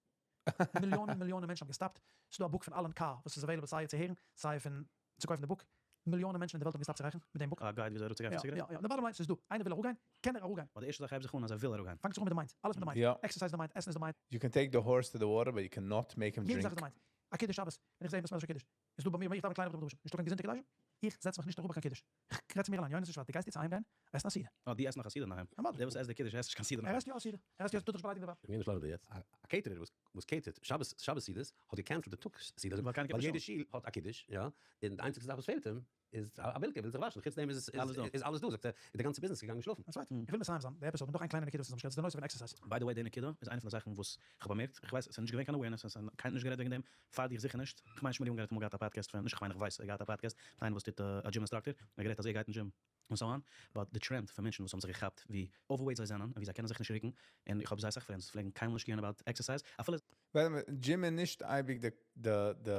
Speaker 1: מיליאנען מיליאנען מענטשן האבן גע stop ט. ס'איז דא א book פון Allen Carr וואס איז available סיי צו הערן, סיי פון צו קויפן די book. מיליאנען מענטשן אין די וועלט האבן גע stop ט צו רייכערן מיט דעם book.
Speaker 3: א guide וויאזוי אראפצוגיין פון ציגערעט?
Speaker 1: יא יא. די bottom line, ס'איז דא. איינער וויל אראפגיין, קען ער אראפגיין.
Speaker 3: ווייל די ערשטע זאך הייבט זיך אן אז ער וויל אראפגיין.
Speaker 1: פאנגט זיך אן מיט די mind. אלעס מיט די mind. Exercise איז די mind, עסן איז די mind.
Speaker 2: You can take the horse to the water but you can not make him
Speaker 1: יעדע זאך
Speaker 2: drink.
Speaker 1: איז די mind. א קידוש שבת, ווען איך זע בית מדרש א קידוש, איז דא ביי מיר, איך דאווען קליינע בתי מדרשים, נישטא קיין געזונטע קידושים, איך זעץ מיך נישט אראפ ביי קיין קידוש, איך רעד צו מיר אליין, יונתן שווארץ, דו גייסט יעצט אהיים גיין עסן א סעודה.
Speaker 3: אה, דו עסט נאך א סעודה אינדערהיים?
Speaker 1: אוודאי.
Speaker 3: דער וואס עסט די קידוש עסט נישט קיין סעודה
Speaker 1: ער
Speaker 3: נאכדעם.
Speaker 1: עסט יא א סעודה, ער עסט יא, טוט נישט באליידיגן די ווייב.
Speaker 4: איך בין נישט לאדער יעצט, א caterer וואס וואס cater ט שבת שבת סעודות האט גע cancel ט די טאג סעודה,
Speaker 3: ווייל קיינער
Speaker 4: ווייל
Speaker 3: קומט
Speaker 4: יעדע
Speaker 3: נישט
Speaker 4: שול האט א קידוש, יא, און די איינציגסטע זאך וואס פעלט אים איז א בילקע, וויל זיך וואשן, חוץ דעם איז
Speaker 3: אלעס דא.
Speaker 4: איז אלעס דא, זאגט ער, איז די גאנצע ביזנעס געגאנגען שלאפן.
Speaker 1: א צווייטע, איך וויל מסיים זיין די episode מיט נאך איין קליינע נקודה וואס איז אנשטאט די נושא פון exercise.
Speaker 3: By the way די נקודה איז איינע פון די זאכן וואס איך האב באמערקט, איך ווייס עס איז נישט געווען קיין awareness, עס איז קיינער נישט גערעדט וועגן דעם, פאר דיך זיכער נישט, איך מיין שמואל יונגער האט אמאל געהאט א פאדקעסט פון, נישט איך מיין איך ווייס ער האט געהאט א פאדקעסט מיט איינער וואס טוט א gym instructor, ער האט גערעדט אז ער גייט אין gym און so on, but די trend פון מענטשן וואס האבן זיך געכאפט ווי overweight זיי זענען און ווי זיי קענען זיך נישט רוקן, און איך האב זייער אסאך friends וואס פלעגן קיינמאל נישט קעירן about exercise אפילו.
Speaker 2: Gym איז נישט אייביג די די די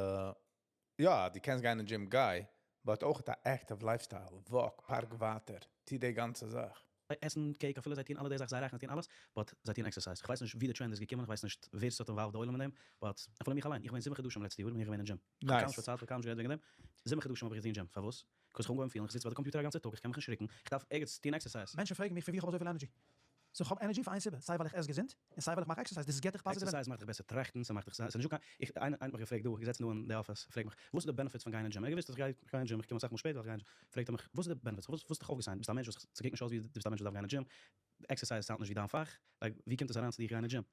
Speaker 2: יא דו קענסט גיין אין gym גיי, but אויך א active lifestyle, walk, park ווייטער, טו די גאנצע זאך.
Speaker 3: זיי עסן cake אפילו זיי טוען אלע די זאכן זיי רייכערן זיי טוען אלעס, but זיי טוען exercise, כ'ווייס נישט ווי די trend איז געקומען כ'ווייס נישט ווער ס'האט involved די עולם אין דעם, but אפילו מיך אליין, איך בין 7 חדשים לעצטע יאר בין איך געווען אין gym, כ'האב קיינמאל נישט פארציילט כ'האב קיינמאל נישט גערעדט וועגן דעם, 7 חדשים האב איך געטון gym, פארוואס? 'Cause כ'האב אנגעהויבן פילן איך זיץ ביי די קאמפיוטער א גאנצע טאג איך קען מיך נישט רוקן, איך דארף ערגעץ טון exercise.
Speaker 1: מענטשן פרעגן מיך פון ווי איך האב אזויפיל energy. So כ'האב energy פאר איין סיבה, סיי ווייל איך עס געזונט, און סיי ווייל איך מאך exercise, דאס געט דיך positive
Speaker 3: Exercise מאכט דיך בעסער טראכטן, ס'מאכט דיך, ס'איז נישטא קיין, איך, איינער האט מיך געפרעגט דא, געזעצן דא אין די אפיס, פרעגט מיך, וואס איז די benefits פון גיין אין gym? ער האט געוואוסט אז איך גיי אין gym, איך קום אסאך מאל שפעט ווייל איך גיי אין gym, פרעגט ער מיך, וואס איז די benefits? וואס האסט דיך אויפגעסיינט? ביסט א מענטש וואס, ס'קוקט נישט אויס ווי דו ביסט א מענטש וואס דארף גיין אין gym, Exercise sound נישט ווי דיין פאך, like ווי קומט עס אריין צו דיך גיין אין gym?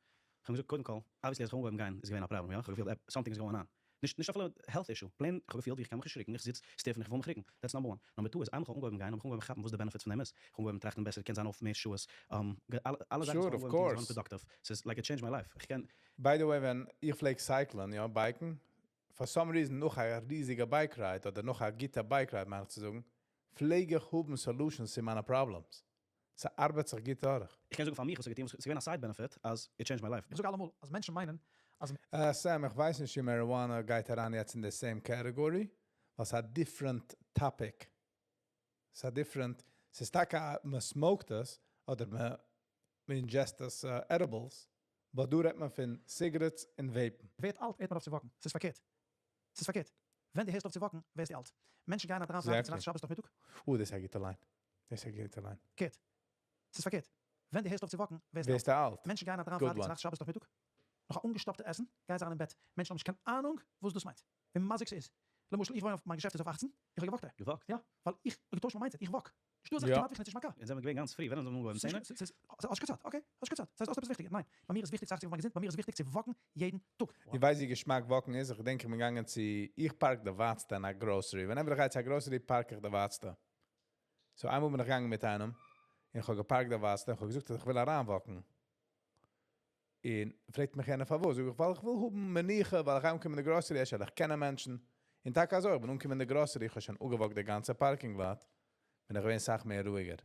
Speaker 3: איך האב געזאגט קודם כל, obviously אז איך האב אנגעהויבן גיין איז געווען א פראבלעם, יא, איך האב געפילט something is going on, נישט נישט אפילו health issue, plain איך האב געפילט ווי איך קען מיך נישט רוקן, איך זיץ stiff און איך וויל מיך רוקן, that's number one. Number two איז איינמאל איך האב אנגעהויבן גיין האב איך אנגעהויבן כאפן וואס די benefits פון דעם איז, איך האב אנגעהויבן טראכטן בעסער, קען זיין אויף מער שעות, אלע זאכן וואס איך האב אנגעהויבן טון איז געווארן productive, ס'איז like it changed my life, איך קען.
Speaker 2: By the way ווען איך פלעג cycle ען, יא bike ן, for some reason נאך א ריזיגע bike ride אדער נאך א גוטע bike ride מיין איך צו זאגן, פלעג איך האבן solutions צו מיינע problems. ס'ארבעט זיך גוט דורך.
Speaker 3: איך קען זאגן פאר מיך וואס האט געטון, ס'איז געווען א side benefit אז it changed my life.
Speaker 1: איך זאג אלעמאל אז מענטשן מיינען אז.
Speaker 2: Sam, איך ווייס נישט צו marijuana גייט אריין יעצט אין די same category, ווייל ס'איז א different topic. ס'איז א different, ס'איז טאקע א מ' smoke ט עס, אדער מ' ingest עס edibles, but דא רעדט מען פון cigarettes און vape ן.
Speaker 1: ווערט אלט הערט מען אויף צו walk ן. ס'איז פארקערט. ס'איז פארקערט. ווען דו הערסט אויף צו walk ן, ווערסטו אלט. מענטשן גייען א דריי פרייטאג צונאכטס שבת נאכמיטאג.
Speaker 2: אוי דאס איז א גוטע line. דאס איז א גוטע line.
Speaker 1: קערט. ס'איז פארקערט. ווען דו הערסט אויף צו walk ן, ווערסטו
Speaker 2: אלט. אלט.
Speaker 1: מענטשן גייען א דריי פרייטאג צונאכטס שבת נאכמיטאג. נאך א אנגעשטאפטע עסן, גייען זיי אריין אין בעט. מענטשן האבן נישט קיין אהנונג וואס דאס מיינט. ווי מזיק ס'איז. למשל איך וואוין אויף, מיין געשעפט איז אויף 18, איך האב גע walk ט אהער.
Speaker 3: גע walk ט?
Speaker 1: יא. ווייל איך האב געטוישט מיין mindset. איך walk. נישטא אזאך כמעט ווי כ'נוץ נישט מיין קאר.
Speaker 3: אונז זעמיר געווען גאנץ פרי, ווען האבן זיי אנגעהויבן? צענער?
Speaker 1: ס'איז האסט קיין צייט, okay, האסט קיין צייט, ס'הייסט האסט עפעס וויכטיגער, ניין, ביי מיר איז וויכטיג צו אכט געבן אויף מיין געזונט, ביי מיר איז וויכטיג צו walk ן יעדן טאג.
Speaker 2: דו ווייסט ווי געשמאק walk ן איז? איך געדענק איך בין געגאנגען צו, איך park די ווייטסטע אין א grocery, whenever איך גיי צו א grocery park איך די ווייטסטע. So איינמאל בין איך געגאנגען מיט איינעם, און איך האב גע park ט די ווייטסטע, און איך האב געזאגט אז איך וויל אריין walk ן. און פרעגט מיך יענער פארוואס, זאג איך ווייל איך וויל האבן מנוחה, ווייל איך גיי אנקומען אין די grocery, אפשר וועל איך קענען מענטשן, און טאקע אזוי, איך בין אנגעקומען אין די grocery, איך האב שוין אפגע walk ט די גאנצע parking lot, בין איך געווען סאך מער רואיגער,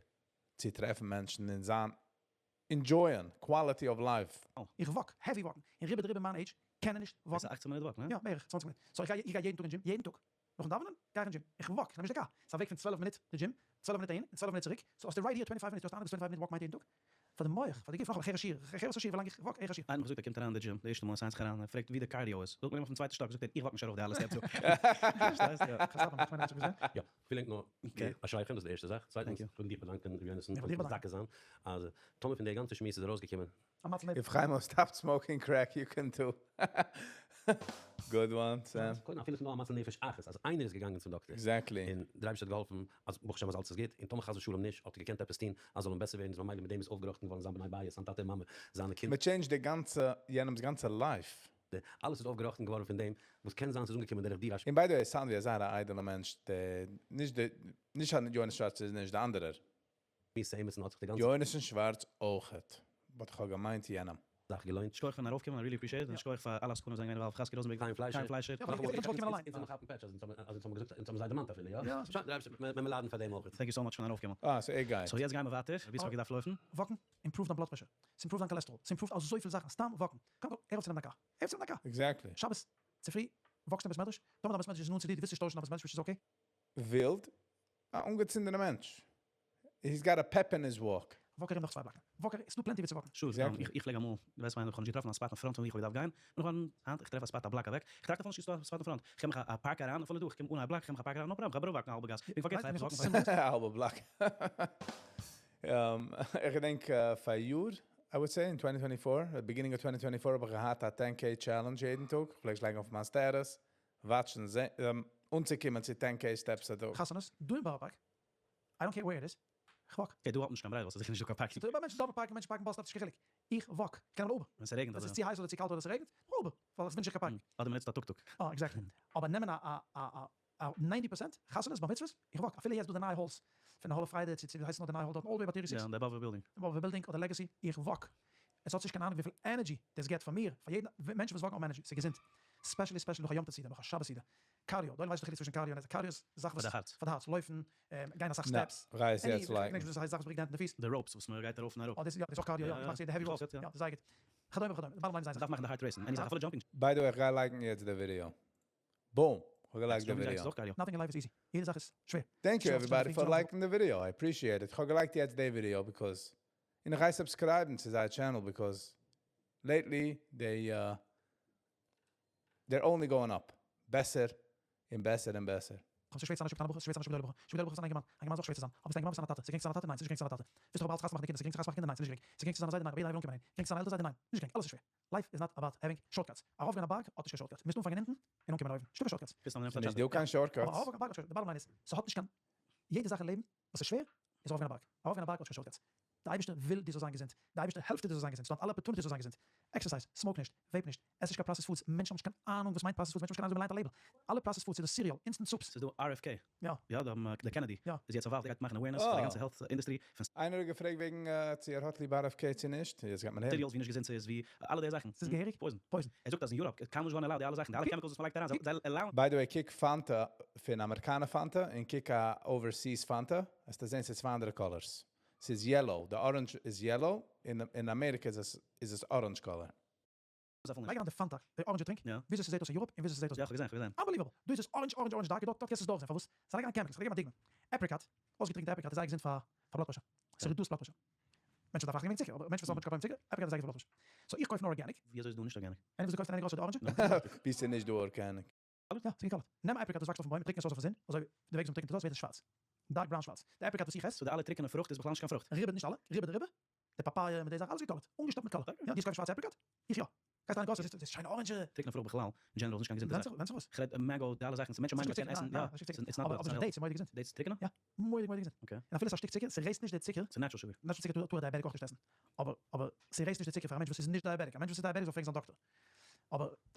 Speaker 2: צו טרעפן מענטשן און זיין enjoy ען quality of life.
Speaker 1: איך walk, heavy walk ן, און רובא דרובא מיין עידזש קענען נישט walk ן.
Speaker 3: עס איז 18 מינוט walk, ניין?
Speaker 1: יא, בערך 20 מינוט. So איך גיי, איך גיי יעדן טאג אין gym, יעדן טאג. נאכן דאווענען גיי איך אין gym. איך walk, איך נעם נישט די קאר. ס'איז א וועג פון 12 מינוט די gym. 12 מינוט אהין און 12 מינוט צוריק, so האסטו right here 25 מינוט, דו האסט אנדערע 25 מינוט walk מיינט יעדן טאג, פאר די מח, פאר די גוף, נאכאמאל, איך הער א שיעור, איך הער וואס א שיעור, ווילאנג איך walk, הער איך א שיעור.
Speaker 3: איינער האט געזאגט ער קומט אריין אין די gym די ערשטע מאל ער סיינט זיך אריין, ער פרעגט ווי די cardio איז, זאגט מען אים אויפן צווייטע שטאק, זאגט ער איך walk נישט ארויף די אלע steps דא. פארשטייסט? יא.
Speaker 1: כ'האב סתם איך מיין אז איך
Speaker 4: יא, פילינג נאר אשריכם, דאס איז די ערשטע זאך, צווייטנס, איך וויל דיך באדאנקען ר' יונתן,
Speaker 1: איך וויל דיך באדאנקען.
Speaker 4: מזכה זיין, אז טאמער פון די גאנצע שמועס איז ארויסגעקומען.
Speaker 1: א מציל נפש.
Speaker 2: If Chaimo stopped smoking crack, you can too. Good one, Sam.
Speaker 4: קודם אפילו ס'איז נאר א מציל נפש אחת, אז איינער איז געגאנגען צום דאקטער.
Speaker 2: Exactly.
Speaker 4: און דער אייבערשטער האט געהאלפן אז ברוך השם אז אלץ איז גוט, און טאמער חס ושלום נישט, האט ער געקענט עפעס טון אז זאל אים בעסער ווערן, איז ממילא מיט דעם איז אויפגעראכטן געווארן זיין בני בית, זיין טאטע און מאמע, זיינע קינדער.
Speaker 2: מען change ט די גאנצע, יענעמ'ס גאנצע life.
Speaker 4: אלעס איז אויפגעראכטן געווארן פון דעם, וואס קען זיין ס'איז אנגעקומען דורך דיר א.
Speaker 2: און by the way, sound ווי א זייער א איידעלע מענטש, דער, נישט דער, נישט יונתן שווארץ איז נישט די אנדערער.
Speaker 4: שמועס עימיצן האט זיך די גאנצע.
Speaker 2: יונתן שווארץ אויכעט, but איך האב געמיינט יענעם.
Speaker 4: זאך געלוינט.
Speaker 3: שכוח פארן ארויפקומען, I really appreciate it, און שכוח פאר אלע עסקנים וואס זענען געווען involved, חזקי ראזענבערג,
Speaker 4: חיים פליישער,
Speaker 3: חיים פליישער.
Speaker 1: יא, איך וואלט קומען אליין.
Speaker 4: אונז האבן כאפן פעטש אז אונז האבן געזאגט, אונז האבן זיי דערמאנט אפילו, יא? שוין, דער אייבערשטער, מיר ליידן פאר דעם אויכעט.
Speaker 3: Thank you so much פארן ארויפקומען.
Speaker 2: אה, so ער גייט.
Speaker 3: So יעצט גייען מיר ווייטער, ווי האב געדארפט לויפן?
Speaker 1: Walk ן, improve דיין blood pressure, ס' improve דיין cholesterol, ס' improve ט אזויפיל זאכן, סתם walk ן. קודם כל, הער אויף צו נעמען דיין קאר. הער אויף צו נעמען דיין קאר.
Speaker 2: Exactly.
Speaker 1: שבת צופרי, walk סט אין בית מדרש, טאמער דיין בית מדרש איז נאנט צו דיר, דו ווילסט נישט טוישן דיין בית מדרש, which is okay.
Speaker 2: ווילד, א אנגעצינדענע מענטש. He's got a pep in his walk.
Speaker 1: Walk ארום נאך צוויי בלאקן. Walk ארום, ס'דא plenty ווי צו walk ן.
Speaker 3: Sure, איך פלעג אמאל, דו ווייסט מיין, איך האב נישט געטראפן א spot אין front פון ווי איך האב געדארפט גיין, בין איך געווארן, היינט איך טרעף א spot א בלאק אוועק, איך טראכט אפילו נישט ס'איז דא א spot אין front, איך קום מיך א park אריין, אפילו דא, איך קום אן א בלאק, איך קום מיך א park אריין, no problem, איך גיי אראפ walk ן א האלבע גאס, איך פארגעס איך הייב עס walk ן.
Speaker 2: א האלבע בלאק. איך געדענק פאר יאר, I would say in 2024, the beginning of 2024 האב איך געהאט א 10K challenge יעדן טאג, איך פלעג עס לייגן אויף מיין status, watch ן, אנצוקומען צו 10K steps א טאג.
Speaker 1: חתונות, דא אין בארא פארק, I don't care where it is, איך walk.
Speaker 3: Okay, דא האט מען נישט קיין ברירה, ווייל ס'איז זיכער נישט דא קיין parking.
Speaker 1: ס'דא מענטשן double park ן, מענטשן park ן bus stop, ס'נישט קיין חילוק. איך walk, איך קען נעמען Uber.
Speaker 3: ווען ס'רעגנט
Speaker 1: ווען
Speaker 3: אדער.
Speaker 1: ס'איז צו הייס אדער צו קאלט אדער ס'רעגנט, Uber, ווייל איך בין נישט קיין parking.
Speaker 3: אדער מ'נוצט א טוק-טוק.
Speaker 1: אה, exactly. אבער נעמען א א א א 90% חתונות בר מצוות, איך walk. אפילו יעצט דא די נייע halls, פון די Hall of פריידע צו צו ווי הייסט נאר די נייע hall דארטן, all the way ביי 36.
Speaker 3: יא, די באבוב building.
Speaker 1: די באבוב building אדער Legacy, איך walk. עס האט נישט קיין אהנונג וויפיל energy דאס געבט פאר מיר, פאר יעדן מענטש וואס walk ן האבן energy, ס'איז געזונט. Specially specially נאך א יום טוב סעודה, נאך א שבת סעודה. Cardio, דא ווייסט די חילוק צווישן cardio און עס, cardio איז זאך וואס
Speaker 3: פאר די הארץ.
Speaker 1: פאר די הארץ, לויפן, גיין אסאך
Speaker 2: נא,
Speaker 1: steps,
Speaker 2: גיי עס
Speaker 1: עני,
Speaker 2: יעצט like ן.
Speaker 1: איך געדענק נישט וואס עס הייסט, זאך וואס ברענגט די הענט און די פיס.
Speaker 3: די ropes וואס מען גייט ארויף און אראפ.
Speaker 1: אה, דאס איז יא, דאס איז אויך cardio, יא, איך מאך די heavy ropes, יא, דאס איז זייער גוט. וכדומה וכדומה, די bottom line איז איין זאך.
Speaker 3: מ'דארף מאכן די heart racing, עני זאך, אפילו jumping.
Speaker 2: By the way, איך גיי like ן יעצט די video. Boom! איך האב גע like ט די video.
Speaker 1: Nothing in life is easy, יעדע זאך איז שווער.
Speaker 2: Thank you everybody for liking די video, I appreciate it. איך האב גע like ט יעצט די video because, און איך גיי subscribe ן צו זייער channel because lately they they're only going up. בעסער און בעסער און בעסער.
Speaker 1: ס'איז שווער צו זיין א שפעטער בחור, ס'איז שווער צו זיין א שפעטער בחור, שפעטער בחור איז אן אינגערמאן, א אינגערמאן איז אויך שווער צו זיין, אבער ס'איז א אינגערמאן וואס איז א טאטע, ס'איז גרינג צו זיין א טאטע? ניין, ס'איז נישט גרינג צו זיין א טאטע. ווילסט דאך אבער אלץ חתונה מאכן די קינדער, ס'איז גרינג צו חתונה מאכן קינדער? ניין, ס'איז נישט גרינג. ס'איז גרינג צו זיין א זיידע? ניין, אבער יעדער איינער וויל אנקומען אהין. גרינג צו זיין א עלטער זיידע? ניין, נישט גרינג, אלעס איז שווער. Life is not about having shortcuts. ארויפגיין א בארג האט נישט קיין shortcut. מוזט אנפאנגען אונטן און אנקומען אויבן. נישטא קיין shortcuts.
Speaker 2: ס'איז נישט דא קיין shortcuts.
Speaker 1: אבער ארויפגיין א בארג האט shortcuts. די bottom line איז, ס'האט נישט קיין. יעדע זאך אין לעבן וואס איז שווער, איז ארויפגיין א בארג. ארויפגיין א בארג האט נישט קיין shortcuts. דער אייבערשטער וויל דו זאלסט זיין געזונט, דער אייבערשטער העלפט דיר דו זאלסט זיין געזונט, ס'דא אלע opportunities זאלסט זיין געזונט, exercise, smoke נישט, vape נישט, עס נישט קיין processed foods, מענטשן האבן נישט קיין אהנונג וואס מיינט processed foods, מענטשן האבן נישט קיין אהנונג ווי מ'ליינט א label, אלע processed foods איז דאס cereal, instant soups.
Speaker 3: ס'איז דא RFK.
Speaker 1: יא.
Speaker 3: יא, דער קענעדי
Speaker 1: יא.
Speaker 3: איז יעצט involved, ער גייט מאכן awareness פאר די גאנצע health industry פון.
Speaker 2: איינער האט געפרעגט וועגן צו ער האט ליב RFK צו נישט, יעצט גייט מען הערן.
Speaker 3: Cereals ווי נישט געזונט ס'איז ווי אלע די זאכן.
Speaker 1: ס'איז געהעריג
Speaker 3: Poison.
Speaker 1: Poison.
Speaker 3: ער זאגט אז אין Europe איז קיינמאל נישט געווארן allowed די אלע זאכן, די אלע chemicals וואס מ'לייגט אריין, זיי allow ן.
Speaker 2: By the way קוק פאנטא פון אמעריקאנע פאנטא און קוק א overseas פאנטא וועסטו זען ס'איז צוויי אנדערע colors. ס'איז yellow, די orange איז yellow, און אין אמעריקע איז עס איז עס orange color.
Speaker 1: לייג אריין די פאנטא, די orange טרינק, וויאזוי ס'זעט אויס אין Europe און וויאזוי ס'זעט אויס
Speaker 3: דא. יא, כ'האב געזען, כ'האב געזען.
Speaker 1: Unbelievable! דא איז עס orange orange orange dark, דארט דארט קענסטו עס דורכזען, פארוואס? זיי לייגן אריין chemicals, כ'וועל געבן א דוגמא, apricot, אויסגעטריקענטע apricot איז זייער געזונט פאר פאר blood pressure, ס' reduce ט blood pressure. מענטשן דארפן אכטונג וועגן צוקער, אבער מענטשן וואס האבן נישט קיין פראבלעם מיט צוקער, apricot איז זייער גוט פאר blood pressure. So איך קויף נאר organic.
Speaker 3: וויאזוי איז דא נישט organic?
Speaker 1: איינער וואס דו קויפסט אין any grocery די orange?
Speaker 2: ווי ס'איז נישט דא organic?
Speaker 1: יא, ס'איז גע color ט. נעם א apricot וואס וואקסט אויפן בוים און טריקן עס אויס אויפן זון, אזוי די וועג וואס מ'טריקנט עס אויס ווערט עס שווארץ. Dark brown שווארץ. די apricot וואס איך עס.
Speaker 3: So די אלע טריקענע פרוכט איז בכלל נישט קיין פרוכט?
Speaker 1: ריבער נישט אלע, ריבער די ריבער, די papaya מיט די זאכן אלעס גע color ט, אנגעשטאפט מיט color. יא, דו קויפסט שווארצע apricot? איך יא. גייסט אריין אין grocery זעסטו שיינע orange.
Speaker 3: טריקענע פרוכט בכלל, אין general איז נישט קיין געזונטע זאך.
Speaker 1: ווענדט זיך וואס.
Speaker 3: כ'רעד mango, די אלע זאכן, מענטשן מיינען מ'קען עסן, יא, it's not
Speaker 1: אבער dates איז מורא'דיג געזונט.
Speaker 3: Dates טריקענע?
Speaker 1: יא, מורא'דיג מורא'דיג געזונט.
Speaker 3: Okay.
Speaker 1: און אפילו ס'איז א שטיק צוקער, ס'רעיסט נישט די צוקער.
Speaker 3: ס'איז natural sugar.
Speaker 1: Natural צוקער טאר א diabetic אויך נישט עסן. אבער אבער ס'רעיסט נישט די צוקער פאר א מענטש וואס איז נישט diabetic. א מענטש וואס איז diabetic זאל פרעגן זיין דאקטער. אבער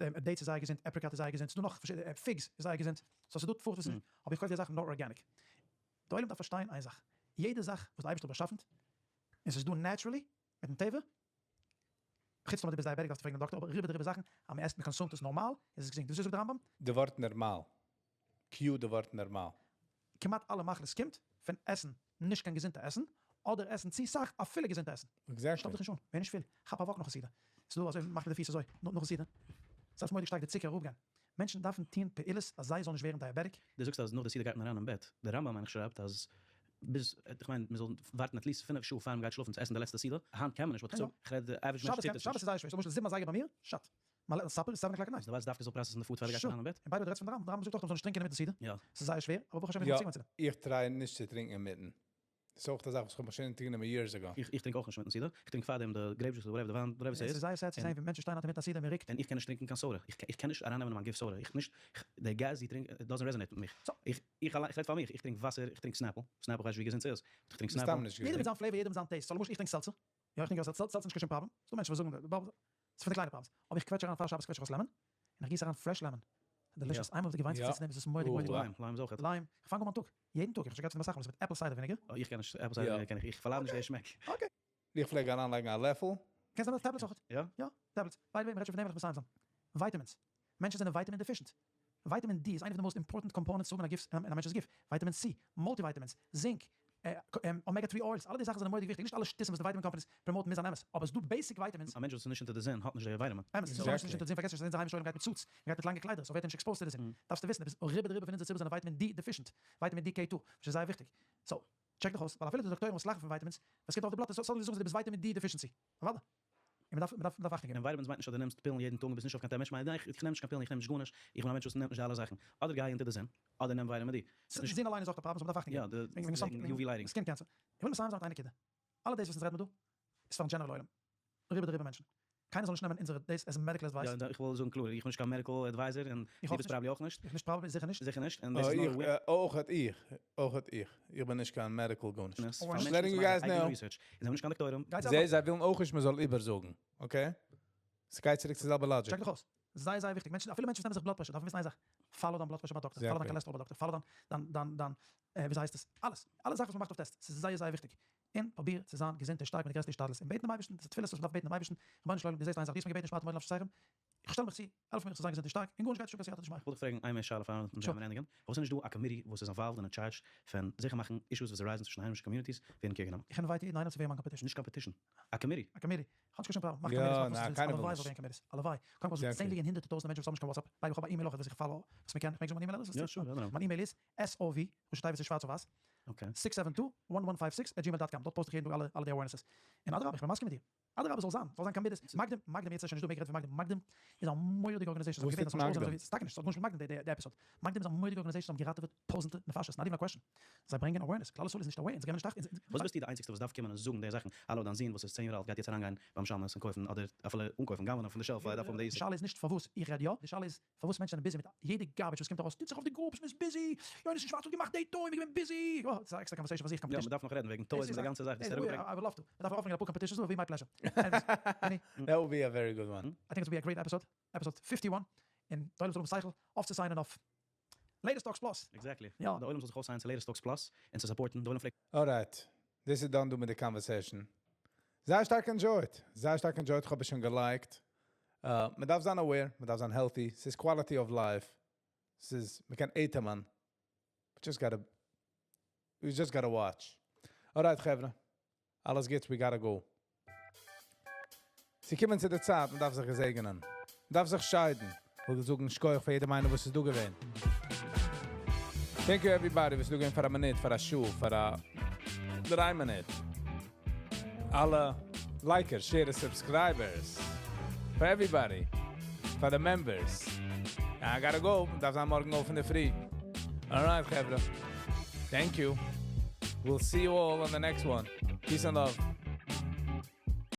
Speaker 1: dates איז זייער געזונט, apricot איז זייער געזונט, ס'דא נאך פארשידענע, figs איז זייער געזונט. So ס'דא פרוכט וואס איז נישט. אבער איך קויף די זאכן נאר organic. די עולם דארף פארשטיין איין זאך. יעדע זאך וואס די אייבערשטער האט באשאפן, און ס'איז דא naturally, מיטן טבע, חוץ טאמער דו ביסט diabetic דארפסטו פרעגן דעם דאקטער, אבער ריבער דריבער זאכן, אז מ'עסט מ' consume ט עס נארמאל, איז עס געזונט. וויאזוי זאגט דער רמב"ם?
Speaker 2: די ווארט נערמאל. Cue די ווארט נערמאל.
Speaker 1: כמעט אלע מחלות קומט פון עסן נישט קיין געזונטע עסן, אדער עסן צו סאך אפילו געזונטע עסן.
Speaker 2: Exactly.
Speaker 1: שטאפ דיך נישט אן, ווער נישט פול, כאפ א walk נאכן סעודה. ס'דא אזוי מאכט מיט די פיס אזוי, נאכן סעודה. ס'דארף מורא'דיג שטארק די צוקער אראפגיין. מענטשן דארפן טון פעולות אז זיי זאלן נישט ווערן diabetic.
Speaker 3: דו זאגסט אז נאך די סעודה גייט מען אריין אין בעט, דער רמב"ם מיין איך שרייבט אז. ביז, איך מיין מען זאל ווארטן at least פינף שעה פאר מען גייט שלאפן צו עסן די לעצטע סעודה, היינט קען מען נישט, but
Speaker 1: יא.
Speaker 3: איך רעד די average מענטש
Speaker 1: שבת
Speaker 3: טוט
Speaker 1: קען,
Speaker 3: עס
Speaker 1: שבת
Speaker 3: נישט.
Speaker 1: איז זייער שווער, למשל זיבן אזייגער ביי מיר, שאט. מיין supper איז seven o'clock at night.
Speaker 3: דו ווייסט דווקא זאל process ן די food פאר דו גייסט
Speaker 1: Sure.
Speaker 3: אריין אין בעט?
Speaker 1: און by the way דו רעדסט פון די רמב ם, די רמב ם זאגט אויך אז מ'זאל נישט טרינקען אינמיטן סעודה.
Speaker 3: יא.
Speaker 1: ס'איז זייער שווער, אבער ברוך השם איך
Speaker 2: יא,
Speaker 1: בין צוגעוואוינט צו דעם.
Speaker 2: איך try נישט צו טרינקען אינמיטן. ס'איז אויך א זאך וואס איך האב מיך שוין אונטערגענומען years ago.
Speaker 3: איך איך טרינק אויך נישט אינמיטן סעודה, איך טרינק פארדעם די grape juice אדער whatever די וויין, whatever
Speaker 1: עס
Speaker 3: ס'איז.
Speaker 1: איז זייער sad צו זען ווי מענטשן שטייען אינמיטן א סעודה און מ'רוקט.
Speaker 3: און איך קען נישט טרינקען קיין soda, איך איך קען נישט ארייננעמען אין מיין גוף soda, איך נישט, די gas די טרינק doesn't resonate מיט מיך.
Speaker 1: So.
Speaker 3: איך איך אליין, איך רעד פאר מיך, איך טרינק וואסער, איך טרינק Snapple, Snapple כ'ווייס נישט ווי געזונט ס'איז, but איך טרינק Snapple.
Speaker 2: מסתם נישט
Speaker 1: יעדער מיט
Speaker 2: געזונט.
Speaker 1: זיין flavor, יעדער מיט זיין taste. So למשל איך טרינק seltzer, יא איך טרינק יא seltzer, seltzer איז נישט קיין שום פראבלעם, ס'דא מענטשן וואס זאגן ס'איז פון די קליינע problems, אבער איך קוועטש אריין פאר שבת קוועטש איך אויס lemon, און איך גיס אריין fresh lemon, delicious, איינמאל דו געוויינט זיך צו דעם איז עס מורא'דיג מורא'דיג גוט.
Speaker 3: Lime, lime איז אויך גוט.
Speaker 1: Lime, איך פאנג אן מיין טאג, יעדן טאג, איך האב שוין געהאט פון דעם אסאך מאל, עס איז מיט apple cider vinegar.
Speaker 3: איך קען נישט, apple cider vinegar קען איך, איך פארלייד נישט די שמעק.
Speaker 1: Okay.
Speaker 2: איך פלעג אריינלייגן א לעפל.
Speaker 1: קענסט נעמען tablets אויך.
Speaker 3: יא?
Speaker 1: יא, tablets. By the way, מ'רעדט שוין פון דעם וועל איך מסיים זיין. Vitamins. מענטשן זענען vitamin deficient. Vitamin D איז איינע פון די most important components צו האבן אין א גוף, אין א מענטש'ס גוף. Vitamin C, multivitamins, zinc, omega three oils, אלע די זאכן זענען מורא'דיג וויכטיג, נישט אלע שטותים וואס די vitamin companies promote ן מוז זיין אמת, אבער עס איז דא basic vitamins.
Speaker 3: א מענטש וואס איז נישט אונטער די זון האט נישט די vitamin.
Speaker 1: אמת, ס'איז נישט אונטער די זון, פארגעס נישט אז אונזער היימישע עולם גייט מיט suits, מ'גייט מיט לאנגע קליידער, so ווערט ער נישט exposed צו די זון. דארפסטו וויסן, עפעס רובא דרובא פון אונזער ציבור זענען vitamin D deficient, vitamin D K two, וואס איז זייער וויכטיג. So, check דיך אויס, ווייל אפילו די דאקטוירים וואס לאכן פון vitamins, ווען ס'קומט אויף די בלאט, suddenly זאגן זיי דו ביסט vitamin D deficiency. אוודאי. און מ'דארף, מ'דארף, מ'דארף אכטונג געבן.
Speaker 3: און vitamins מיינט נישט אז דו נעמסט פילן יעדן טאג און ביסט נישט אויף קיין טעם, מענטש מיינט ניין איך נעם נישט קיין פילן איך נעם נישט גארנישט, איך בין א מענטש וואס נעמט נישט די אלע זאכן, אדער גיי אונטער די זון, אדער נעם vitamin D.
Speaker 1: זון אליין איז אויך א פראבלעם so מ'דארף אכטונג געבן.
Speaker 3: יא, די UV lighting.
Speaker 1: Skin cancer. איך וויל מסיים זיין מיט איין נקודה. אלע דאס וואס אונז רעדן מיר דא, איז פארן general עולם. רובא דרובא מענטשן. קיינער זאל נישט נעמען אונזערע דאס as medical advice.
Speaker 3: יא, איך וויל זאגן קלאר, איך בין נישט קיין medical advisor און דו ביסט probably אויך נישט.
Speaker 1: איך נישט probably, זיכער נישט.
Speaker 3: זיכער נישט, און דאס איז נאר
Speaker 2: איך, אויך איך, אויך איך. איך בין נישט קיין medical גארנישט.
Speaker 3: Just
Speaker 2: letting you guys know.
Speaker 3: Research. אונז זענען נישט קיין דאקטוירים.
Speaker 2: זיי זיי ווילן אויך נישט מען זאל איבערזאגן, okay? ס'גייט צוריק צו די זעלבע logic.
Speaker 1: Check דיך אויס. זייער זייער וויכטיג. מענטשן, אפילו מענטשן וואס נעמען זיך blood pressure, דארפן וויסן איין זאך. Follow דיין blood pressure ביי דאקטער, follow דיין cholesterol ביי דאקטער, follow דיין דיין דיין וויאזוי הייסט עס, אלעס. אלע זאכן וואס מ'מאכט אויף test. ס'איז זייער זייער וויכטיג. און פרוביר צו זיין געזונט און שטארק מיט די גרעסטע השתדלות. און בעטן דעם אייבערשטן, דאס איז תפילות וואס מ'דארף בעטן דעם אייבערשטן, רבונו של עולם, דו זעסט איין זאך, דו האסט מיר געבעטן ונשמרתם מאוד לנפשותיכם, איך שטעל מיך צו, העלף מיר צו זיין געזונט און שטארק, און גארנישט גייט נישט אן קיין סייעתא דשמיא.
Speaker 3: איך וויל דיך פרעגן איין מער שאלה פאר
Speaker 1: Sure.
Speaker 3: מיר ענדיגן. פארוואס איז נישט דא א committee וואס איז involved און in charge פון זיכער מאכן issues וואס arise ן צווישן היימישע communities ווערן care גענומען?
Speaker 1: איך invite יעדן איינעם צו ווערן מיין competition.
Speaker 3: נישט competition. א committee.
Speaker 1: א committee. איך האב נישט קיין שום פראבלעם. מאך
Speaker 2: יא,
Speaker 1: committees, מאך וואס
Speaker 2: ניין,
Speaker 1: דו ווילסט.
Speaker 2: קיינער וויל
Speaker 1: הלוואי
Speaker 2: נישט.
Speaker 1: זאל ווערן committees. הלוואי. קודם כל ס'דא צענדליגע און הונדערטער טויזנטער מענטשן וואס האבן נישט קיין WhatsApp. By the way, איך האב א אימעיל אויך וואס איך follow, וואס מ'קען. איך מעג זאגן מיין email address?
Speaker 3: יא, sure, יא,
Speaker 1: מיין אימעיל איז SOV, ראשי תיבות איז שווארץ אויף ווייס, six seven two one one five six at gmail dot com. דארט post איך יעדן טאג אלע אלע די awarenesses. און אדרבה, איך בין מסכים מיט דיר. אדרבה זאל זיין, זאל זיין committees, מקדים, מקדים יעצט איז שוין נישט דא מער גערעדט פון מקדים, מקדים איז א מורא'דיגע organization,
Speaker 2: וואס טוט מקדים?
Speaker 1: ס'איז טאקע נישט, ס'האט גארנישט מיט מקדים די episode, מקדים איז א מורא'דיגע organization, זיי האבן געראטעוועט טויזענטער נפשות, not even a question, זיי ברענגען awareness, כלל ישראל איז נישט aware, אונז געבן נישט אכט,
Speaker 3: וואס ביסטו די איינציגסטע וואס דארף קומען און זאגן די זאכן, האלא דיין זון וואס איז צען יאר אלט גייט יעצט אריינגיין ביים שמש און קויפן אדער אפילו אנקויפן גנב'נען פון די shelf ווייל ער דארף האבן די
Speaker 1: די שאלה איז נישט פארוואס איך רעד יא, די שאלה איז פארוואס מענטשן זענען busy מיט יעדע garbage וואס קומט ארויס, טוט זיך אויף די groups, מ'איז busy, יונתן שווארץ האט געמאכט די toy, מ'איז געווען busy, יא, ס'איז א עקסטערע conversation פאר זיך,
Speaker 3: יא, מ'דארף נאך רעדן וועגן toys מיט די גאנצע זאך, דאס אראפברענגען.
Speaker 1: I would love to, מ'דארף ארויפברענגען אפאר competitions, would be my pleasure. Anyways, Benny.
Speaker 2: That would be a very good one.
Speaker 1: I think it would be a great episode, episode fifty one, און די עולם זאל האבן שכל אויף צו sign ען אויף Latest Stocks Plus.
Speaker 3: Exactly.
Speaker 1: יא.
Speaker 3: די עולם זאל זיך אויפ sign ען צו Latest Stocks Plus און צו support ן, די עולם פרעגט.
Speaker 2: Alright, דאס איז done דא מיט די conversation. זייער שטארק enjoyed. זייער שטארק enjoyed, איך האב עס שוין גע like ט. מען דארף זיין aware, מען דארף זיין healthy, ס'איז quality of life, ס'איז, מען קען אטעמען, we just gotta, we just gotta watch. Alright חברה, אלעס גוטס, we gotta go. ס'קומען צו די צייט, מען דארף זיך געזעגענען, מען דארף זיך שיידן. כ'וויל זאגן שכוח פאר יעדעם איינער וואס איז דא געווען. Thank you everybody וואס איז דא געווען פאר א מינוט, פאר א שעה, פאר א דריי מינוט. אלע likers, sharers, subscribers. פאר everybody. פאר די members. I gotta go. דארף זיין מארגן אויף אינדערפרי. Alright חברה. Thank you. We'll see you all on the next one. Peace and love.